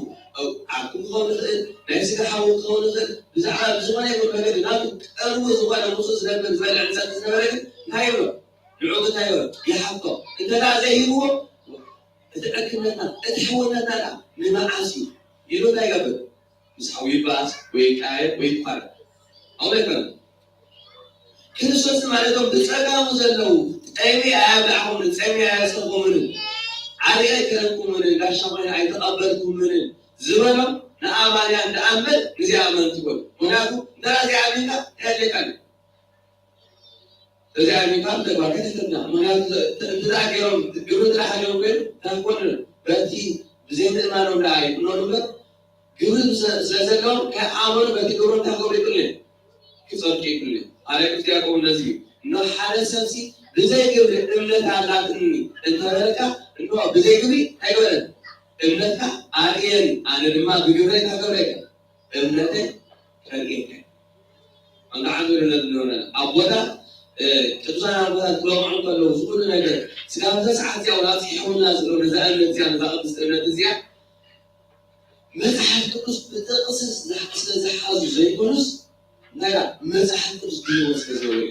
ዓርኩ ክኸውን ይኽእል፣ ናይ ስጋ ሓዉ ክኸውን ይኽእል። ብዛዕባ ብዝኾነ ይኹን መገዲ ናቱ ቀርቡ ዝኾነ ምስኡ ዝነብር ዝበልዕ እንሰት ዝነበረ ግን እንታይ ይብሎ? ንዑ እንታይ ይብሎ? ይሓቶ። እንተ ደኣ ዘይህብዎ እቲ ዕርክነትና እቲ ሕውነትና ደኣ ንመዓስ እዩ ኢሉ እንታይ ይገብር? ምስ ሓው ይባኣስ ወይ ይቃየር ወይ ይፋረድ ኣውለ ይኮነ። ክርስቶስ ማለቶም ብጸጋሙ ዘለዉ ጸሚ ኣያብላዕኹምን ጸሚ ኣያሰኹምን ዓሊ ኣይከለኩምን ጋሻ ኮይነ ኣይተቐበልኩምን ዝበሎም ንኣማንያን ደኣ እምበር ንዚኣመንቲ ኮኑ። ምክንያቱ እንተ ዚኣሚንካ እንታይ ኣድልየካ እዩ? እዚ ኣይነት ተግባር ከተተግና ምክንያቱ እንተደኣ ገይሮም ግብሪ ጥራሕ ሃልዮም ኮይኑ ኣይኮንን በቲ ብዘይምእማኖም ደኣ ይኩኖም እምበር ግብሪ ስለ ዘለዎም ከይኣመኑ በቲ ግብሮም እንታይ ክገብሩ ይክእሉ እዮም? ክፀድቁ ይክእሉ እዮም። ኣረ ቅዱስ ያዕቆብ ነዚ እዩ እኖ ሓደ ሰብሲ ብዘይ ግብሪ እምነት ኣላትኒ እንተበለካ እኖ ብዘይ ግብሪ እንታይ በለን እምነትካ ኣርእየኒ ኣነ ድማ ብግብረይ እንታይ ክገብረካ እምነተይ ከርእየካ። ኣንታ ዓንዱ እምነት እንሆነ ኣቦታት ቅዱሳን ኣቦታት ክለምዑ ከለዉ ዝኩሉ ነገር ስጋብ እዛ ሰዓት እዚኣ እውን ኣብፂሖምና ዘለዉ ነዛ እምነት እዚኣ ነዛ ቅድስቲ እምነት እዚኣ መፅሓፍ ቅዱስ ብጥቕሲ ስለ ዝሓዙ ዘይኮኑስ እንታይ መፅሓፍ ቅዱስ ብሂወት ስለ ዘውዕሉ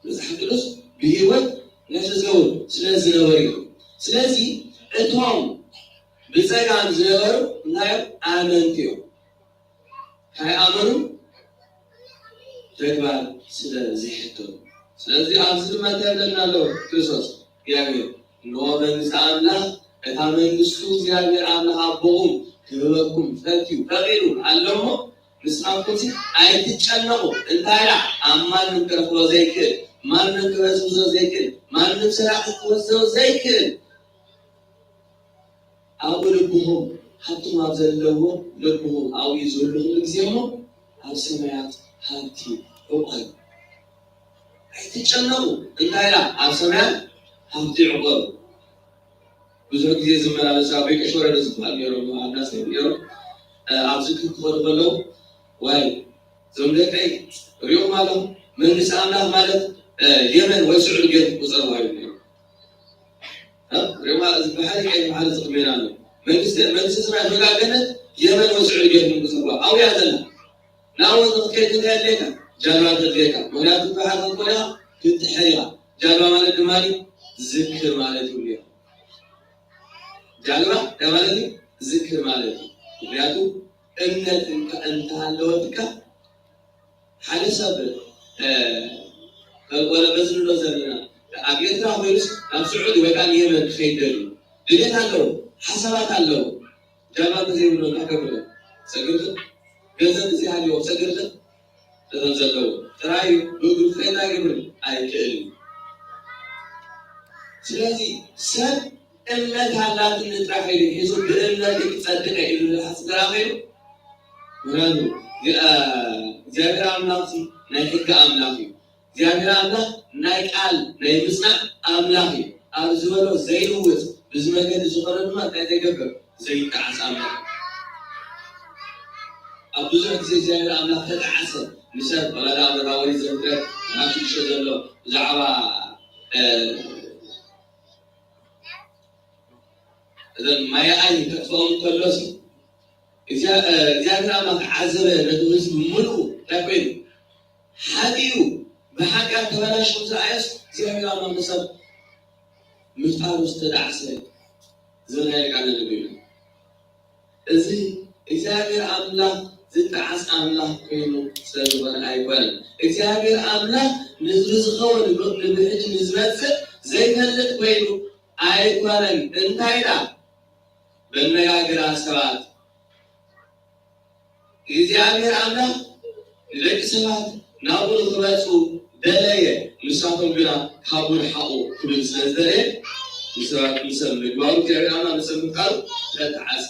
መፅሓፍ ቅዱስ ብሂወት ነቲ ዝነብር ስለ ዝነበሩ እዩ። ስለዚ እቶም ብፀጋም ዝነበሩ እንታይ እዮም? ኣመንቲ እዮም። ከይኣመኑ ተግባር ስለ ዘይሕተቱ። ስለዚ ኣብዚ ድማ እንታይ ይብለና ኣሎ ክርስቶስ? እግዚኣብሔር እንሆ መንግስቲ ኣምላኽ እታ መንግስቱ እግዚኣብሔር ኣምላኽ ኣቦኹም ክህበኩም ፈትዩ ፈቒዱ ኣሎ እሞ ንስኻትኩምሲ ኣይትጨነቑ። እንታይ ደኣ ኣብ ማንም ክረኽቦ ዘይክእል፣ ማንም ክበዝብዞ ዘይክእል፣ ማንም ሰራቒ ክወስዶ ዘይክእል ኣብኡ ልብኹም ሃብትኹም ኣብ ዘለዎ ልብኹም ኣብኡ እዩ ዝህሉ ኩሉ ግዜ እሞ ኣብ ሰማያት ሃብቲ ዕቖሩ። ኣይትጨነቑ። እንታይ ደኣ ኣብ ሰማያት ሃብቲ ዕቖሩ። ብዙሕ ግዜ ዝመላለሱ ኣቦይ ቀሺ ወረደ ዝበሃል ነይሮም፣ ኣናስ ነይሮም። እ፣ ኣብ ዝክር ክኸዱ ከለዉ፣ ዋይ፣ እዞም ደቀይ ሪኦም ኣለኹ፣ መንግስቲ ኣምላኽ ማለት፣ እ፣ የመን ወይ ስዑዲ ጌርኩም ቁጸርዋ ይብሉ ነይሮም። እ፣ ሪኦም፣ እዚ ብሓደ ቀይ ብሓደ ዝቕሜና ኣሎ። መንግስቲ፣ መንግስቲ ሰማያት ወይ ከዓ ገነት የመን ወይ ስዑዲ ጌርኩም ቁጸርዋ። ኣብያ ዘላ። ናብኡ ንኽትከይድ እንታይ ኣድልየካ? ጃልባ ተድልየካ። ምኽንያቱ ብሓደ ኮይና ክትጥሕር ኢኻ። ጃልባ ማለት ድማ ዝክር ማለት እዩ። ጃልባ እንታይ ማለት እዩ? ዝክር ማለት እዩ። ምኽንያቱ እምነት እንተ-፣ እንተሃለወትካ ሓደ ሰብ፣ እ፣ ወለ በዚ ንብሎ ዘለና ኣብ ኤርትራ ኮይኑስ ናብ ስዑዲ ወይ ከዓ ንየመን ክኸይድ ደልዩ ድሌት ኣለዎ፣ ሓሳባት ኣለዎ። ጃልባ እንተዘይብሉ እንታይ ክገብር? ክሰግር ዶ? ገንዘብ እንተዘይሃልዎ ክሰግር ዶ? ነቶም ዘለዉ ጥራይ እዩ። ብእግሩ ክኸይድ ኣይገብርን፣ ኣይክእልን እዩ። ስለዚ ሰብ እምነት ኣላትኒ ጥራሕ ኢሉ ሒዙ ብእምነት ክጸድቕ እየ ኢሉ ዝሓስብ ተራ ኸይኑ ምናሉ እግዚኣብሔር ኣምላኽ ናይ ሕጊ ኣምላኽ እዩ። እግዚኣብሔር ኣምላኽ ናይ ቃል ናይ ምጽናዕ ኣምላኽ እዩ። ኣብ ዝበሎ ዘይልውጥ ብዚ መገዲ ዝኾነ ድማ እንታይ ዘይገብር ዘይጠዓስ ኣምላኽ እዩ። ኣብ ብዙሕ ግዜ እግዚኣብሔር ኣምላኽ ተጠዓሰ ንሰብ ወላ ዳ መራወሪ ዘፍጥረት ናብ ሽዱሽተ ዘሎ ብዛዕባ እ፣ እዘን ማያኣይ ከጥፍኦም ከሎሲ እግዚኣብሔር ኣምላኽ ዓዘበ ነቲ ህዝቢ ምሉኡ እንታይ ኮይኑ ሓጢኡ ብሓጢኣት ተበላሽው ዝረኣየስ እግዚኣብሔር ኣምላኽ ንሰብ ምፍጣሩ ዝተጣዕሰ ዝረኣየ ቃል ንብሉ። እዚ እግዚኣብሔር ኣምላኽ ዝጠዓስ ኣምላኽ ኮይኑ ስለ ዝኾነ ኣይኮነን። እግዚኣብሔር ኣምላኽ ንዝኸውን ንብሕጂ ንዝመጽእ ዘይፈልጥ ኮይኑ ኣይኮነን። እንታይ ደኣ በነጋግራ ሰባት እግዚኣብሔር ኣምላኽ ንደቂ ሰባት ናብኡ ንኽመጹ ደለየ። ንሳቶም ግና ካብኡ ርሓቑ ክብል ስለ ዝደለየ ንሰባት ንሰብ ምግባሩ እግዚኣብሔር ኣምላኽ ንሰብ ምፍጣሩ ተጣዓሰ።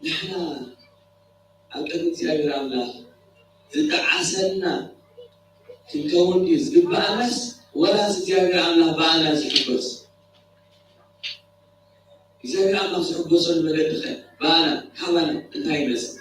ንሕና ኣብ ቅድሚ እግዚኣብሔር ኣምላኽ ዝጠዓሰና ክንከውን ድዩ ዝግብኣናስ ወላስ እግዚኣብሔር ኣምላኽ ብኣና ዝሕጎስ? እግዚኣብሔር ኣምላኽ ዝሕጎሰሉ መገዲ ኸ ብኣና ካባና እንታይ ይመስል?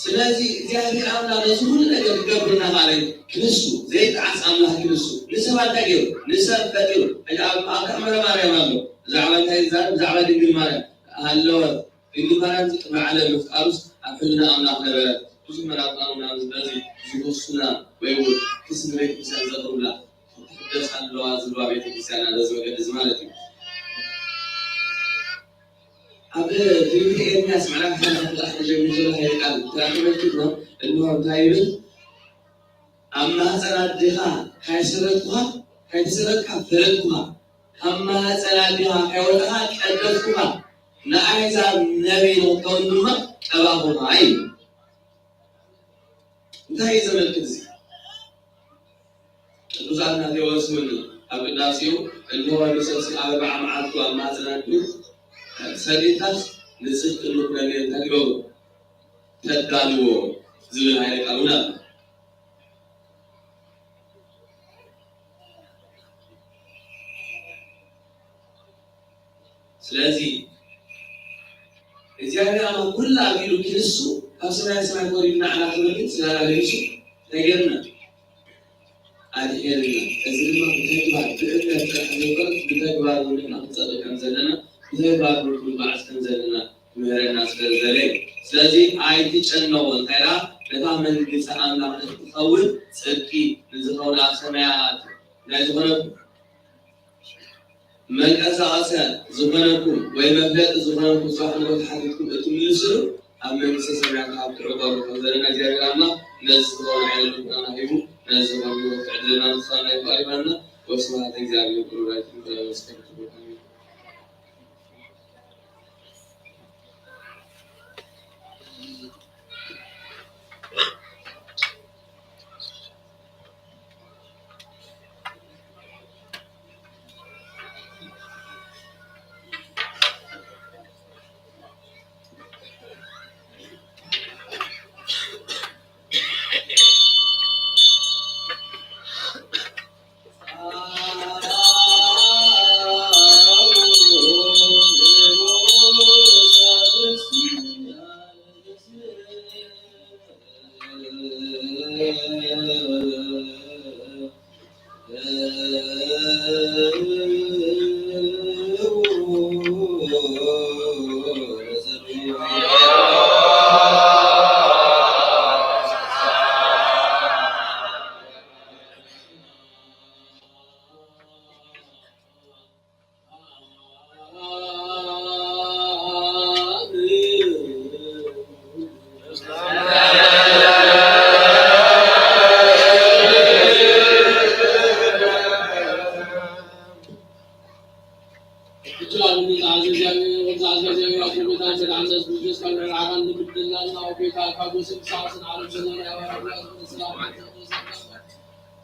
ስለዚ እግዚኣብሔር ኣምላኽ ነዚ ኩሉ ነገር ክገብር እናኸኣለ ክንሱ ዘይጠዓስ ኣምላኽ ክንሱ ንሰባት እንታይ ገይሩ ንሰብ ፈጢሩ። ሕጂ ኣብ ኣብ ተኣምረ ማርያም ኣሎ ብዛዕባ እንታይ ይዛረብ ብዛዕባ ድንግል ማርያም ሃለወት ድንግል ማርያም ቅድሚ ዓለም ምፍጣሩስ ኣብ ሕልና ኣምላኽ ነበረት። ብዙሕ መናፍቃን እውን ኣብዚ በዚ ዝኸሱና ወይ እውን ክሲ ንቤተክርስትያን ዘቕርቡላ ክትሕደስ ኣለዋ ዝብልዋ ቤተክርስትያን በዚ መገዲ እዚ ማለት እዩ። ኣብ ትንቢተ ኤርምያስ ምዕራፍ ሓሙሽተ ቁፅሪ ሓደ ጀሚሩ ዘሎ ኃይለ ቃል እንተ ተመልኪትና እንሆ እንታይ ይብል? ኣብ ማህፀን ኣዴኻ ካይሰረትኩኻ ካይተሰረትካ ፈለጥኩኻ፣ ካብ ማህፀን ኣዴኻ ካይወፃኻ ቀደስኩኻ፣ ንኣሕዛብ ነቢይ ንኽትከውን ድማ ቀባኹኻ እዩ። እንታይ እዩ ዘመልክት እዚ? ቅዱስ ኣትናቴዎስ እውን ኣብ ቅዳሴኡ እንሆ ንሰብሲ ኣብ ኣርብዓ መዓልቱ ኣብ ማህፀን ኣዴኡ ሰሪታስ ንፅድቂ ንኩነኔ እንታይ ትገብሩ ተዳልዎ ዝብል ኃይለ ቃል እውን ኣሎ። ስለዚ እግዚኣብሔር ኣምላኽ ኩሉ ኣቢሉ ክንሱ ካብ ሰማይ ሰማይ ወሪዱ ንዓና ክብል ስጋና ለቢሱ እንታይ ገይሩና? ኣድሒኑና። እዚ ድማ ብተግባር ብእምነት ጥራሕ ዘይኮነስ ብተግባር እውን ድማ ክንጸድቕ ከም ዘለና ብተግባር እውን ክንጓዓዝ ከም ዘለና ክምህረና ስለ ዝደለየ እዩ። ስለዚ ኣይትጨነቑ እንታይ ደኣ ነታ መንግስቲ ኣምላኽ ንክትኸውን ጽድቂ ንዝኸውን ኣብ ሰማያት ናይ ዝኾነኩም መንቀሳቐሰ ዝኾነኩም ወይ መፍለጢ ዝኾነኩም ጽባሕ ንግሆ ተሓቲትኩም እትምልስሉ ኣብ መንግስተ ሰማያት ሃብቲ ዕቆሩ ከም ዘለና እግዚኣብሔር ኣምላኽ ነዚ ዝኾነ ዓይነት ልቦና ሂቡ ነዚ ዝኾነ ህይወት ክዕድለና ንስኻና ይፍቃድ ይበለና። ወስብሐት ለእግዚኣብሔር ወለወላዲቱ ድንግል ወለመስቀሉ ክቡር ኣሜን።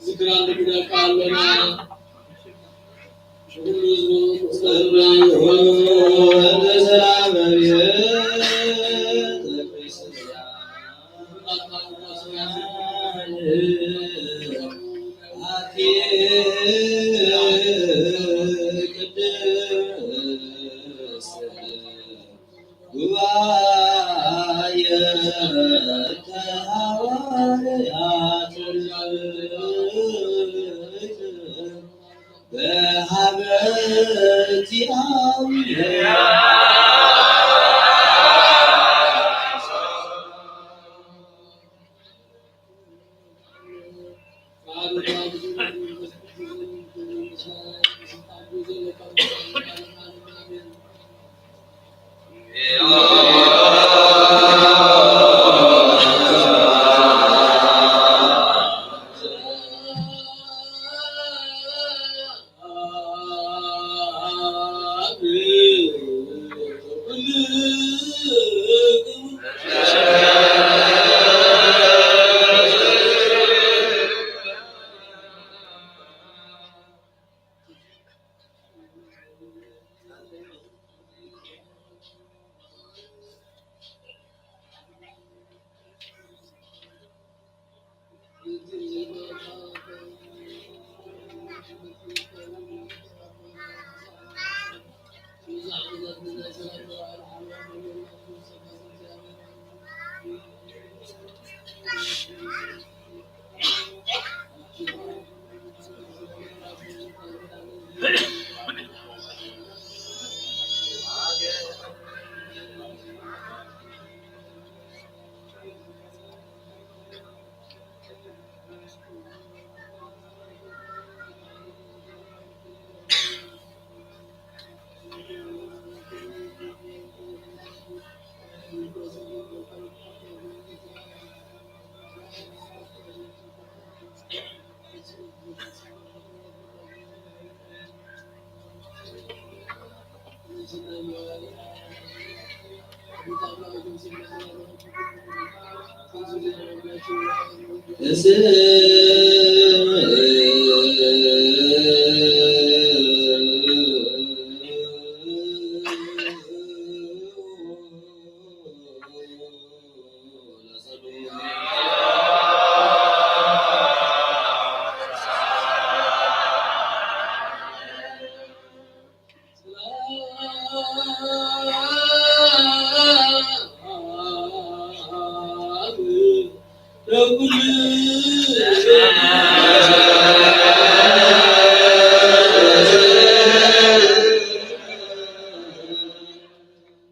ዝክራ ንብለካ ኣለና። ንኹሉ ህዝቡ ሰላም ተሃዋርያት ርግብ በሃበ ዚኣም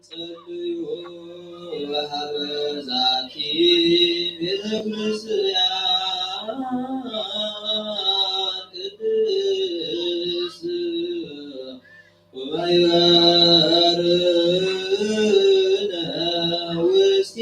ጸልዩ ወሃበ ዛቲ ቤተ ክርስቲያን ቅድስት ወማይበርነ ውስቴ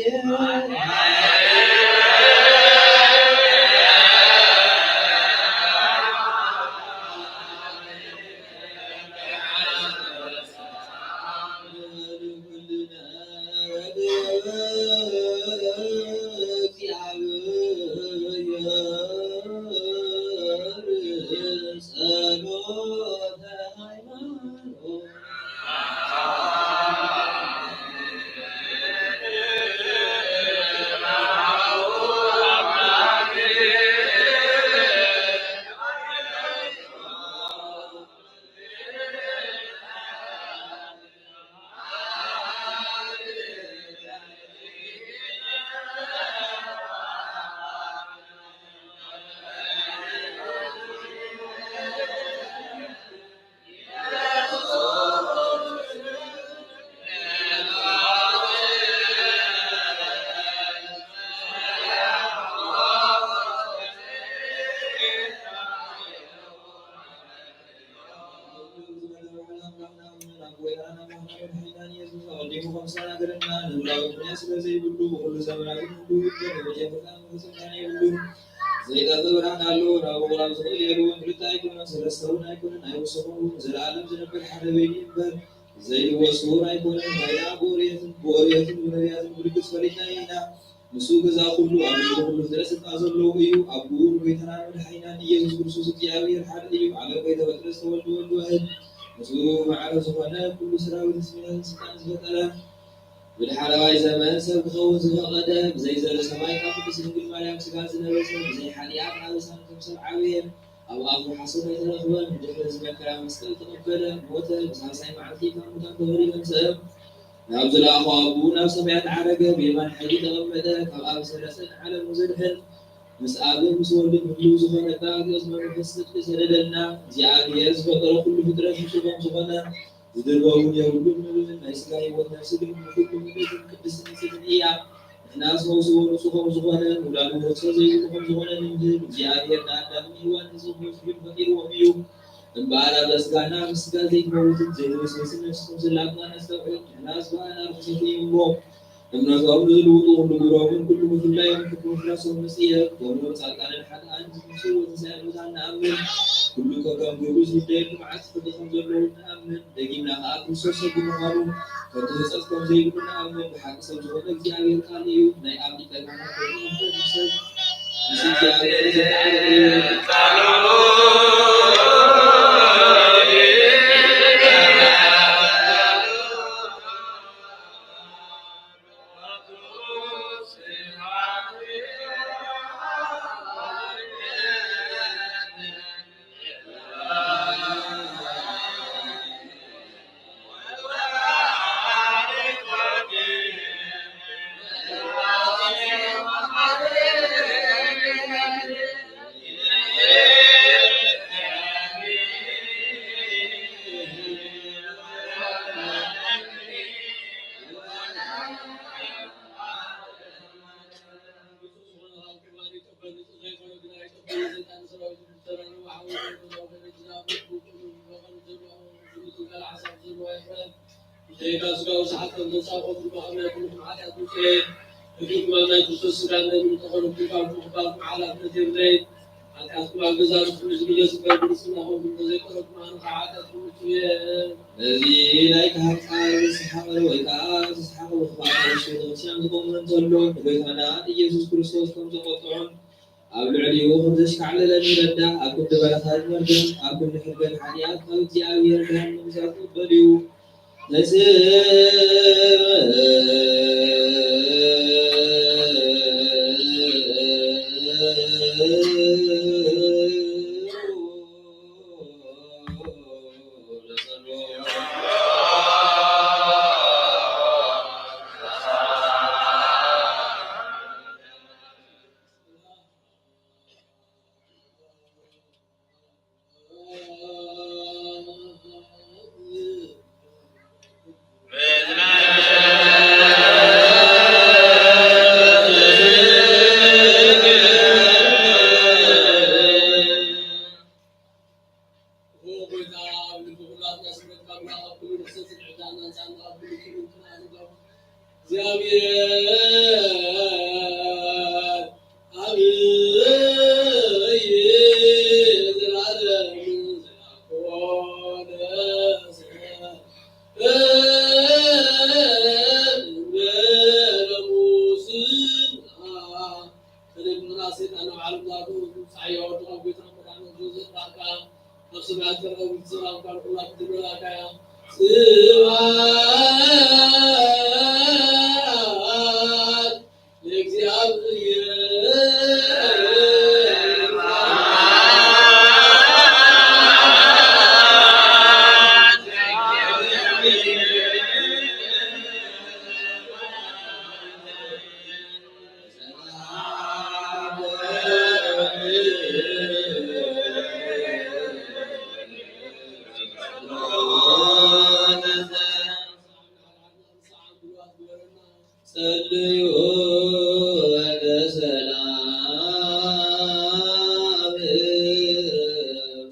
ዘይጠፍእ ብርሃን ኣሎ፣ ናብኡ ናብ ዝኽእል የልውን። ክልተ ኣይኮነን፣ ሰለስተ እውን ኣይኮነን፣ ኣይወሰኹን እውን፣ ንዘለኣለም ዝነብር ሓደ በይኑ እዩ እምበር፣ ዘይልወስ ስውር ኣይኮነን። እንታይ ደኣ ብኦሪትን፣ ብኦሪትን ብነቢያትን ብርግጽ ፈሊጥናዮ ኢና። ንሱ ገዛ ኩሉ፣ ኣብ ልዕሊ ኩሉ ፍጥረት ስልጣን ዘለዎ እዩ። ኣቦኡ ንጎይታናን መድሓኒናን ኢየሱስ ክርስቶስ እግዚኣብሔር ሓደ እዩ። ዓለም ከይተፈጥረ ዝተወልደ ወልድ ዋሕድ፣ ንሱ ማዕረ ዝኾነ፣ ኩሉ ሰራዊት ስሜትን ስልጣን ዝፈጠረ፣ ብዳሕረዋይ ዘመን ሰብ ክኸውን ዝፈቐደ፣ ብዘይ ዘርኢ ሰማይ ካብ ቅድስት ድንግል ማርያም ስጋ ዝለበሰ፣ ብዘይ ሓጢኣት ኣበሳን ከም ሰብ ዓበየ፣ ኣብ ኣፉ ሓሶት ኣይተረኽበን። ብድሕሪ እዚ መከራ መስቀል ተቐበለ፣ ሞተ፣ ብሳልሳይ መዓልቲ ካብ ሙታን ተወሊዱ ተንስአ። ናብ ዝለኣኾ ኣቦኡ ናብ ሰማያት ዓረገ፣ ብየማን ሓይሊ ተቐመጠ። ካብ ኣብ ሰለስተ ንዓለሙ ዘድሕን፣ ምስ ኣብን ምስ ወልድን ህልው ዝኾነ ጳራቅሊጦስ መንፈስ ጽድቂ ሰደደልና። እግዚኣብሔር ዝፈጠሮ ኩሉ ፍጥረት ንሱ ከም ዝኾነ ዝድርበ እውን የብሉን ንብል። ናይ ስጋ ህይወት ነፍሲ ግን ንኹሉ ምሉእትን ቅድስትን ንጽሕትን እያ። ንሕናስ መውስቦ ንሱ ከም ዝኾነ ውላዱ መውስቦ ዘይብሉ ከም ዝኾነ ንምህር። እግዚኣብሔር ንኣዳምን ሄዋን ንዝኽቡ ስቢል ፈጢርዎም እዩ። እምበኣር ኣብ ስጋና ምስ ስጋ ዘይትመውትን ዘይትበስብስን ነፍሲ ከም ዘላትና ነስተውዕል። ንሕናስ ብኣና ርኹሰት እዩ እሞ እምነቶም ንዝልውጡ ኩሉ ግብሮምን ኩሉ ምፍላዮም ኩሉ ምፍላሶም ንጽየፍ። ከምኡ ጻድቃንን ሓጥኣንን ዝትንስኡ ወትንሳኤ ሙታን ንኣምን። ኩሉ ከከም ግብሩ ዝፍደየሉ መዓልቲ ፍርዲ ከም ዘለዉ ንኣምን። ደጊምና ከኣ ክርስቶስ ሰብ ብምዃኑ ከቶ ሕጸት ከም ዘይብሉ ንኣምን። ብሓቂ ሰብ ዝኾነ እግዚኣብሔር ቃል እዩ። ናይ ኣብ ሊቀ ካህናት ኮይኑ ሰብ ምስ እግዚኣብሔር ዝተዓለመ እዩ። ነዚ ናይ ካህን ቃል ንስሓቕ ወይ ከዓ ንስሓቕ ብኽፋእ ንእሽቶ ቤተክርስትያን ዝቆመ እንተሎ ንጎይታና ኢየሱስ ክርስቶስ ከም ዘቆጥዖን ኣብ ልዕሊኡ ከም ዘሽካዕለለን ይረዳእ። ኣብ ክንዲ በረኻት መርገም፣ ኣብ ክንዲ ሕርገት ሓጢኣት ካብ እግዚኣብሔር ገሃነም እሳት ክቕበል እዩ። እግዚኣብሔር ዓብይ ዘላለም ዘኮነ ሰብ በለሙስና ከደግምና ሰይጣን ናብ ዓለም ናቱ ጻዕያ ወድኻ ጎይታ መድሓኒት ዘጥራካ ኣብ ሰማያት ከረኸቡ ሰላምታ ንኹላትኩም መልኣካ እያ። ስብሐት ለእግዚኣብሔር። ጸልዩ ወደ ሰላም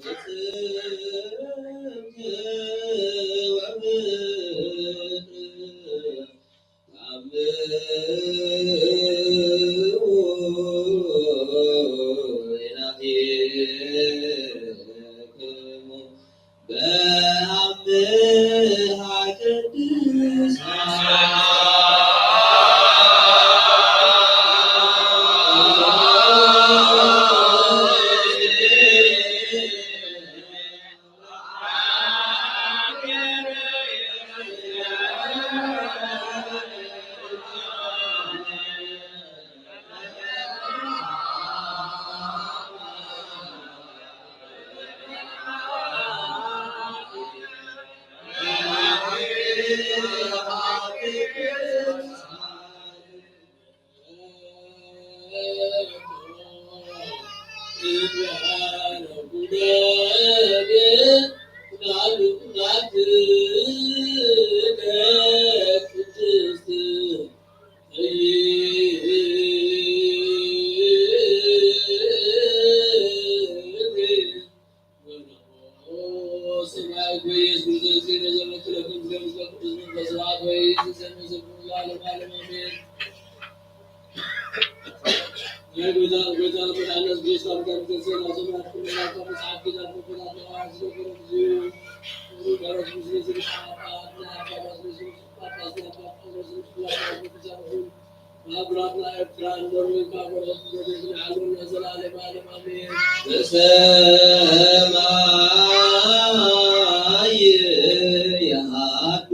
ወፍቅር በሰማይ የሃሉ።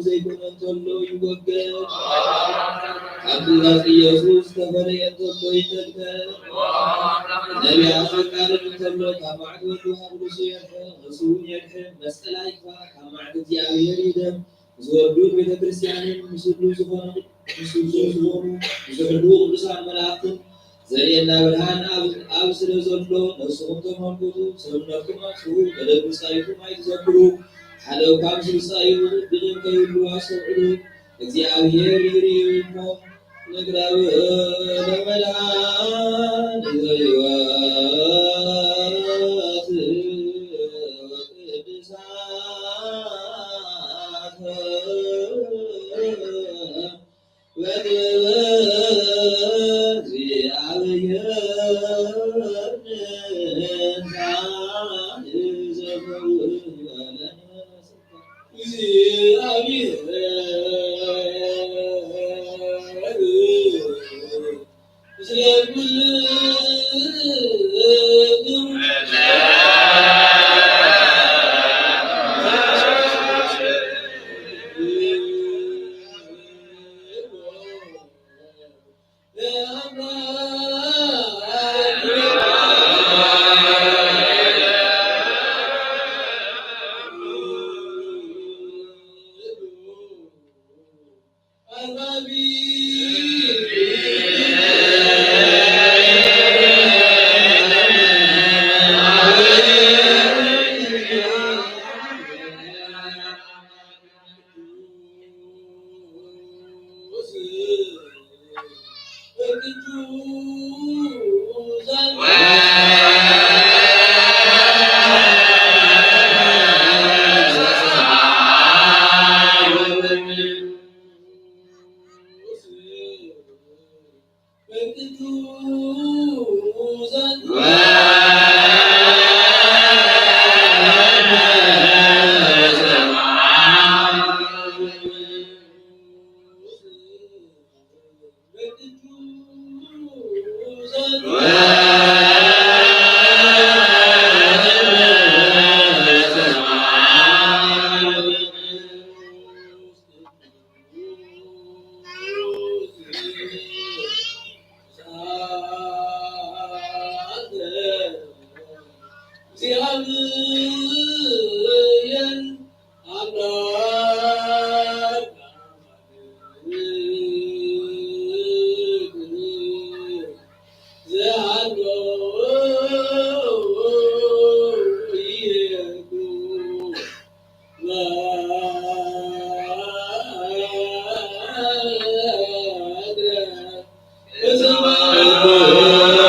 ዘይኮነ እንተሎ ይወገድ። ካብ ትእዛዝ ኢየሱስ ዝተፈለየ እንተሎ ይተልከ። ነቢያት ቃል እንተሎ ካብ ማዕድ ወዱ ሃብሉሱ የድሕን፣ ንሱ እውን የድሕን። መስቀል ኣይክፋእ፣ ካብ ማዕድ እግዚኣብሔር ይደም። ምስ ወዱን ቤተ ክርስቲያንን ምስሉ ዝኾኑ፣ ምስሉ ዝኾኑ፣ ምስ ሕሉ ቅዱሳን መላእክትን ዘርእየና ብርሃን ኣብ፣ ኣብ ስለ ዘሎ፣ ነፍስኹም ተመልክቱ፣ ሰብነትኩም ኣጥፍኡ፣ መደብ ብጻይኩም ኣይትዘክሩ። ሓደ እኳ ምስ ብጻዩ ውድድር ከይህሉ ኣስተውዕሉ። እግዚኣብሔር ይርኢ እሞ ንግረብ ለመድኃኒተ ሕይወት ወቅድሳት ወጥበብ እግዚአብሔር ንዛን ዘፈውስ እግዚኣብሔር ኣምላክ ዘሃሎ ይኩን።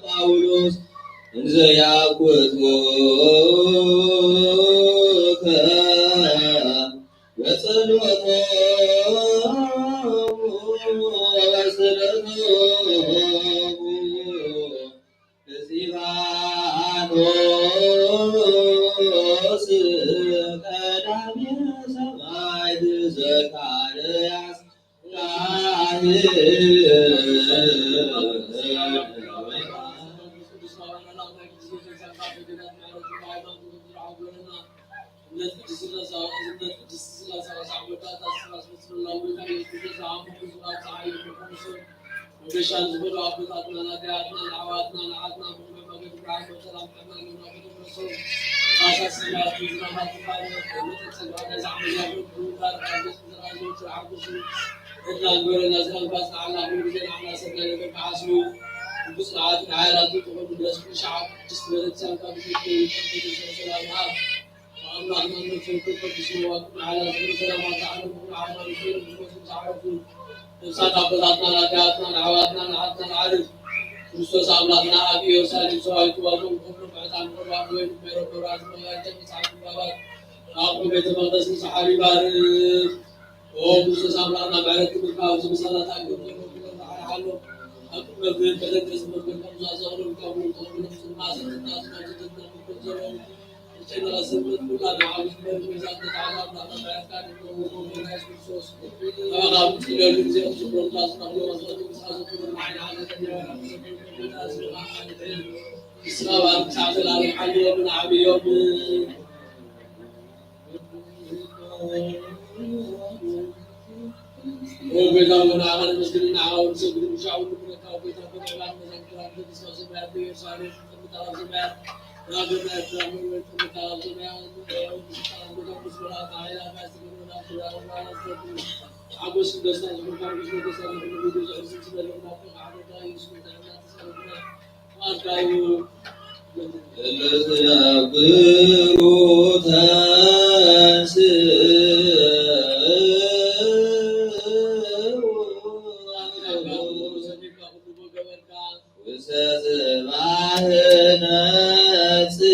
ጳውሎስ እንዘ ያኩትሞከ ወጸሎቶሙ ወስእለቶሙ እስጢፋኖስ ቀዳሜ ሰማዕት ዘካርያስ መገሻ ንዝበሉ ኣቦታትና፣ ኣዴታትና፣ ንኣሕዋትና፣ ንዓድና ብኹሉ መገዲ ብርሃን ሰላም ጥዕና ንምረከብ ንረሱ። ራሳት ሰማያት ዝናባት ባለ መጠን ጸጋ ነዛ ዓመት ያብሉ። ብሩክ ባርክ ኣንገስ ብዘራ ዘወትር ሓጎሱ። ዕድና ንበረና ዝናባት ንዓላ ኩሉ ግዜ ንዓላ ሰናይ ነገር ክሓስቡ። ብጽንዓት ንሓያላት ይኹን ድረስ ኩሉ ሸዓብ ቅድስት ቤተክርስቲያን ካብ ዝፍቱ ይጠብቁ ሰላም ሃብ። ኣምላኽና ነፍሶም ቅዱስ ስሙ ንዓና ዝኽሪ ሰላም ኣልዓለም። ኩሉ ሓይማኖት ኮይኑ ዝመስሉ ዝዓረፉ ነፍሳት ኣቦታትና፣ ኣዴታትና፣ ኣሕዋትና፣ ንዓትና ንዓርፍ። ክርስቶስ ኣምላኽና ኣብ ኢየሩሳሌም ሰዋይ ክዋቶም ኩሉ ምዕታን ቁርባን ወይን መረበራት መጋጨ መጽሓፍ ምባባት ናብኡ ቤተ መቕደስ ንስሓብ ይባርክ። ኦ ክርስቶስ ኣምላኽና ምሕረት ክብልካ ኣብዚ ምሳና ተኣኪቡ ዘሎ ኩሎም ተሓልሓሎ ኣብ ቅድሚ መግቢ በደል ዝመግበልካ ምዛዘ ክብልካ ኩሎም ተቐብሎ ስማ ስልጣን ስማ ስልጣን ዘለዎም ሓጎስን ደስታን ዝመልኦ ብዙሕ ብዙሕ ዝመልኦ ናፍቆት ሓደ ዳይ ስም ጥዕና ተሰማምና ማርካዩ እለ ትነብሩ ተንስኡ ውስተ ጽባሕ ነጽሩ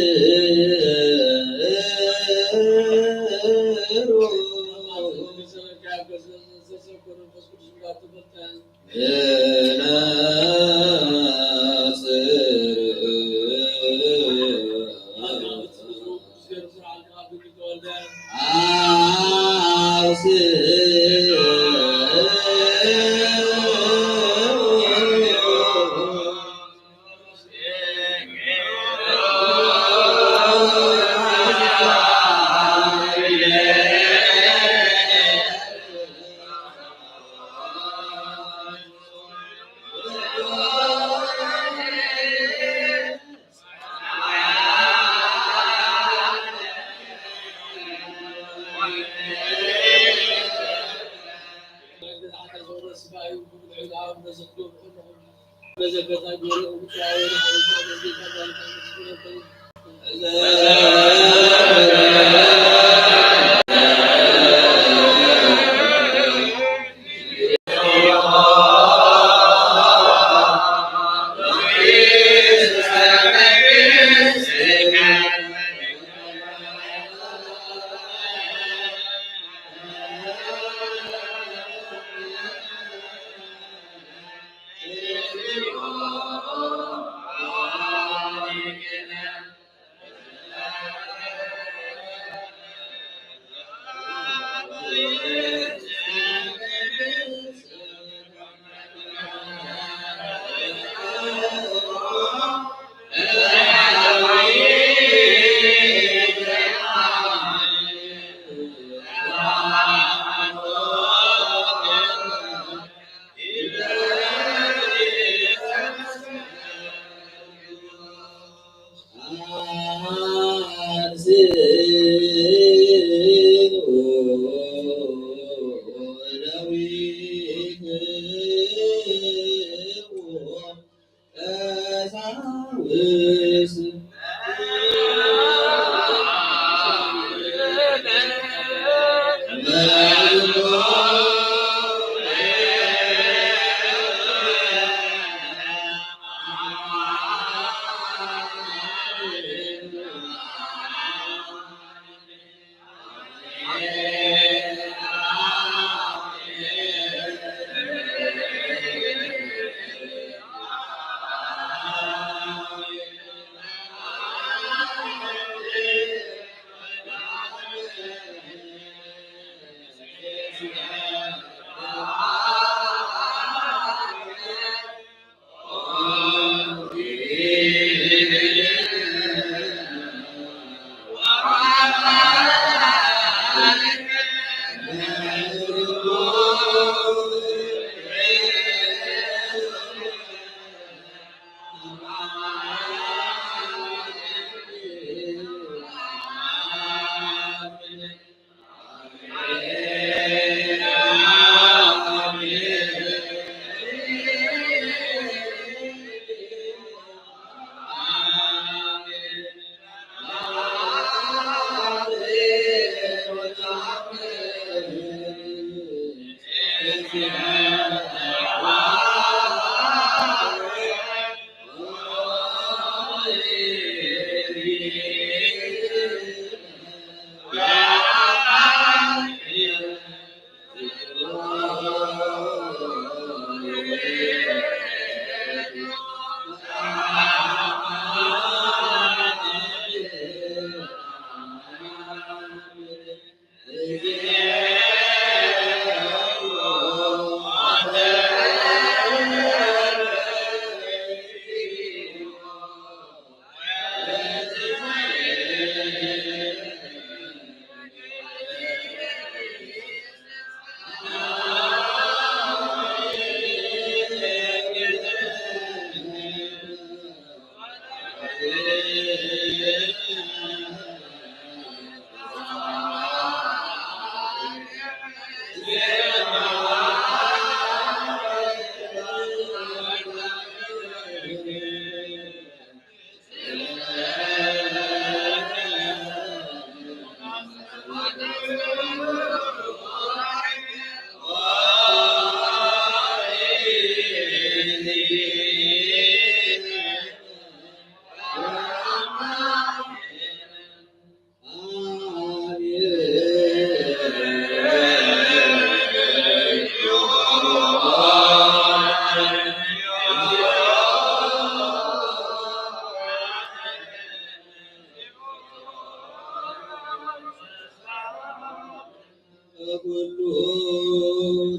ኩሉ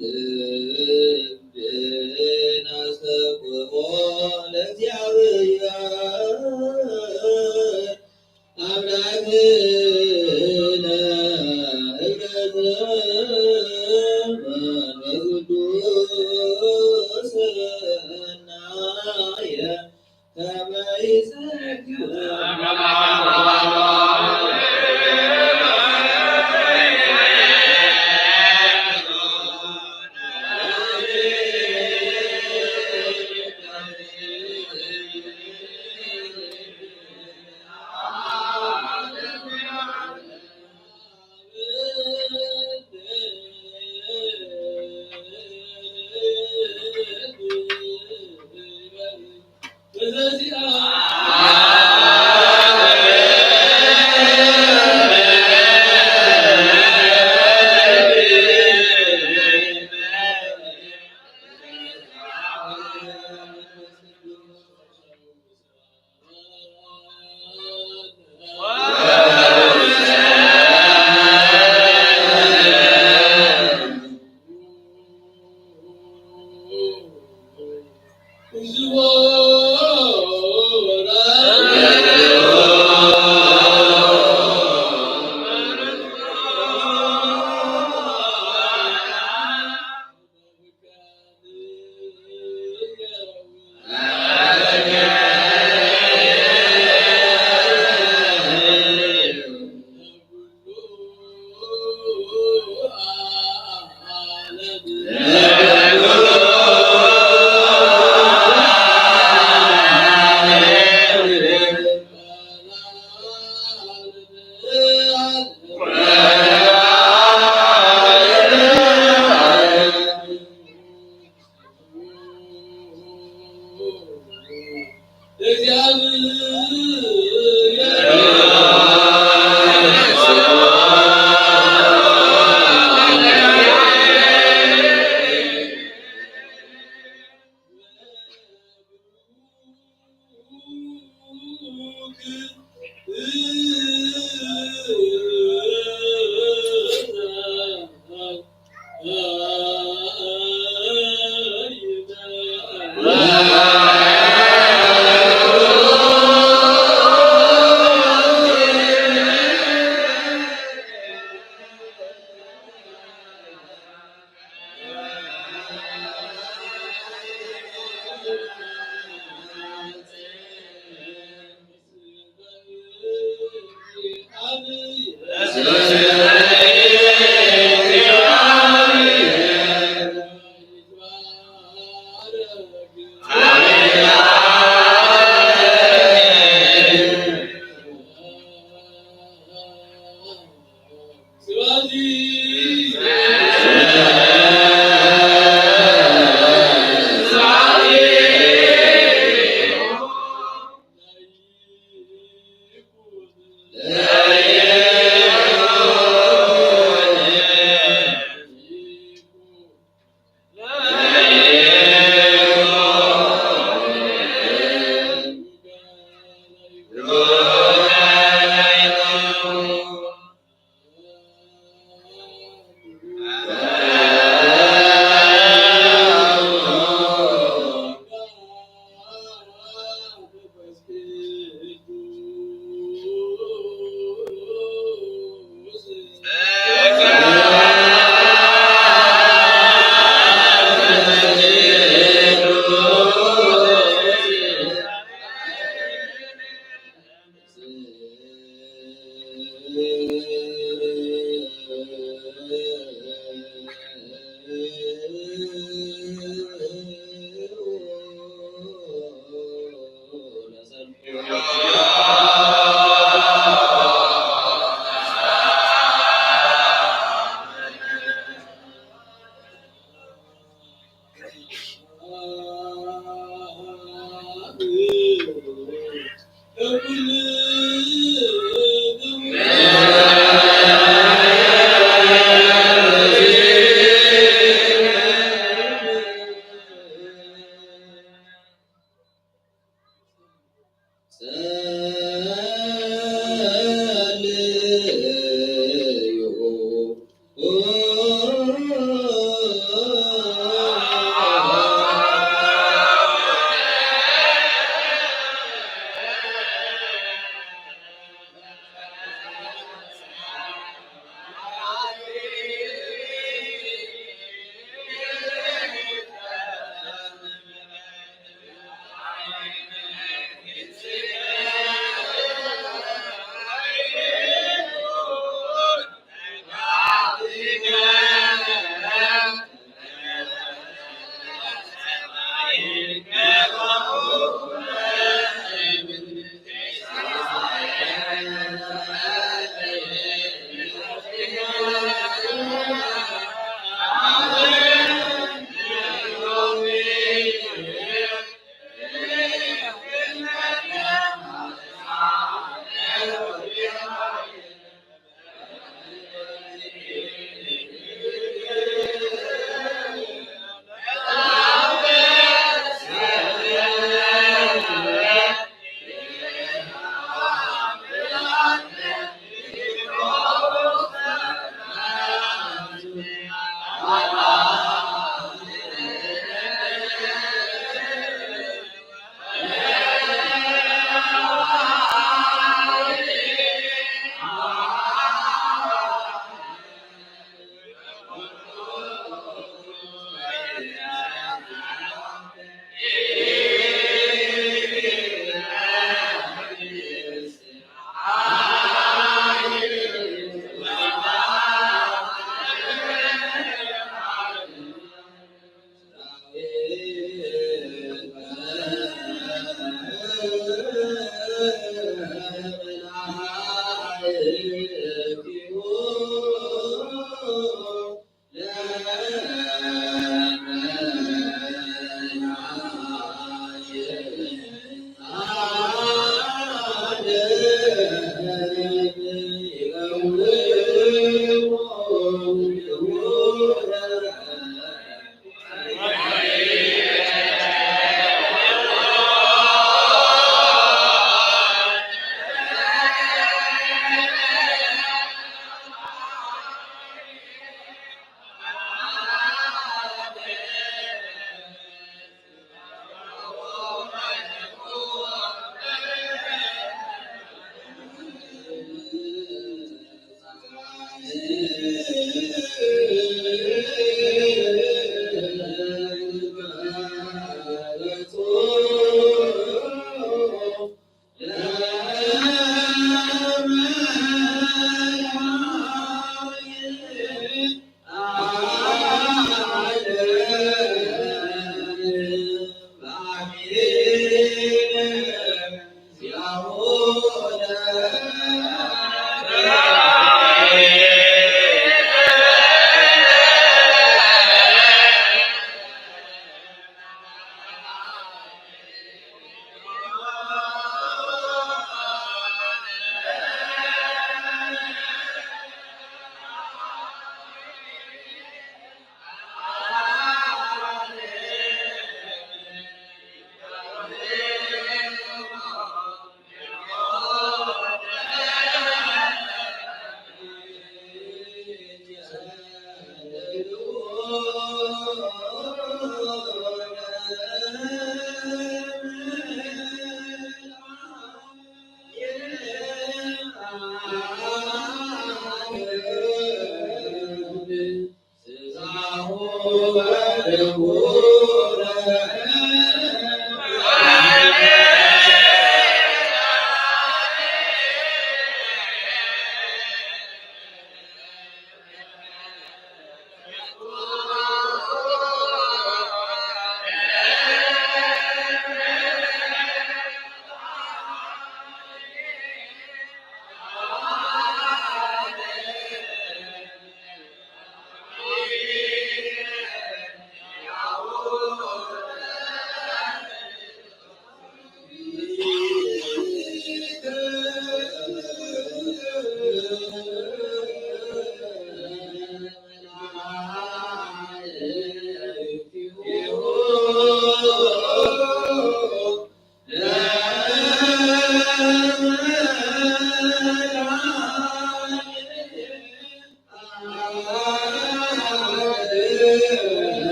ልብና ሰብሖ ለእግዚኣብሔር ኣምላክነ እገዘ መንፈስ ቅዱስ ሰናየ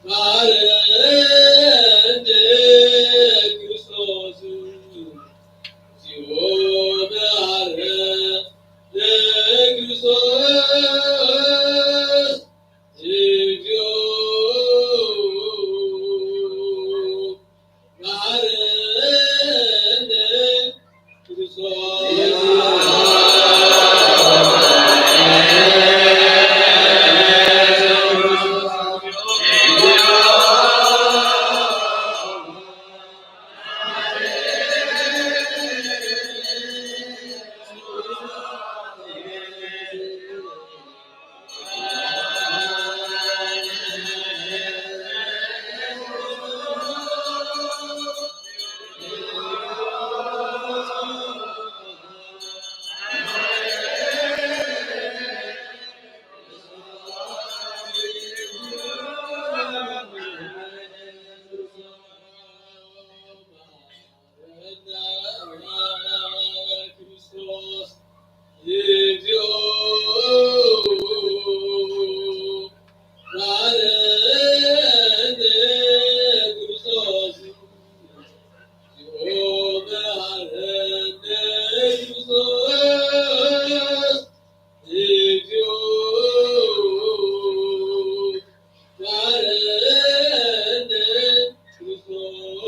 መሐረነ ክርስቶስ፣ እግዚኦ መሐረነ ክርስቶስ፣ እግዚኦ መሐረነ ክርስቶስ።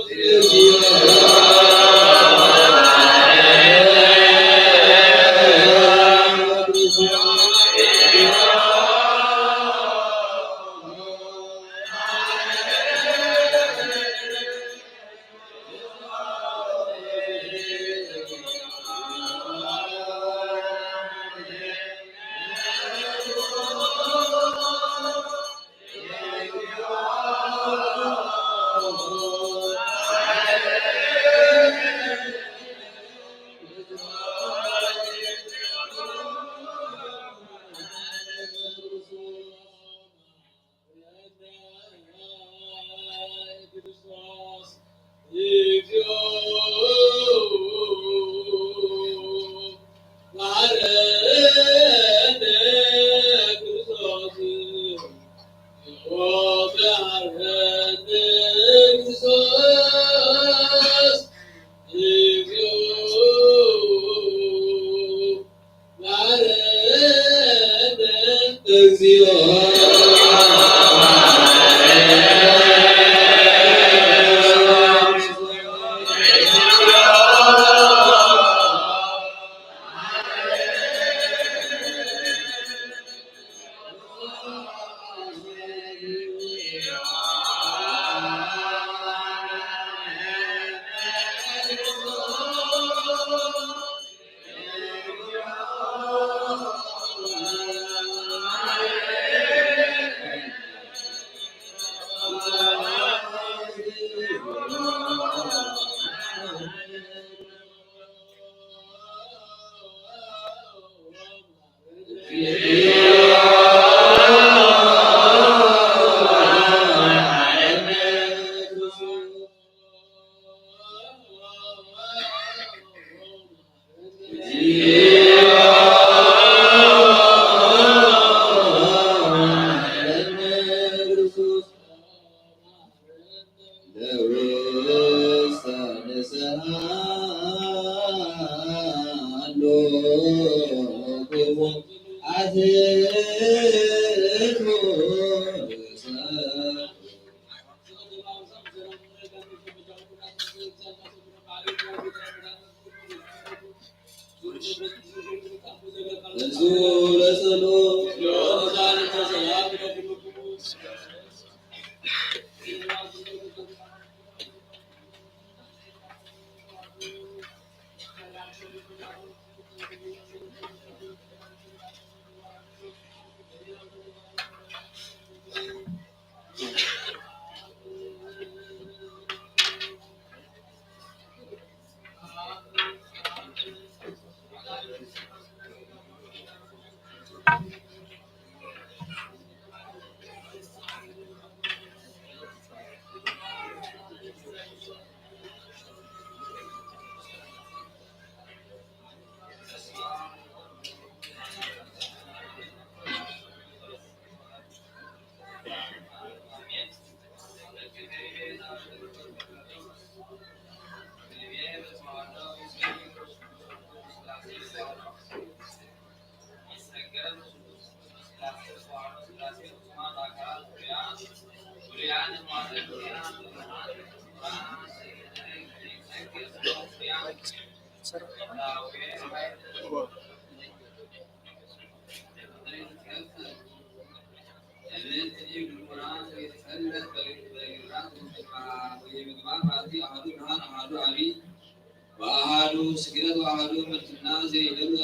ወአሃዱ ስግደት ወአሃዱ ምልክና ዘይደብለ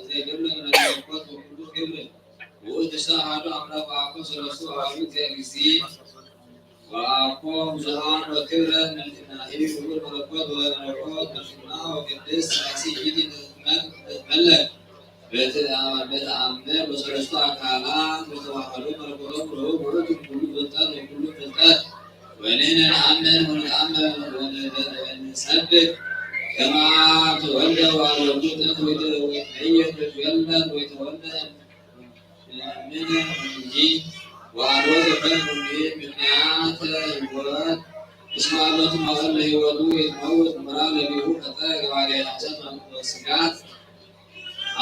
ዘይደብለ መለኮት ወኩሉ ክብር ውእቱ አሃዱ አምላክ ወአኮ ሰለስቱ አሃዱ እግዚእ። ወአኮ ብዙሃን ወክብረ ምልክናሂ ክቡር መለኮት ወመለኮት ምልክና ወቅድስት ሥላሴ ይእቲ ትመለክ በተአምር በሰለስቱ አካላት በተዋህዶ መለኮቶም ርሁብ ውእቱ ኩሉ ፍልጠት ወኩሉ ፍልጠት ወንሕነ ነአምን ወንተአመን ወንሰብክ ከመ አብ ተወልደ ወአብ ወልዱ ጥንት ወይተ- ወይትመየጥ ወይትወለድ ወይተወልደ እምነ እንጂ ወአልቦ ዘኮነ እምኔ ምክንያተ ህይወት እስመ አልቦቱ መዋዕል ለህይወቱ የትመውት እምራ ለሊሁ ፈጠረ ገባሬ ሐሰት ወስጋት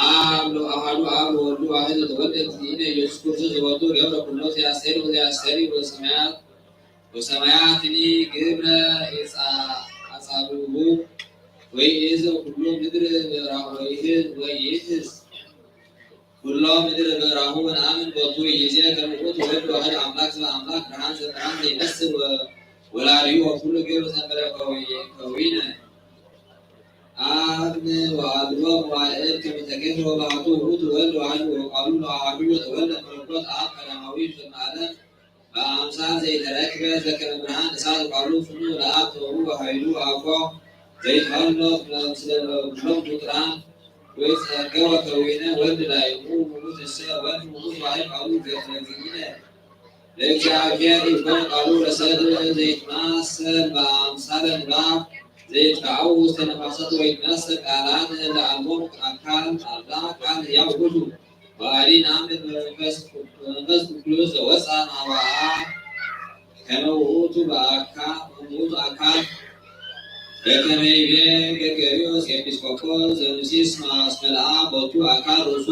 አብ ለአሐዱ አብ ወወልዱ ዋሕድ ዘተወልደ እግዚእነ ኢየሱስ ክርስቶስ ዘወቱ ገብረ ኩሎ ዘያስተሪ ወዘያስተሪ ወሰማያት ወሰማያትኒ ግብረ አጻብዕሁ ወይእዝ ኩሉ ምድር በራሁ ወይህዝ ወይህዝ ኩሎ ምድር በራሁ ወነአምን ቦቱ ይዜ ከመ ውእቱ ወልድ ዋሕድ አምላክ ስለ አምላክ ብርሃን ዘብርሃን ዘይመስል ወ- ወላዲሁ ወኩሉ ግብር ዘንበረ ከዊ- ከዊነ አብን ወአድሮ መዋዕል ከመ ተገብረ ወባህቱ ውእቱ ወልድ ዋሕድ ወቃሉ ለአሐዱ ወተወልደ መለኮት አብ ቀዳማዊ ቅድመ ዓለም በአምሳል ዘይተረክበ ዘከመ ብርሃን እሳት ቃሉ ፍኑ ለአብ ተወሩ ወኃይሉ አኮ ዘይትሃሎ ምስለ ኩሎም ፍጡራን ወይጸገወ ከዊነ ወልድ ላይሙ ውእቱሰ ወልድ ውእቱ ዋሕድ ቃሉ ዘእግዚእነ ለእግዚአብሔር ይኮነ ቃሉ ለሰብ ዘይትማሰል በአምሳለ ንባብ ዘይትከዐው ውስተ ነፋሳት ወይትመሰል ቃላን ለአልቦም አካል አላ ቃል ሕያው ውእቱ ወአዲ ነአምን በመንፈስ ቅዱስ ዘወፅአ ማዋአ ከመ ውእቱ በአካ- ውእቱ አካል በከመ ይቤ ገርጌርዮስ ኤጲስቆጶስ ዘኑሲስ ማስመልአ ቦቱ አካል ርእሱ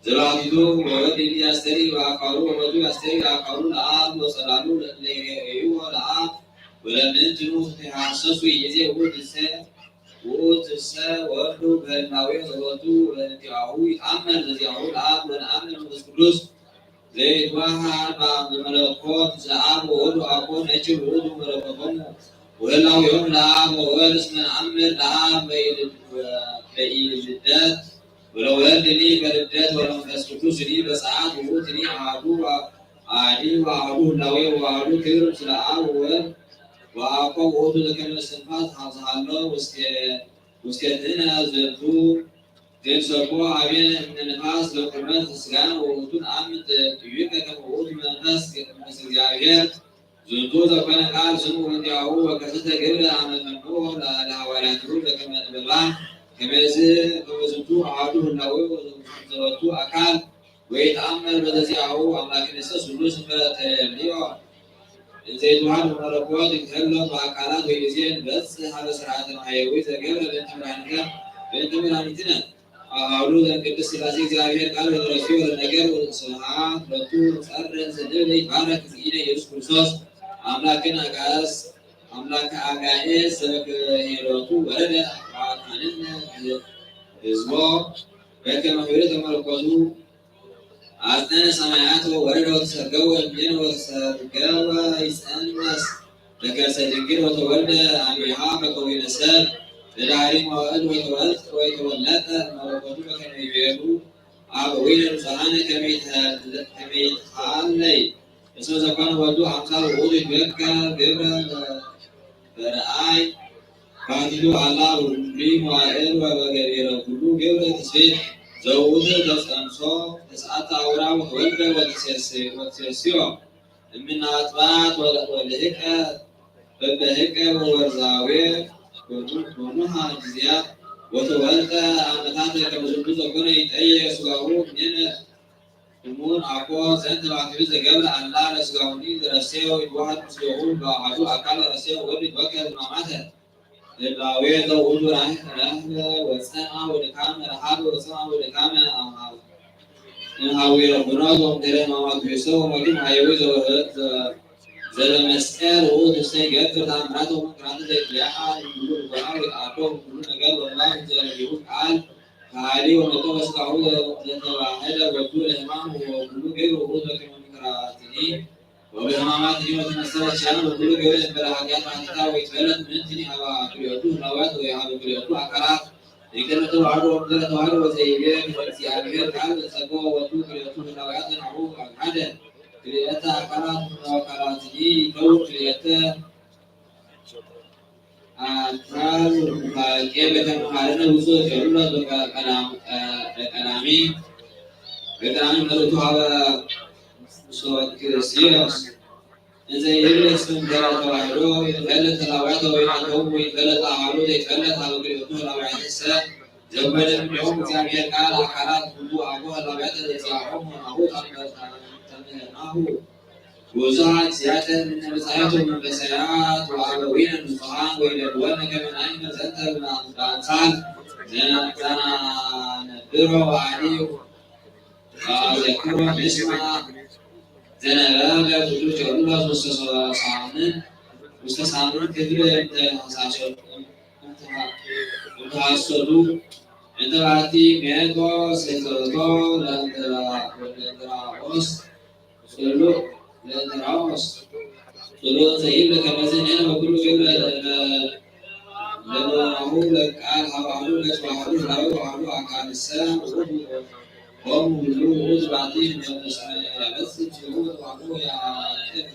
ዘባሕቲቱ ወወልድ ያስተሪ በአካሉ ወቦቱ ያስተሪ በአካሉ ለአብ ወጸላሉ ለይሬእይዎ ለአብ ወለምንትኑ ዘይሃሰሱ ይዜ ውእቱሰ ውእቱሰ ወልዱ በህላዌ ዘወቱ ወእንቲአሁ ይትአመር ዘዚአሁ ለአብ ወነአምን መንፈስ ቅዱስ ዘይትዋሃድ በመለኮት ዘአብ ወወልድ አኮ ነችር ውእቱ መለኮቶሙ ወህላዌሆሙ ለአብ ወወልድ እስመ ነአምን ለአብ በኢልደት ወለወልድኒ በልደት ወለመንፈስ ቅዱስኒ በጸአት ውእቱኒ አሐዱ አሐዲ ወአሐዱ ህላዌ ወአሐዱ ክብር ምስለ አብ ወወልድ ወአኮ ውእቱ ዘከመ እስትንፋስ ሀብዝሃሎ ውስቴትነ ዝንቱ ዘይንሰብኮ አቤ እምነ ነፋስ ለቁመት ስጋን ወውእቱ ነአምን ጥዩቀ ከመ ውእቱ መንፈስ ቅዱስ እግዚአብሔር ዝንቱ ዘኮነ ቃል ስሙ እንዲያው ወከሰተ ግብረ አመ ፈንዎ ለሐዋርያቱ ዘከመ ነበባ ከመዝ ከመዝንቱ አሐዱ ህላዌ ዘወቱ አካል ወይተአመር በዘዚአሁ አምላክነሰ ስሉስ እንበለ ተልዮ ዘይተዋህድ መለኮት ይትሀሎ በአካላት ወይዜ ንበጽሕ ሀበ ስርዓተ ማሕየዊ ዘገብረ በእንተ ብርሃንከ በእንተ መድኃኒትነ አሐዱ ዘእም ቅድስት ሥላሴ እግዚአብሔር ቃል ወተረሲዮ ለነገር ስብሐት ለቱ ጸርን ዘንብል ይትባረክ እግዚእነ ኢየሱስ ክርስቶስ አምላክን አጋእስ አምላክ አጋእስ ዘበክሄሎቱ ወረደ አካንነ ህዝቦ በከመ ኆኅተ መለኮቱ አጽነነ ሰማያት ወወረደ ወተሰገወ እምኔነ ወተሰገወ ይጸንስ በከርሰ ድንግል ወተወልደ አሚሃ በከዊነ ሰብ ለዳህሪ መዋዕል ወይተወልጠ መለኮቱ በከመ ይቤሉ አበዊነ ብፁዓነ ከመ ይትሃለይ እስመ ዘኮነ ወልዱ አምሳል ውእቱ ይትወከ ግብረ በረአይ ባሕቲቱ አላ በኩሉ መዋዕል ወበገቢረ ኩሉ ግብር ትስብእት ዘውእቱ ተጸንሶ ተስዓተ አውራ ወተወልደ ወትሴስዮ እምነ አጥባት ወልህቀ በበህቀ ወወርዛዌ ወኑሃ ጊዜያት ወተወልደ አመታተ ከመ ዝንቱ ዘኮነ ይጠየ ስጋሁ እምኔነ እሙን አኮ ዘንተ ባሕቲቱ ዘገብረ አላ ለስጋሁኒ ዘረሰዮ ይትወሃድ ምስሌሁ በአሐዱ አካል ረሰዮ ወልድ ይትወከል ሕማማተ ህላዌ ዘውእቱ ረህበ ወጸምአ ወድካመ ረሃበ ወጸምአ ወድካመ እምሃዊረ ኩኖት ወምድረ ሕማማቱ ይሰው ወመግብ ሀየዊ ዘወረድ ዘበ መስቀል ውእቱ ንስተ ይገብር ተኣምራተ ወመንክራተ ዘይትለያኣ እምሉ ልቦናው ይትኣዶ ኩሉ ነገር ወንባብ ዘረቢሁ ቃል ከሃዲ ወመጠ ወስጋሁ ዘተዋህደ ወዱ ለሕማም ወኩሉ ግብር ውእቱ በከመ መንክራትኒ ወበሕማማትኒ ወተመሰለ ኪያነ ወኩሉ ግብር እንበለ ኃጢአት ማሕቲታ ወይትፈለጥ ምንትኒ ሀበ ክልኤቱ ህላውያት ወይ ሀበ ክልኤቱ አካላት ዘይከመ ተዋህዶ ወምድረ ተዋህዶ ወዘይቤ እግዚአብሔር ቃል ዘጸግቦ ወዱ ክልኤቱ ህላውያት ናሁ አግሃደ ክልኤተ አካላት ወአካላትኒ ይከውን ክልኤተ አካል ኑፋቄ በከመ ሀለነ ውጹእ ጨሉሎ በቀዳሚ በቀዳሚ መልእክቱ ሀበ ሶክስዮስ እንዘ ይብል እስመ እንተ ተዋህዶ ይትፈለጥ ተላውያተ ወይናቶም ወይትፈለጥ አሃዱ ዘይትፈለጥ ሀበ ክልኤቱ ህላውያትሰ ዘኮነ እምኔሆሙ እግዚአብሔር ቃል አካላት ኩሉ አቡ ህላውያተ ዘዚአሆሙ ናሁ ተምህርናሁ ብዙኃት ሲያተ እምነ መጻሕፍት መንፈሳያት ወአበዊነ ንጹሐን ወይደልወነ ከመ ንአምር ዘንተ በአምሳል ዘነብሮ ወአዲ ወአዘክሮ ንስማ ዘነበረ ቅዱስ ቴዎድሮስ ውስተ ሳምንት ውስተ ሳምንት ክፍል እንተ እንተሐሰዱ እንተ ባቲ ሜጦስ ሴቶቶ ለእንድራቆስ ጽሉእ ለእንድራቆስ ጽሉእ ዘይብል ከመዚ ኔነ ወኩሉ ግብረ ለመናሁ ለቃል ሀባሉ ለተዋህዱ ላዊ ተዋህዱ አካልሰ ውእቱ ሆም ሁሉ ውእቱ ባቲ መንፈሳዊ ያበጽ ጅሩ ተዋህዶ ያቀብ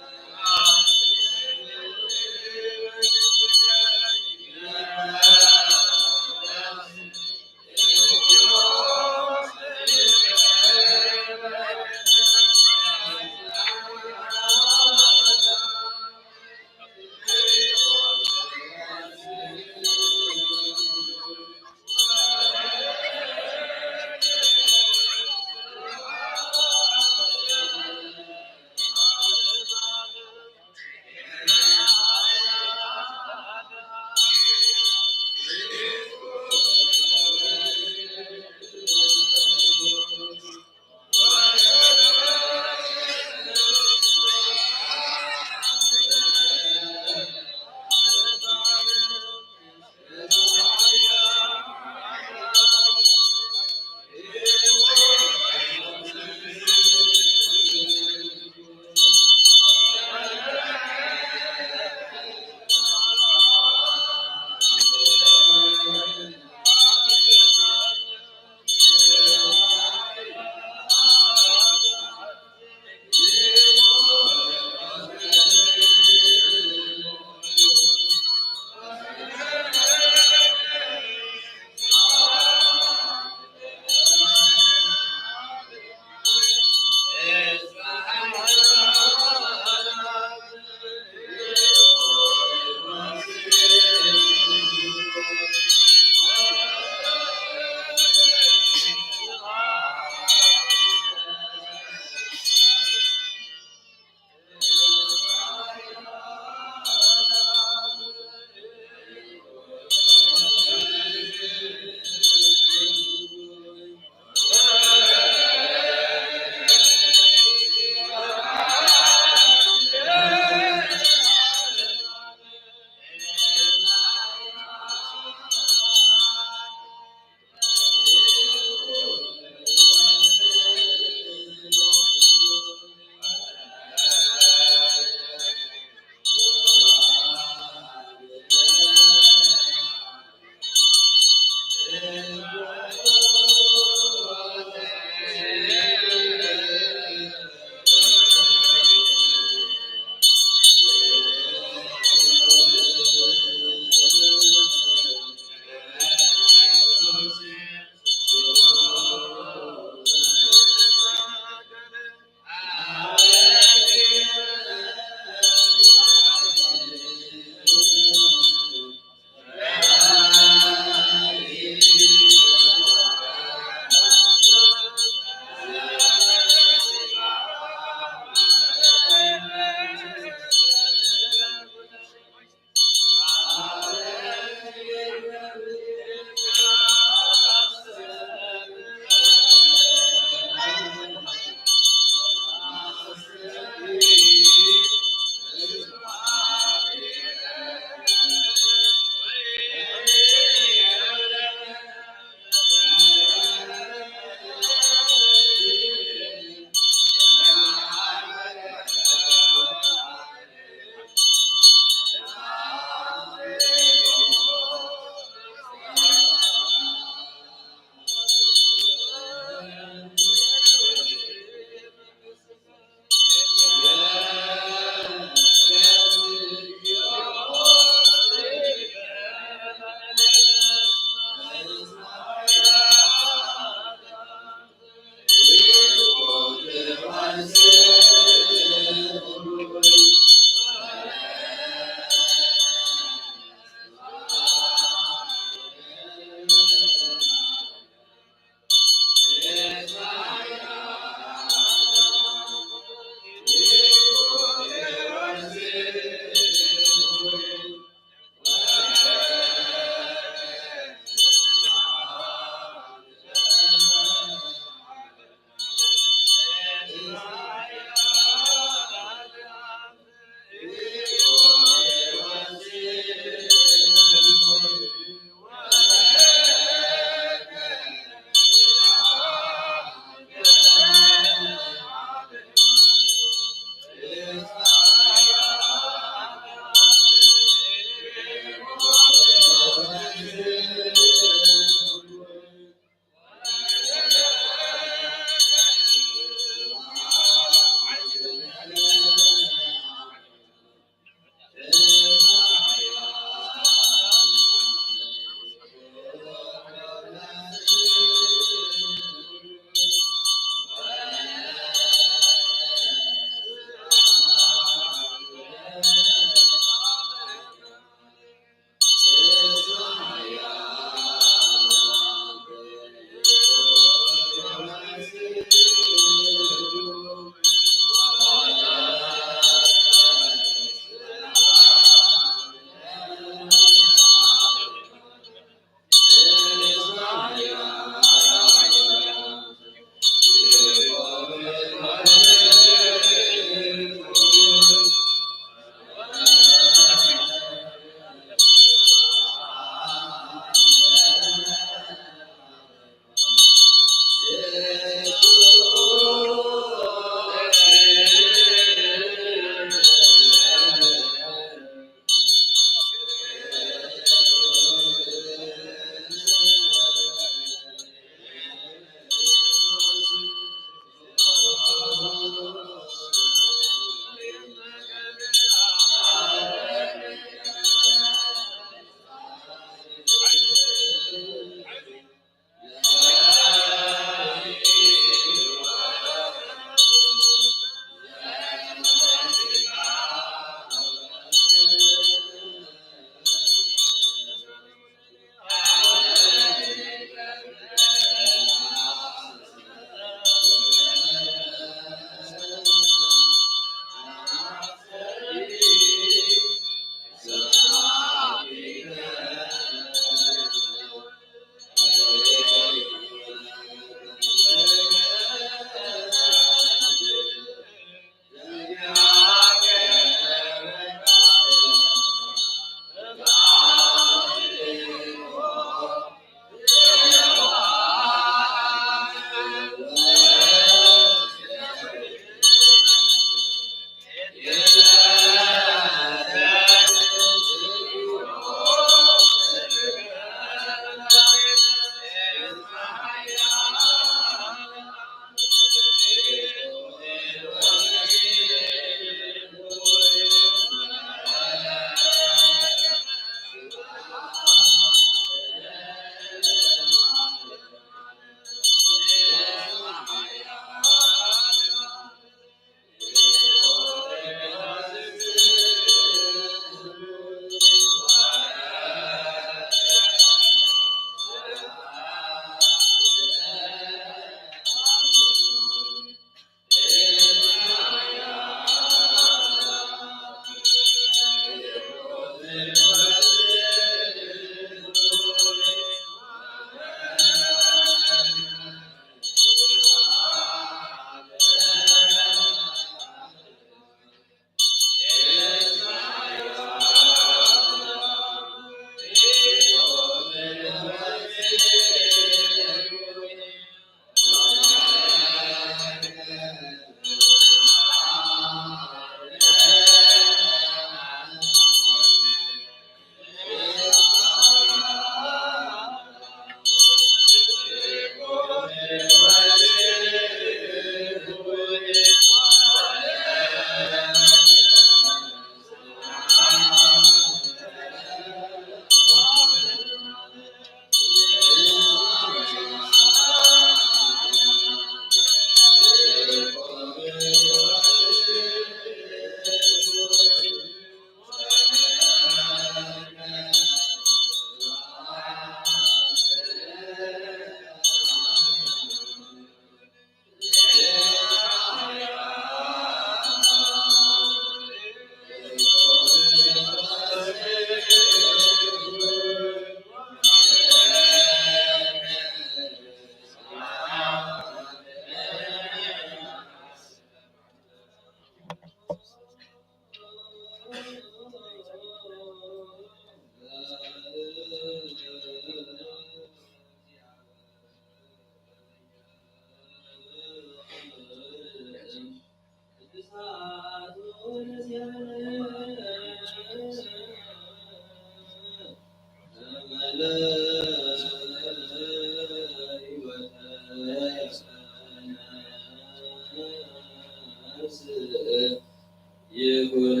ይኩን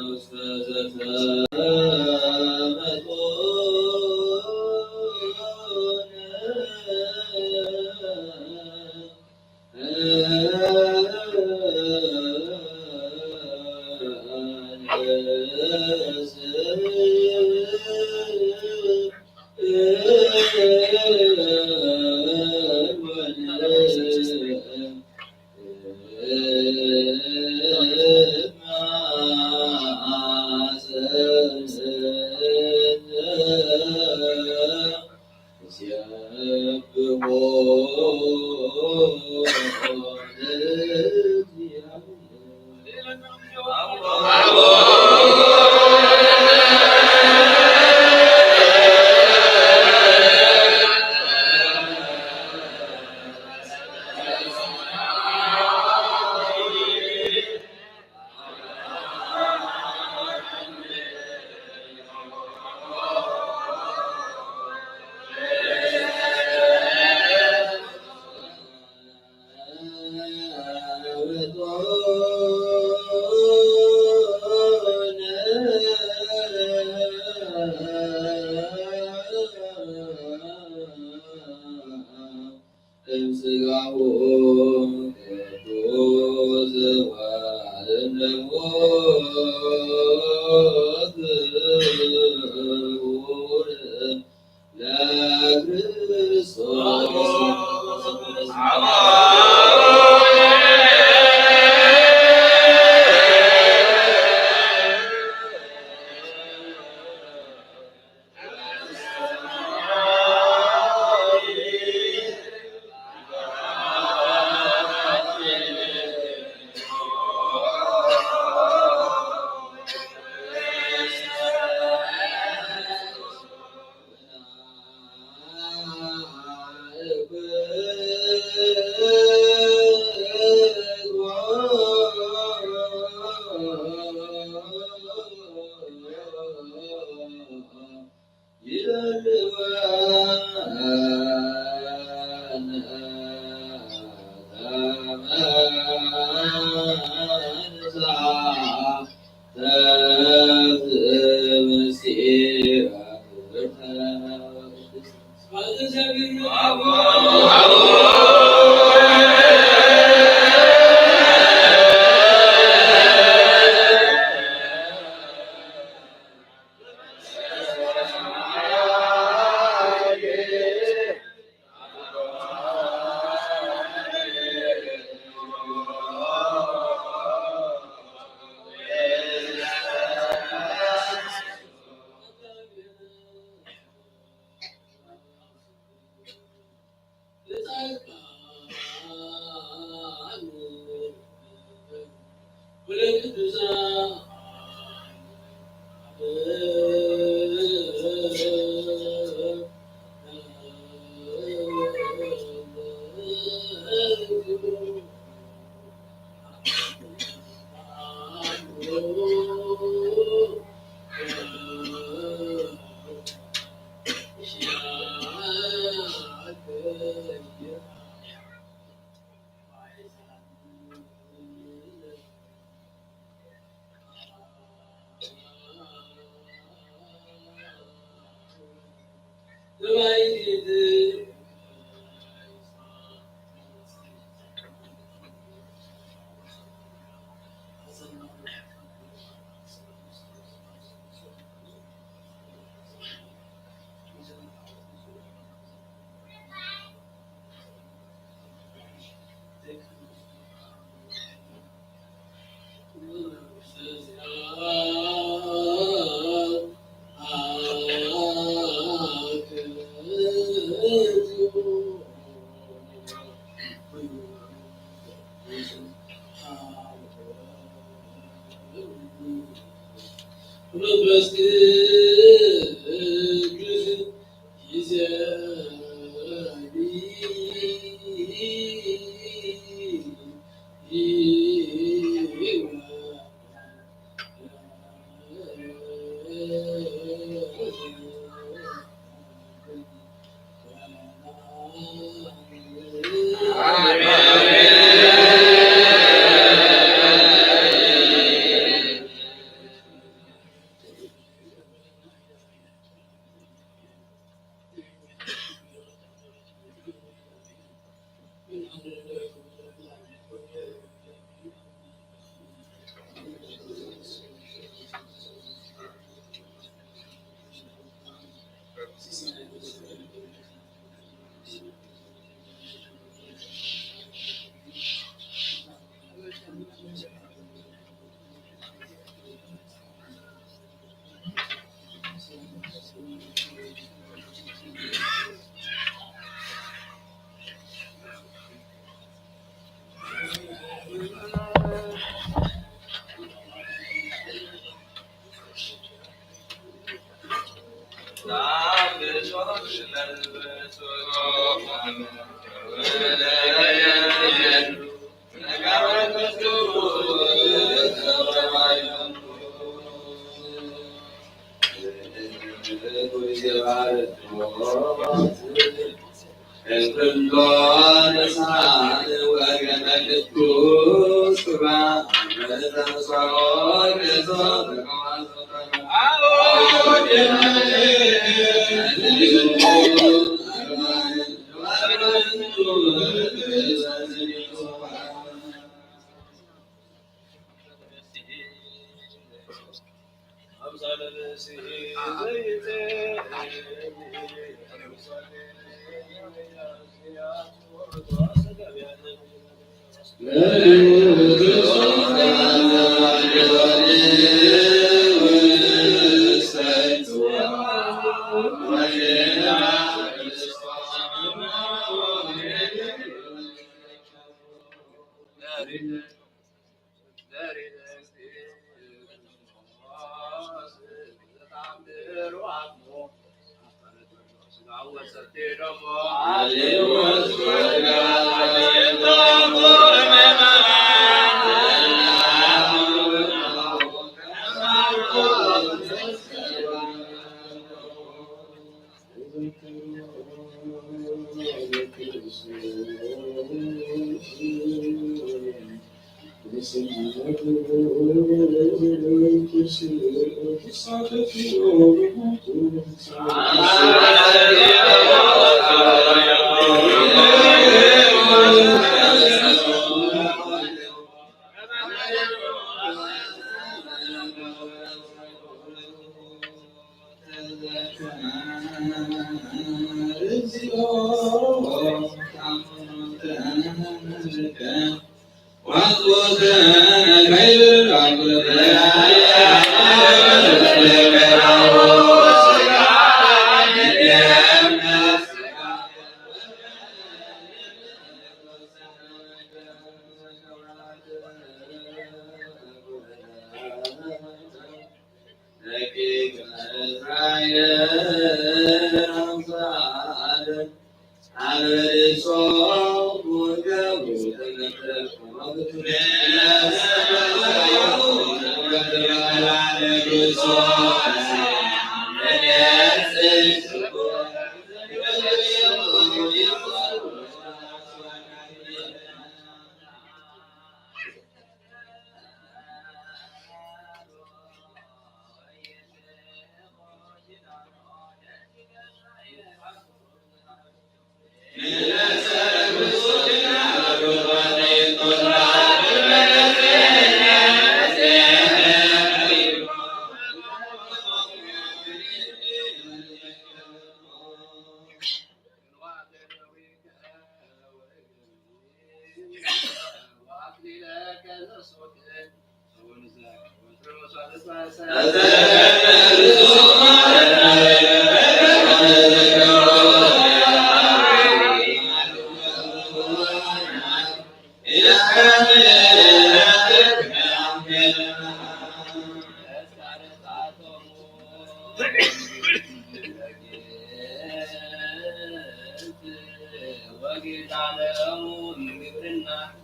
ውስተ ዘተመጦነ እምስጋሁ ቅዱስ ወእምደሙ ክቡር ለክርስቶስ።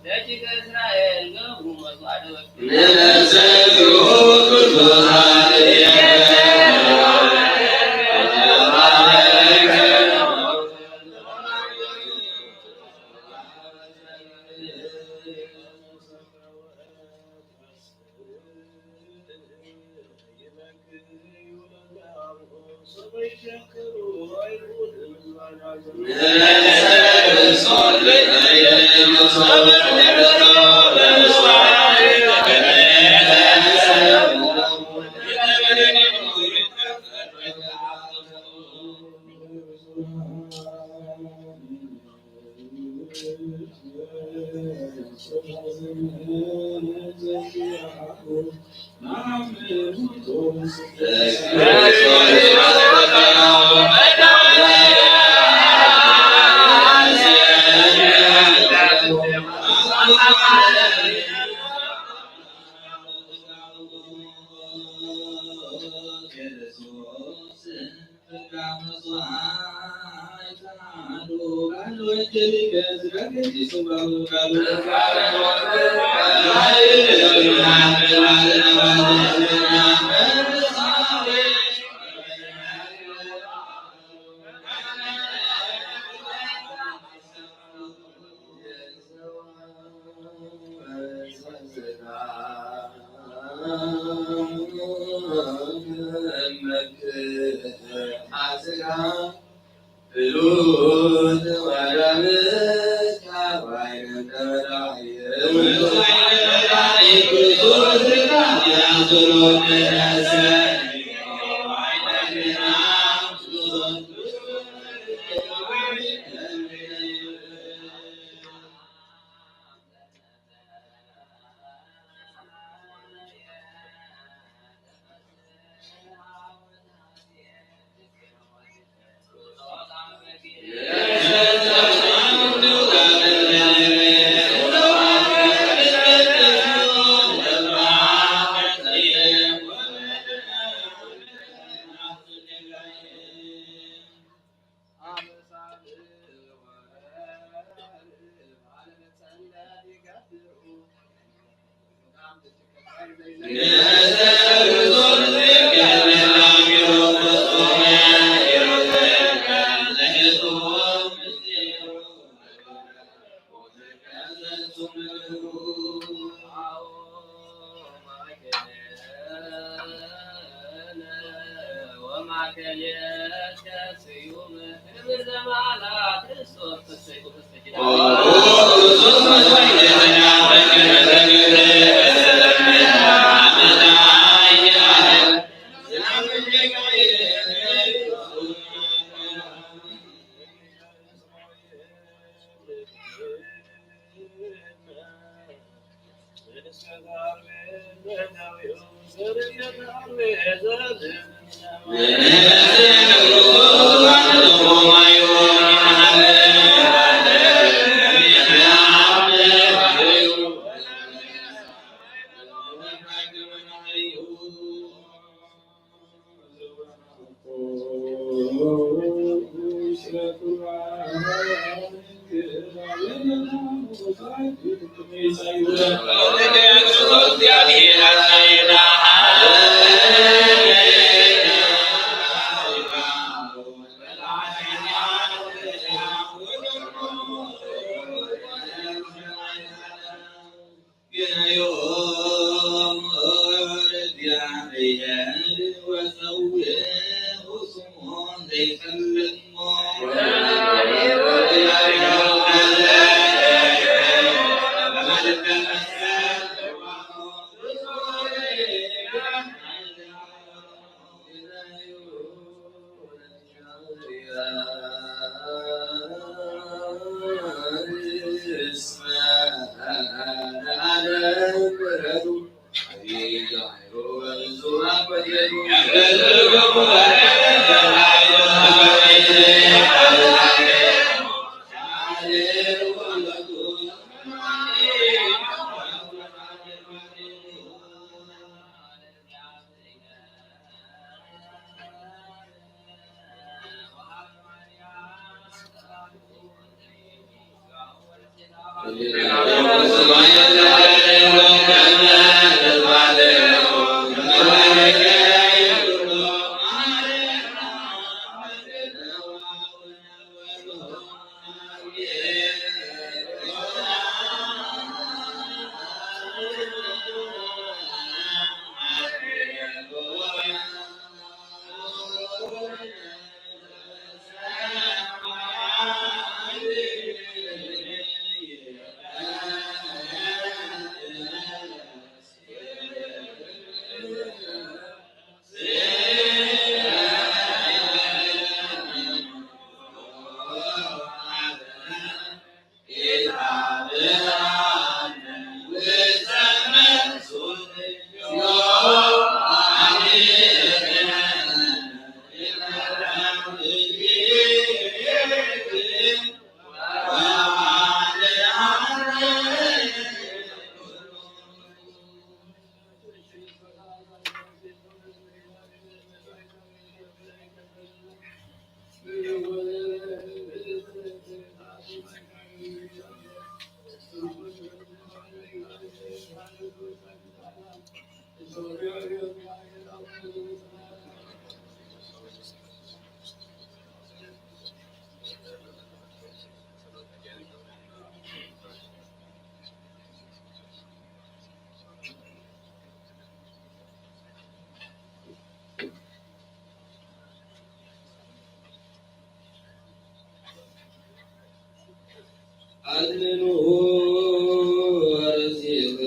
ደቂቀ እስራኤል ገብሩ መስዋዕተ ወርቂ። ንነፍሰ ቅዱስ አድንኑ ወረሲክሙ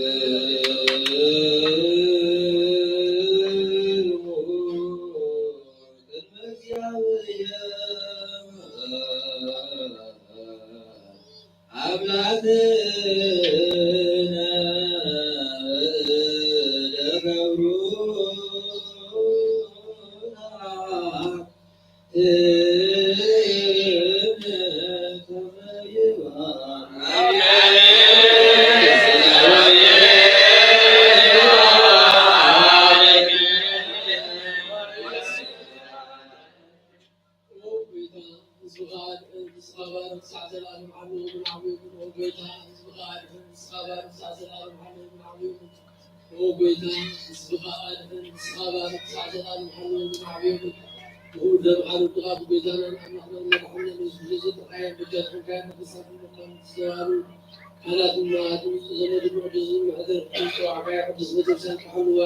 ቅድመ እግዚአብሔር አምላክነ ለገብሩ ኦ ጎይታ፣ ህዝብኻ ኣድሕን፣ ንስኻ ባርኽ፣ ሳዕ ዘላለም ሓልወ ዝመዓብየሉ። ንኹሉ ደም ሓለውትኻ ብጎይታናን ኣምላኽናን መድሓኒናን የሱስ ክርስቶስ ጥርዓየ በጃ ዝኾንካዮ ነገስታት ምዃን ዝተባህሉ ካህናትን መራሕትን ዘመድን ምቕዱስን መሕደር ክትጸዋዕካያ ቅድስት ቤተክርስትያን ክሓልዋ፣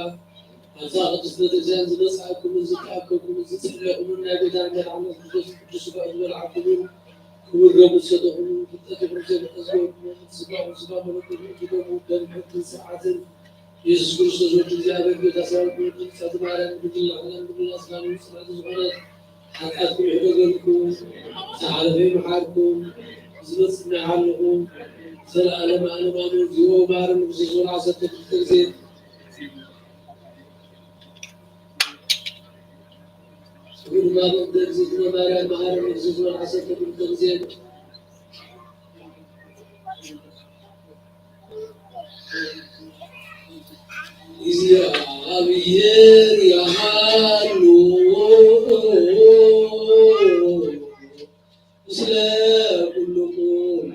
ኣብዛ ቅድስት ቤተክርስትያን ዝመጻእኩምን ዝተኣከብኩምን ዝጽለኹምን ናይ ጎይታን መድሓኒን ክርስቶስ ቅዱስ ስጋኡ ዝበላዕኩምን ክቡር ደሙ ዝሰተኹምን ፍልጠት ይኹን ዘይፍልጠት ዝገበርኩምን ስጋኹም ስጋ መለኮት ይእትውኩም ደም ሕግን ስርዓትን የሱስ ክርስቶስ ወዲ እግዚኣብሔር ጎይታ ሰራዊት ወዲ ንጽሕቲ ማርያም ድንግል ለዓለም ድንግል ኣስጋኑ ጽንዕቲ ዝኾነት ሓጢኣትኩም ይሕደገልኩም፣ ዝሓለፈ ይምሓርኩም፣ ዝመጽእ ይሓልኹም። ዘለኣለም ኣለም ኣሜን። እግዚኦ መሐረነ ክርስቶስ ወልዓሰርተ ክልተ ግዜ ክቡር ማበ እንተ እግዝእትነ ማርያም መሐረነ ክርስቶስ ወልዓሰርተ ክልተ ግዜ እግዚኣብሔር ያሃሉ ምስለ ኩልኩም።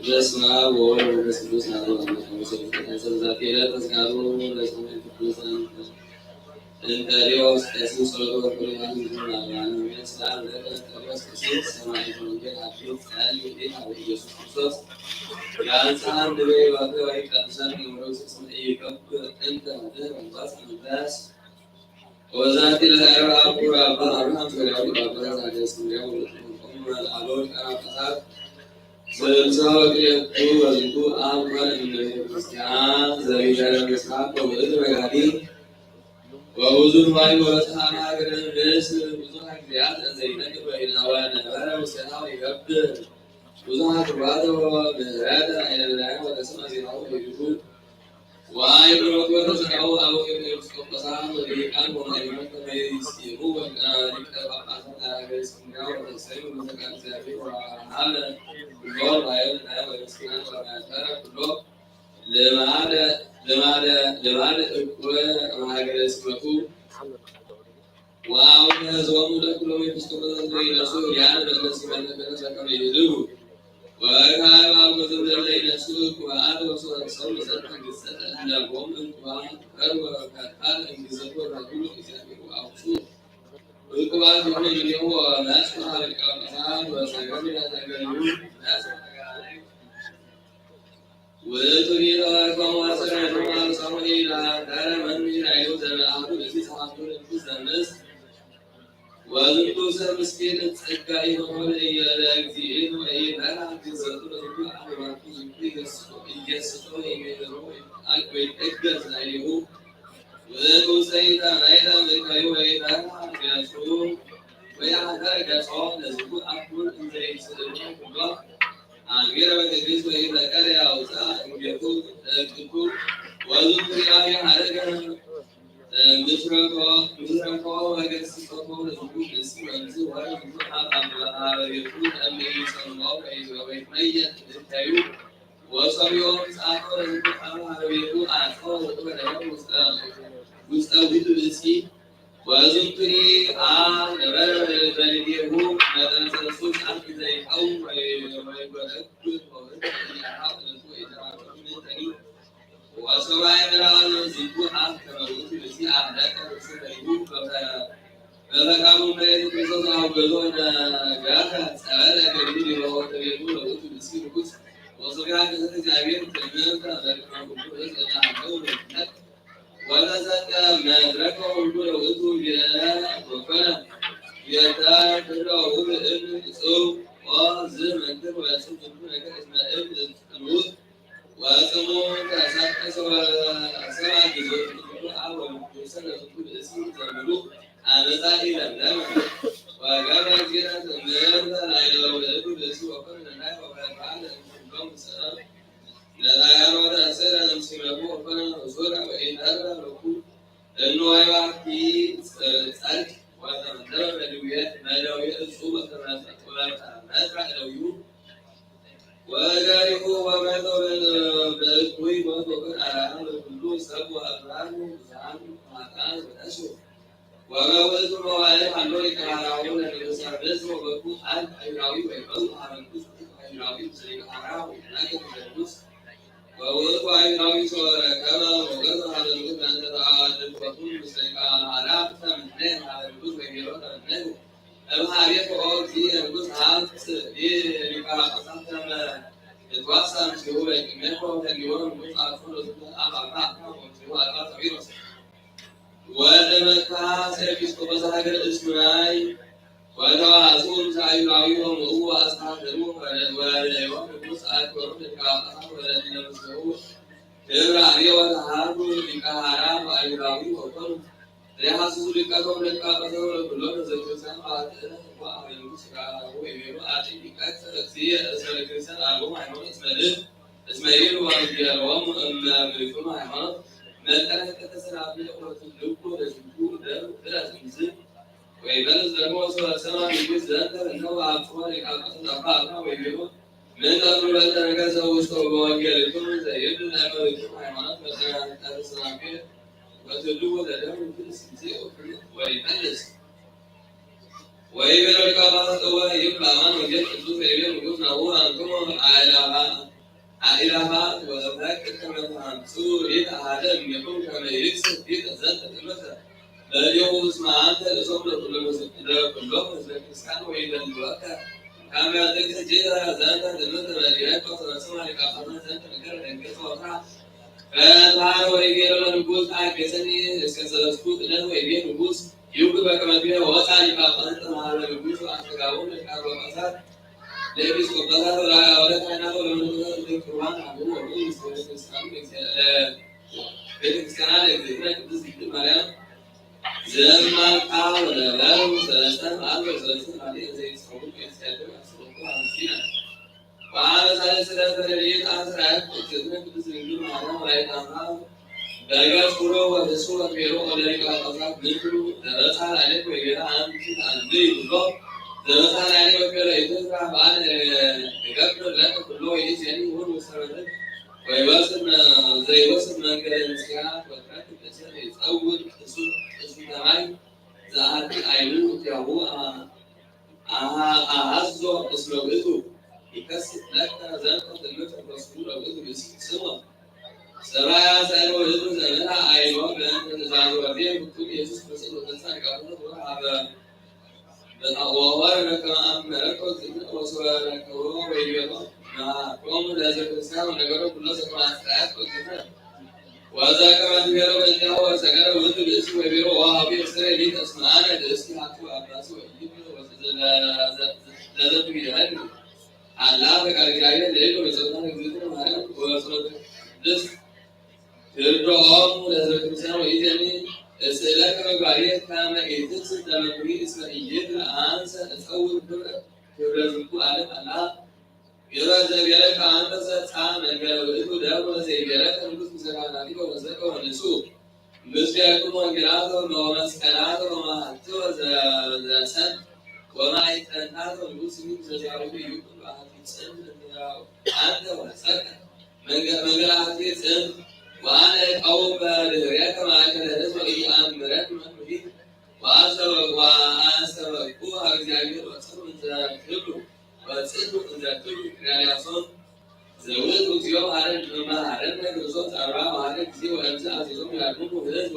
በስመ አብ ወወልድ ወመንፈስ ቅዱስ አሐዱ አምላክ። ወሰብሐት ለእግዚአብሔር። ተዝካሩ ለሰማዕቱ ቅዱሳን እንጠንዮስ ቀሲስ ጸሎተ ወርቁ ዮሐንስ ብን አብርሃም። ሰላም ለከ ጴጥሮስ ቀሲስ ሰማዕተ ወንጌል አክሊል ጸሊ ዲን አብ ኢየሱስ ክርስቶስ። የአንጽሐን ድቤ ባከ ወይ ቀድሰን የምረው ስስም ኢይከብር እንተ ድህር እንባስ መንፈስ። ወዛቲ ለእረ አቡ አባ አብርሃም ሶርያዊ አባ ዛዴ እስክንድርያ ወለትም ቆሙ ለአበው ሊቃነ ጳጳሳት ስልሳ ወክልኤቱ ወዝንቱ ኣብ ጓል እምነት ክርስቲያን ዘቢሻለ መስሓቅ ውእቱ ነጋዲ ወውዙን ማይ ወበጽሓ ሀገረ ምስ ብዙሕ ግዜያት እንዘይነግር በይናዋ ነበረ ውስቴታ ይገብር ብዙሓት ባዶ ምህረት ኣይለብላያ ወተስማ ዜናው ይብሉ ወአይብሎት ወተሰራው አበው ኤጲስቆጶሳት ወሊቃን ወማእምራን ከመ ይስየሙ ሊቀ ጳጳሳት ለሀገረ እስክንድርያ ወተሰይሙ በፈቃድ እግዚአብሔር ወሀበ ኩሎ ራእየ ለናየ ወለምስኪናን ወለማእከለ ኩሎ ልማደ ልማደ ልማደ እኩለ እምሀገረ ሲመቱ ወአቡነ ዘወሙ ለኩሎም ኤጲስቆጶሳት ለይነሱ ያነ በለሲ መለከተ ከመ ይህልው ወካህን አቡነ ዘበለ ይነሱ ቅብአት ወሰው ሰው ለሰጠ ግሰጠ እንዳቦም እንቅባ ከር ወከታል እንግዘት ወታግሉ እግዚአብሔር አውሱ እንቅባት ሆነ ምኔው ናስ ሀለቃ መሳን ወሰገድ ያተገኙ ናስ ወተጋላይ ውእቱ ሊቀ ኮሙ አሰራይቱ ሳሙኤል አዳረ መምህር አይሁ ዘመአሁ ብእሲ ሰዓቱ ንጉስ ዘምስ ወዝንቱ ሰብ ምስኪን ጸጋ ይሆን እያለ እግዚእን ወይ በራ ግዘቱ ለዝንቱ አባቱ ዝንቱ ይገስጾ ይገስጾ የሚሄደው አግበይ እገዝ አይሁ ውእቱ ሰይጣን አይዳን ዘካዩ ወይ በራ ገጹ ወይ አዳረ ገጾ ለዝንቱ አኩል እንዘይስልም ኩሎ አንጌረ በትዕግስት ወኢፈቀደ ያውፅኣ እምቤቱ ለእግቱ ወዝንቱ ያህል ሀረገ ምስረኮ ምስረኮ ወገስጾኮ ለዝንቱ ብእሲ ወእምዝ ወረ ዝንቱ አብ አበቤቱ ለእመ ኢሰምዖ ወይትመየጥ ልታዩ ወሰምዮ ምጽአቶ ለዝንቱ አብ ሀረቤቱ አጾ ወጥበ ለሆ ውስጠ ውስጠ ውእቱ ብእሲ ወዝንቱኒ አብ ነበረ በልቤሁ መጠነ ሰለስቱ ሰዓት ዘይቀውም ወይጎለጉል ወውእቱ እያሃብ ለቱ የተራፈ ምንተኒ ወሰማይ ምዕራብ ዝንቱ አብ ከመ ውእቱ ብእሲ አፍለጠ ርእሱ ለይሁ በፈቃዱ መሬት ክርስቶስ አውገዞ ነጋተ ጸበለ ገድሉ ሊበወተ ቤቱ ለውእቱ ብእሲ ንጉስ ወስብሐት ለእግዚአብሔር ትእምርተ በቅድመ ኩሉ ህዝብ እለ ሀለው ለምነት ወተሰጠ መድረከ ሁሉ ለውእቱ ይእለ ወኮነ ይእተ ክብረ ውእቱ እም ጽው ወዝ መንክር ወጽም ዝንቱ ነገር እስመ እም ጽኑት ወጽሙ ተሰቀሰ ወሰባ ጊዜ ዝንቱ አብ ወመንፈሰ ለዝንቱ ብእሲ ዘምሉ አመፃ ኢለምለም ወገብረ ጊዜ ትምህርተ ላዕለ ውእቱ ብእሲ ወኮነ ነዳይ ወበርሃን ለእንኩሎም ሰላም ነዳያን ወተእስረ እምሲመኩ ወኮነ ዙረ ወኢተርፈ ለኩ እኖ ይባቲ ጸድቅ ወተመደበ መደውየ መደውየ እጹ ወተመጽአ እደውዩ ወገሪሁ ወመቶ በእኩይ ሞት ወበን አርአያ ለኩሉ ሰብ ወአብርሃም ብዙሃን ኃጥአን ወነሱ ወበውእቱ መዋዕል ሀሎ ሊቀ ሐራሁ ለንጉሰ ብእስ ወበኩ ቃል አይሁዳዊ ወይበሉ ሀበ ንጉስ ውእቱ አይሁዳዊ ምስለ ሊቀ ሐራሁ ወይናገር ለንጉስ ወውእቱ አይሁዳዊ ሶበ ረከበ ሞገሰ ሀበ ንጉስ በእንተ ተአድልወቱ ምስለ ሊቀ ሐራ ተምኔ ሀበ ንጉስ ወይቤሎ ተምኔ እምሃቤከ ኦ እግዚእ ንጉስ ሀብጽ ሊቀ ጳጳሳት ከመ ይትዋሳ ምስሌሁ በቅድሜከ ወከሊሆ ንጉስ አጽፎ ለዝንቱ አብ አባ አባ ወምስሌሁ አባ ሳዊሮስ ወደ መካስ ኤጲስቆጶስ ሀገር እስኩናይ ወተዋሱ ምስለ አይሁዳዊ ወምእዉ አስተዳደሩ ወለደዮ ንጉስ አክበሩ ሊቀ ጳጳሳት ወለእለ ምስሌሁ ክብር አብየ ወተሃዱ ሊቀ ሐራ ወአይሁዳዊ ወኮኑ ዘይሐስሱ ሊቃቶም ለሊቃቀሰው ለኩሎም ለዘክርስቲያን ባትእነ እኳ አመንቱ ስጋሁ ወይቤሉ አቲ ሊቃት እግዚእ ርእሰ ለክርስቲያን አልቦም ሃይማኖት እስመ ልብ እስመ ይሉ ወንጌሎም እመ ብሪቱም ሃይማኖት መጠነ ከተሰናብለ ወትልቁ ለዝንቱ ደም ብረት ምስል ወይበልስ ደግሞ ሰበ ሰማ ንጉስ ዘንተ እነሆ አብጽሖ ሊቃቀሱ ጠፋ አልማ ወይቤሉ ምን ተብሉ በእንተ ነገሰ ውስተ በወንጌልክሙ ዘይብል ናይ መሪቱ ሃይማኖት መጠነ ከተሰናብለ ወትልቁ ለደም ብረት ምስል ወይፈልስ ወይቤሎ ሊቀ ጳጳሳት እወ ይብል በአማን ወንጌል ቅዱስ ወይቤል ንጉስ ናሁ አንትሙ አእላፋት አእላፋት ወእፈቅድ ከመ ተአምጽኡ ሊተ አሐደ እምኔክሙ ከመ ይክስት ሊተ ዘንተ ትምህርተ ለእሌሁ እስመ አንተ ርእሶሙ ለኩሎም ህዝበ ክርስቲያን ወይደልወከ ከመ ትክስት ሊተ ዘንተ ትምህርተ በዲበከ ወተበስመ ሊቀ ጳጳሳት ዘንተ ነገር ደንገጸ ወፍርሃ ፈትሐ ወይቤሎ ለንጉስ ተአገሰኒ እስከ ሰለስቱ ዕለት ወይቤ ንጉስ ይኩ በከመ ትቤ ወፃ ሊቀ ጳጳሳት እምሃበ ንጉስ ወአስተጋቦሙ ለሊቃነ ጳጳሳት ለኤጲስቆጶሳት ወለአበው ካህናት ወለምእመናን ዘይቅርባን አበው ወእሙ ምስለ ቤተክርስቲያን ቤተክርስቲያና ለእግዝእትነ ቅድስት ድንግል ማርያም ዘማልታ ወነበሩ ሰለስተ መዓልት ወሰለስተ መዓልት ዘይጸውሩ ቤተክርስቲያን አስቆጡ አምሲና ወአመሳለ ስለ በረድኤት አስራት እግዝእትነ ቅድስት ድንግል ማርያም ወላዲተ አምላክ በገጽ ኩሎ ወርእሱ ወክቤሮ ወለሊቀ ጳጳሳት ምክሩ ዘበሳ ላዕሌ ወይቤራ አንቲ አልብይ ብሎ ዘበሳ ላዕሌ ወክቤሮ ኢትፍራ በዓል እገብር ለከ ኩሎ ወይእዜኒ ሁር ውስተ በረድ ወይወስድ ዘይወስድ መንገደ ንስያ ወትረክ በሰር ይጸውር እሱ እሱ ተማይ ዘአቲ አይኑ ያሁ አሃዞ እስመ ውእቱ ይከስት ለከ ዘንተ ትምህርት ወስሙ ለውእቱ ብእሲ ስሞ ሰማያ ሳይሮ ህዝብ ዘመና አይሎ በእንተ ትእዛዝ ወርዴ ፍጹም ኢየሱስ ክርስቶስ ወተንሳ ሊቃውንት ወሀበ ወወረደ ከመ አመረቶ ዝነ ወሶበ ረከቦ ወይቤሎ መሃሮሙ ለህዝበ ክርስቲያን ወነገሮ ኩሎ ዘከመ አስተያየት ወዝነ ወዘከመ ትቤሎ በእንቲአሁ ወሰገደ ውእቱ ብእሲ ወይቤሎ ወሀቡ የብስረ ሊተ እስመ አነ ብእሲ ሀቱ አባሲ ወኢይብሎ ለዘቱ ይደሀኒ አላ ፈቃድ እግዚአብሔር ለይሎ በጸሎታ ለእግዝእትነ ማርያም ወበጸሎተ ቅድስት ትርድኦም ለህዝበ ክርስቲያን ወኢዜኒ እስእለከ ምግባርየ ከመ ኢትንስት ለመንኩሪ እስመ ኢይክል አንሰ እጸውር ክብረ ክብረ ዝኩ ዓለም አላ ግበር ዘቤለከ አንተ ሰጻ መንገለ ውእቱ ደብረ ዘይቤለከ ንጉስ ምስለ ካህናቲከ ወመንዘከ ወንሱ ምስሌክሙ ወንጌላተ ወመስቀላተ ወማህትወ ዘሰን ወማይጠንታተ ንጉስ ምስለ ሰራዊቱ ይኩን በአሐቲ ጽን አንተ ወሰከ መንገላቲ ጽን ዋነ ቀውም በድህሬከ ማእከለ ህዝብ ኢአምረን መኑሂ ወአሰበ ወአሰበኩ እግዚአብሔር ወጽኑ እንዘ ትብሉ ወጽኑ እንዘ ትብሉ ክሪያሊያሶን ዘውእቱ እግዚኦ መሐረነ ክርስቶስ አርባ መሐረ ጊዜ ወእምዝ አዜዞም ያድሙ ህዝብ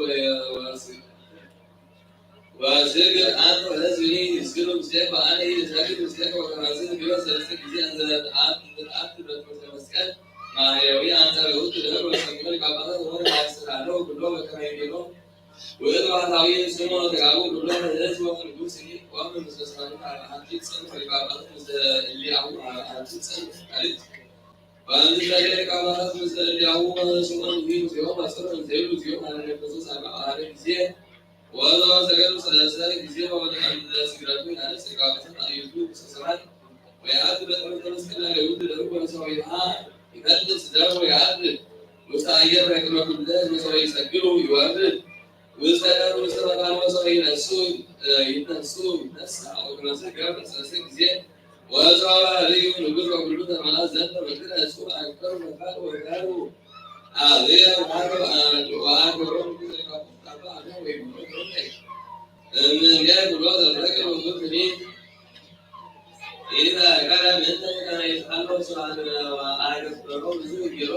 ወስ ወስግድ አንተ ወሕዝብኒ ይስግዱ ምስሌከ ወአነ እሰግድ ምስሌከ ወከማዝህ ቢሮ ሰለስተ ጊዜ እንዘ ተአት በትምህርተ መስቀል ማህየዊ አንጻር ውእቱ ደብር ወሰሚዖ ሊቀ ጳጳሳት ወሆነ ያስተዳድረው ኩሎ በከመ ይቤሎ ውእቱ ባህታዊ ስሞ ተጋቡ ኩሎ ህዝብ ወንጉስ ቆም ምስለ ሰራዊት አርባዕቲ ጽንፍ ሊቀ ጳጳሳት ምስለ እሊአሁ አርባዕቲ ጽንፍ ካልእት ወእንተ ሊቀ ጳጳሳት ምስለ እሊአሁ ስምዖን ይህብ ዚሆም አስር እንዘይሉ ዚሆም አነ ነፈሱ ሳባ አሐደ ጊዜ ወዘዋ ሰገዱ ሰለስተ ጊዜ ወወደቀ እምነ ስግረቱ ያነስ ሊቀ ጳጳሳት አዩቱ ውስተ ሰማይ ወየአቱ በትምህርተ መስቀል ላዕሌሁ ለሁ ወለሰማዕቲሃ ይፈልስ ደሙ ወየዐርግ ውስተ አየር በቅድመ ኩለ ህዝበ ሰማይ ይሰግዱ ይወርድ ውስተ ደብር ውስተ መካን ወሰው ይነሱ ይነሱ ይነሳ ወግነሱ ገብር ሰለስተ ጊዜ ወጸዋ ህዩ ንጉስ ወኩሉ ተመላ ዘንተ መንግስት እሱ አንከሩ መካን ወዳሩ አብያ ወአከሮ ንጉስ ወይኩ ታባ አነ ወይኩ እምኔ ብሎ ተፈቀ ወጉትኒ ኢዛ ቀረ ምንተ ከመ ይስአሎ ስብሐት ወአገበሮ ብዙ ጊሮ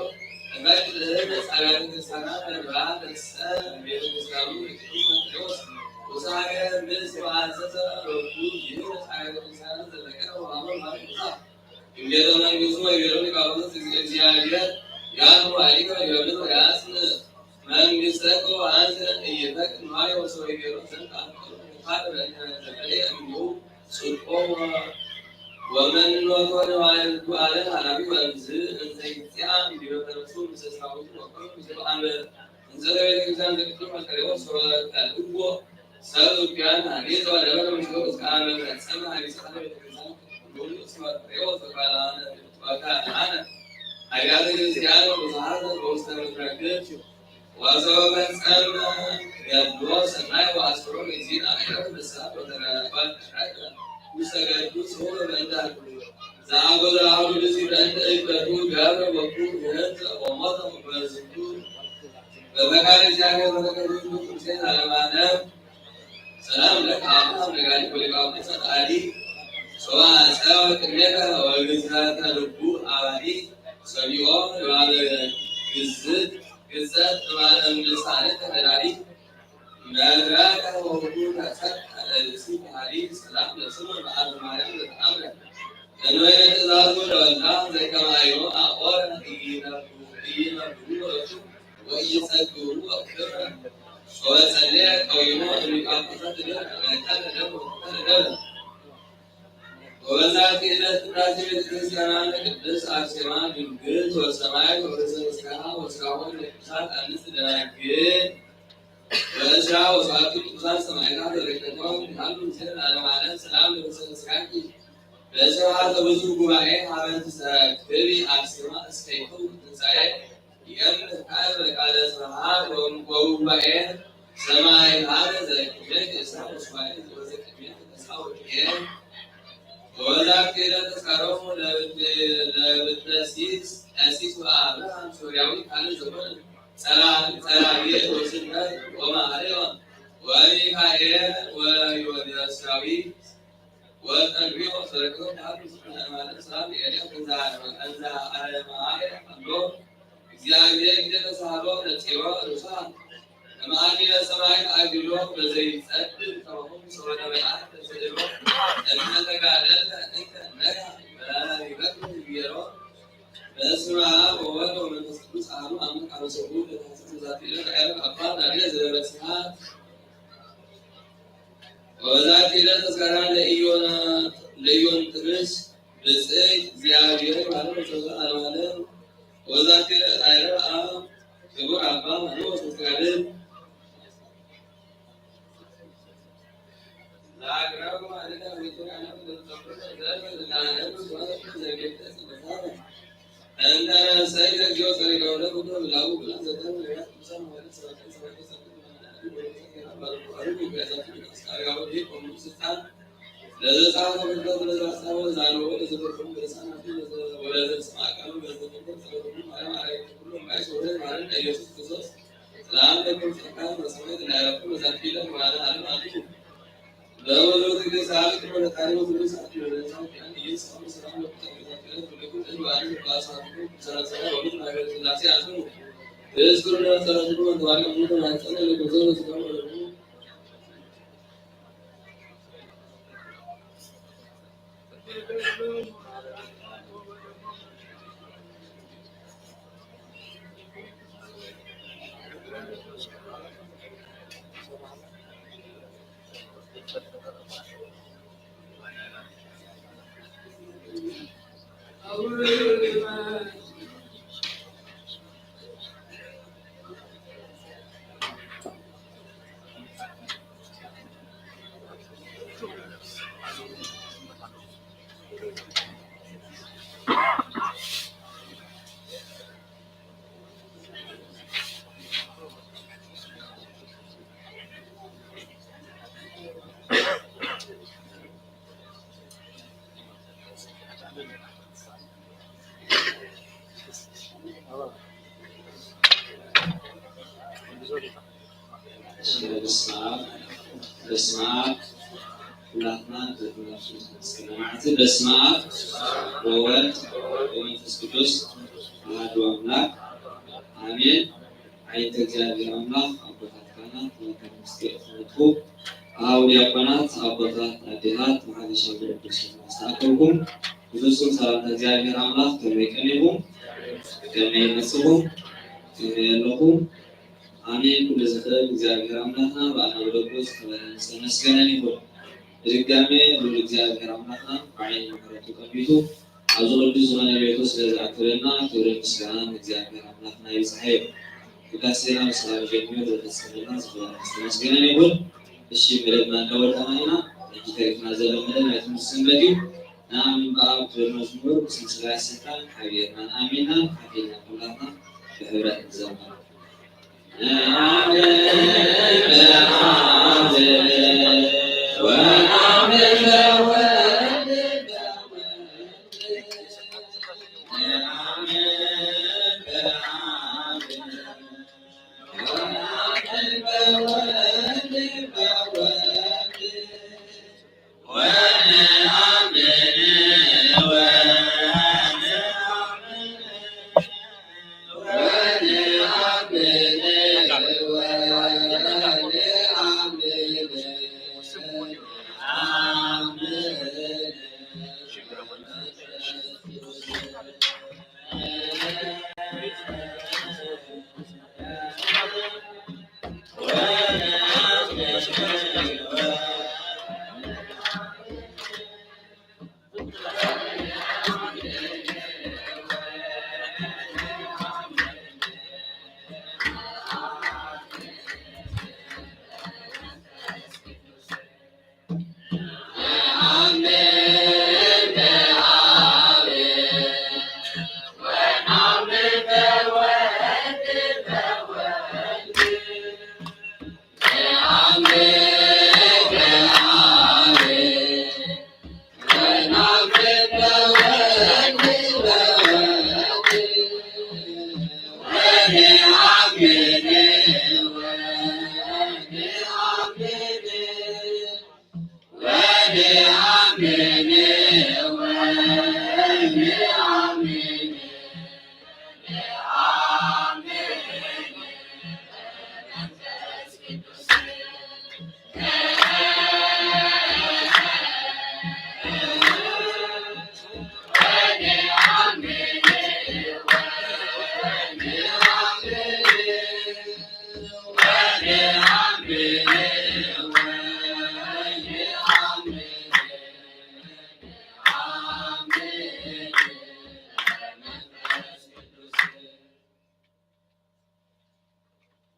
እባይ ለህነ ጻጋት ተሳና ተንባ ተሰ ቤተ ክርስቲያኑ ይክሩ መጥሮስ ወሳገ ምስ ወአዘዘ ረቡ ይህነ ጻጋት ተሳና ዘለቀ ወአመር ማለት ይዛ እንጌተ መንግስቱ ወይቤሎ ሊቃውንት እግዚአብሔር ያኑ አይከ ይወልድ ወያስን መንግስተከ ወአንተ ኢይፈቅድ ማየ ወሰው ይቤሎ ዘንድ አፍቀሩ ካለ በእንተ ዘፈሬ እምኑ ጽድቆ ወመንኖቶ ለማለቱ አለ ሐራዊ ወእምዝ እንተ ይጽያ እንዲበተረሱ ምስሳዊቱ ወቀሩ ምስሉ አመ እንዘ ለቤተ ክርስቲያን ዘቅጥሩ መከሬዎስ ወቀልዎ ሰብ ኪያን ሐዲስ ወደበረ ምስሉ እስከ አመ ፈጸመ ሐዲስ አለ ቤተ ክርስቲያን ቅጥሩ ስመከሬዎስ ወቃላነ ወቃላነ አብያተ ክርስቲያን ወብዙሃት በውስተ መድረክ ወሰበበ ጸመ ገድሎ ሰናይ ወአስሮ እግዚእነ አቅረብ ንስሐ ወተረፈ ውስተ ገድሉ ስሁበ በእንተ ዘአበ ለአሐዱ ብእሲ በእንተ እበቱ ገብረ ወኩ ይህንጸ ወሞተ በዝንቱ በፈቃድ እግዚአብሔር በረከቱ ይሁን ቅዱሳን ለዓለመ ዓለም። ሰላም ለከ አባ ነጋሪ ወሊቀ ጳጳሳት አዲ ሰዋሰወ ቅድሜከ ወግዝረተ ልቡ አባዲ ሰሚዖ ለባለ ግዝት ግዘት እማለም ልሳነ ተፈዳሪ መድረከ ወሁሉ ተሰጠ ለልብሲ ባህሪ ሰላም ለስሙ በአብ ማርያም ለተአምረ እንበይነ ትእዛዙ ለወልዳ ዘይከማዮ አቆረ ኢይነብሩ ወቱ ወኢይጸግሩ ወክብረ ወበጸልየ ቀዊሞ እምሊቃ ቁሰት ለመካነ ደም ወከነ ደም ወበዛቲ ዕለት ቅዳሴ ቤተ ክርስቲያና ለቅድስት አርሴማ ድንግል ወሰማዕት ወርእሰ ምስጋና ወስጋሆን ለቅዱሳት አንስት ደናግል ወእስራ ወሰባቱ ቅዱሳት ሰማዕታት በረከቶም ይሃሉ ምስለ ለዓለመ ዓለም። ሰላም ለርእሰ ምስጋኪ በስብሐተ ብዙ ጉባኤ ሀበ ትሰክሪ አርሴማ እስከ ይከውን ትንሣኤ። የምር ቃል በቃለ ስብሐት ወጉባኤ ሰማይ ሀበ ዘቅድሜ ጌሳ ወስማኤል ወዘቅድሜ ተሳውቄ። ወበዛቲ ዕለት ተስካሮሙ ለብትለሲስ ቀሲስ ወአብርሃም ሶርያዊ ካህን ዘኮነ ጸራብየ ወስንበት ወማርዮን ወሚካኤል ወዮድያስያዊ ወጠግቢኦ ዘረክቦ ተሃሉ ስብሐ ለዓለመ ዓለም። ሰላም ለኤልያስ እንዘ አርመ-፣ እንዘ አርመአየ አምሮ እግዚአብሔር ጊዜ ተሳህሎ ነጺሮ ርሳ ለመዓልየ ሰማይ አግሎ በዘይጸድቅ ከማሆም ሰወነ መልአክ ተስዕሎ እምነ ተጋደለ እንተ ነጋ በላላ ይበቅል ይቤሮ። በስመ አብ ወወልድ ወመንፈስ ቅዱስ አሐዱ አምላክ። አመሰግኑ ለታህሳስ በዛቲ ዕለት አይረፍ አባ ዳንኤል ዘደብረ ሲናት። ወበዛቲ ዕለት ተስካራ ለኢዮና-፣ ለኢዮንጥርስ ብፅዕት እግዚአብሔር ማለት ነው። ሰብአ ለዓለም። ወበዛቲ ዕለት አይረፍ አብ ክቡር አባ ማቴዎስ መስተጋድል። በስመ አብ። በስመ አብ። ሁላትና በእግዚአብሔር ስም ተመስገን። በስመ አብ ወወልድ ወመንፈስ ቅዱስ አሐዱ አምላክ አሜን። ዓይንተ እግዚኣብሔር ኣምላኽ፣ ኣቦታት ካህናት፣ መካነ ምስጢር ትምህርቱ፣ ኣበው ዲያቆናት፣ ኣቦታት፣ ኣዴታት፣ መሓዘ ሻምበል ቅዱስ ቶማስ ተኣከብኩም፣ ብፍጹም ሰላምታ እግዚኣብሔር ኣምላኽ ከመይ ቀኒኹም? ከመይ መጽኹም? ከመይ ኣለኹም? ኣሜን። ኩሉ ዝኽእል እግዚኣብሔር ኣምላኽና ብኣና ብደቁ ዝኸበረን ዝተመስገነን ይኹን። ብድጋሜ ልዑል እግዚኣብሔር ኣምላኽና ብዓይኒ ምሕረቱ ጠሚቱ ኣብዚ ቅዱስ ዝኾነ ቤቱ ስለ ዝኣከበና ክብርን ምስጋናን ንእግዚኣብሔር ኣምላኽና ይብጽሓዮ። ቅዳሴና ብሰላም ጀሚሩ ዘፈጸመና ዝኽበረን ዝተመስገነን ይኹን። እሺ፣ መደብና እንዳወዳእና ኢና። ሕጂ ተሪፍና ዘሎ መደብ ናይ ትምህርቲ ሰንበት እዩ። ንኣምን ብኣብ ክብር መዝሙር ብስም ስላሴ ስልጣን ሓቢርና ኣሚንና ሓቢርና ኩላትና ብሕብረት ንዘምር።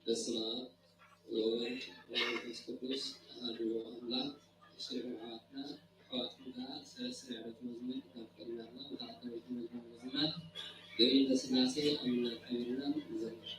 በስመ አብ ወወልድ ወመንፈስ ቅዱስ አሐዱ አምላክ። ስሪዑ ኣሕዋትና ኣሕዋትኩም ከኣ ስለ ስሪዕ ቤት መዝሙር ክነፍቅድና ኢና። ወተዓተ ቤት መዝሙር መዝሙር ብእምነ ስላሴ ኣምነት ሓቢርና ንዘምር።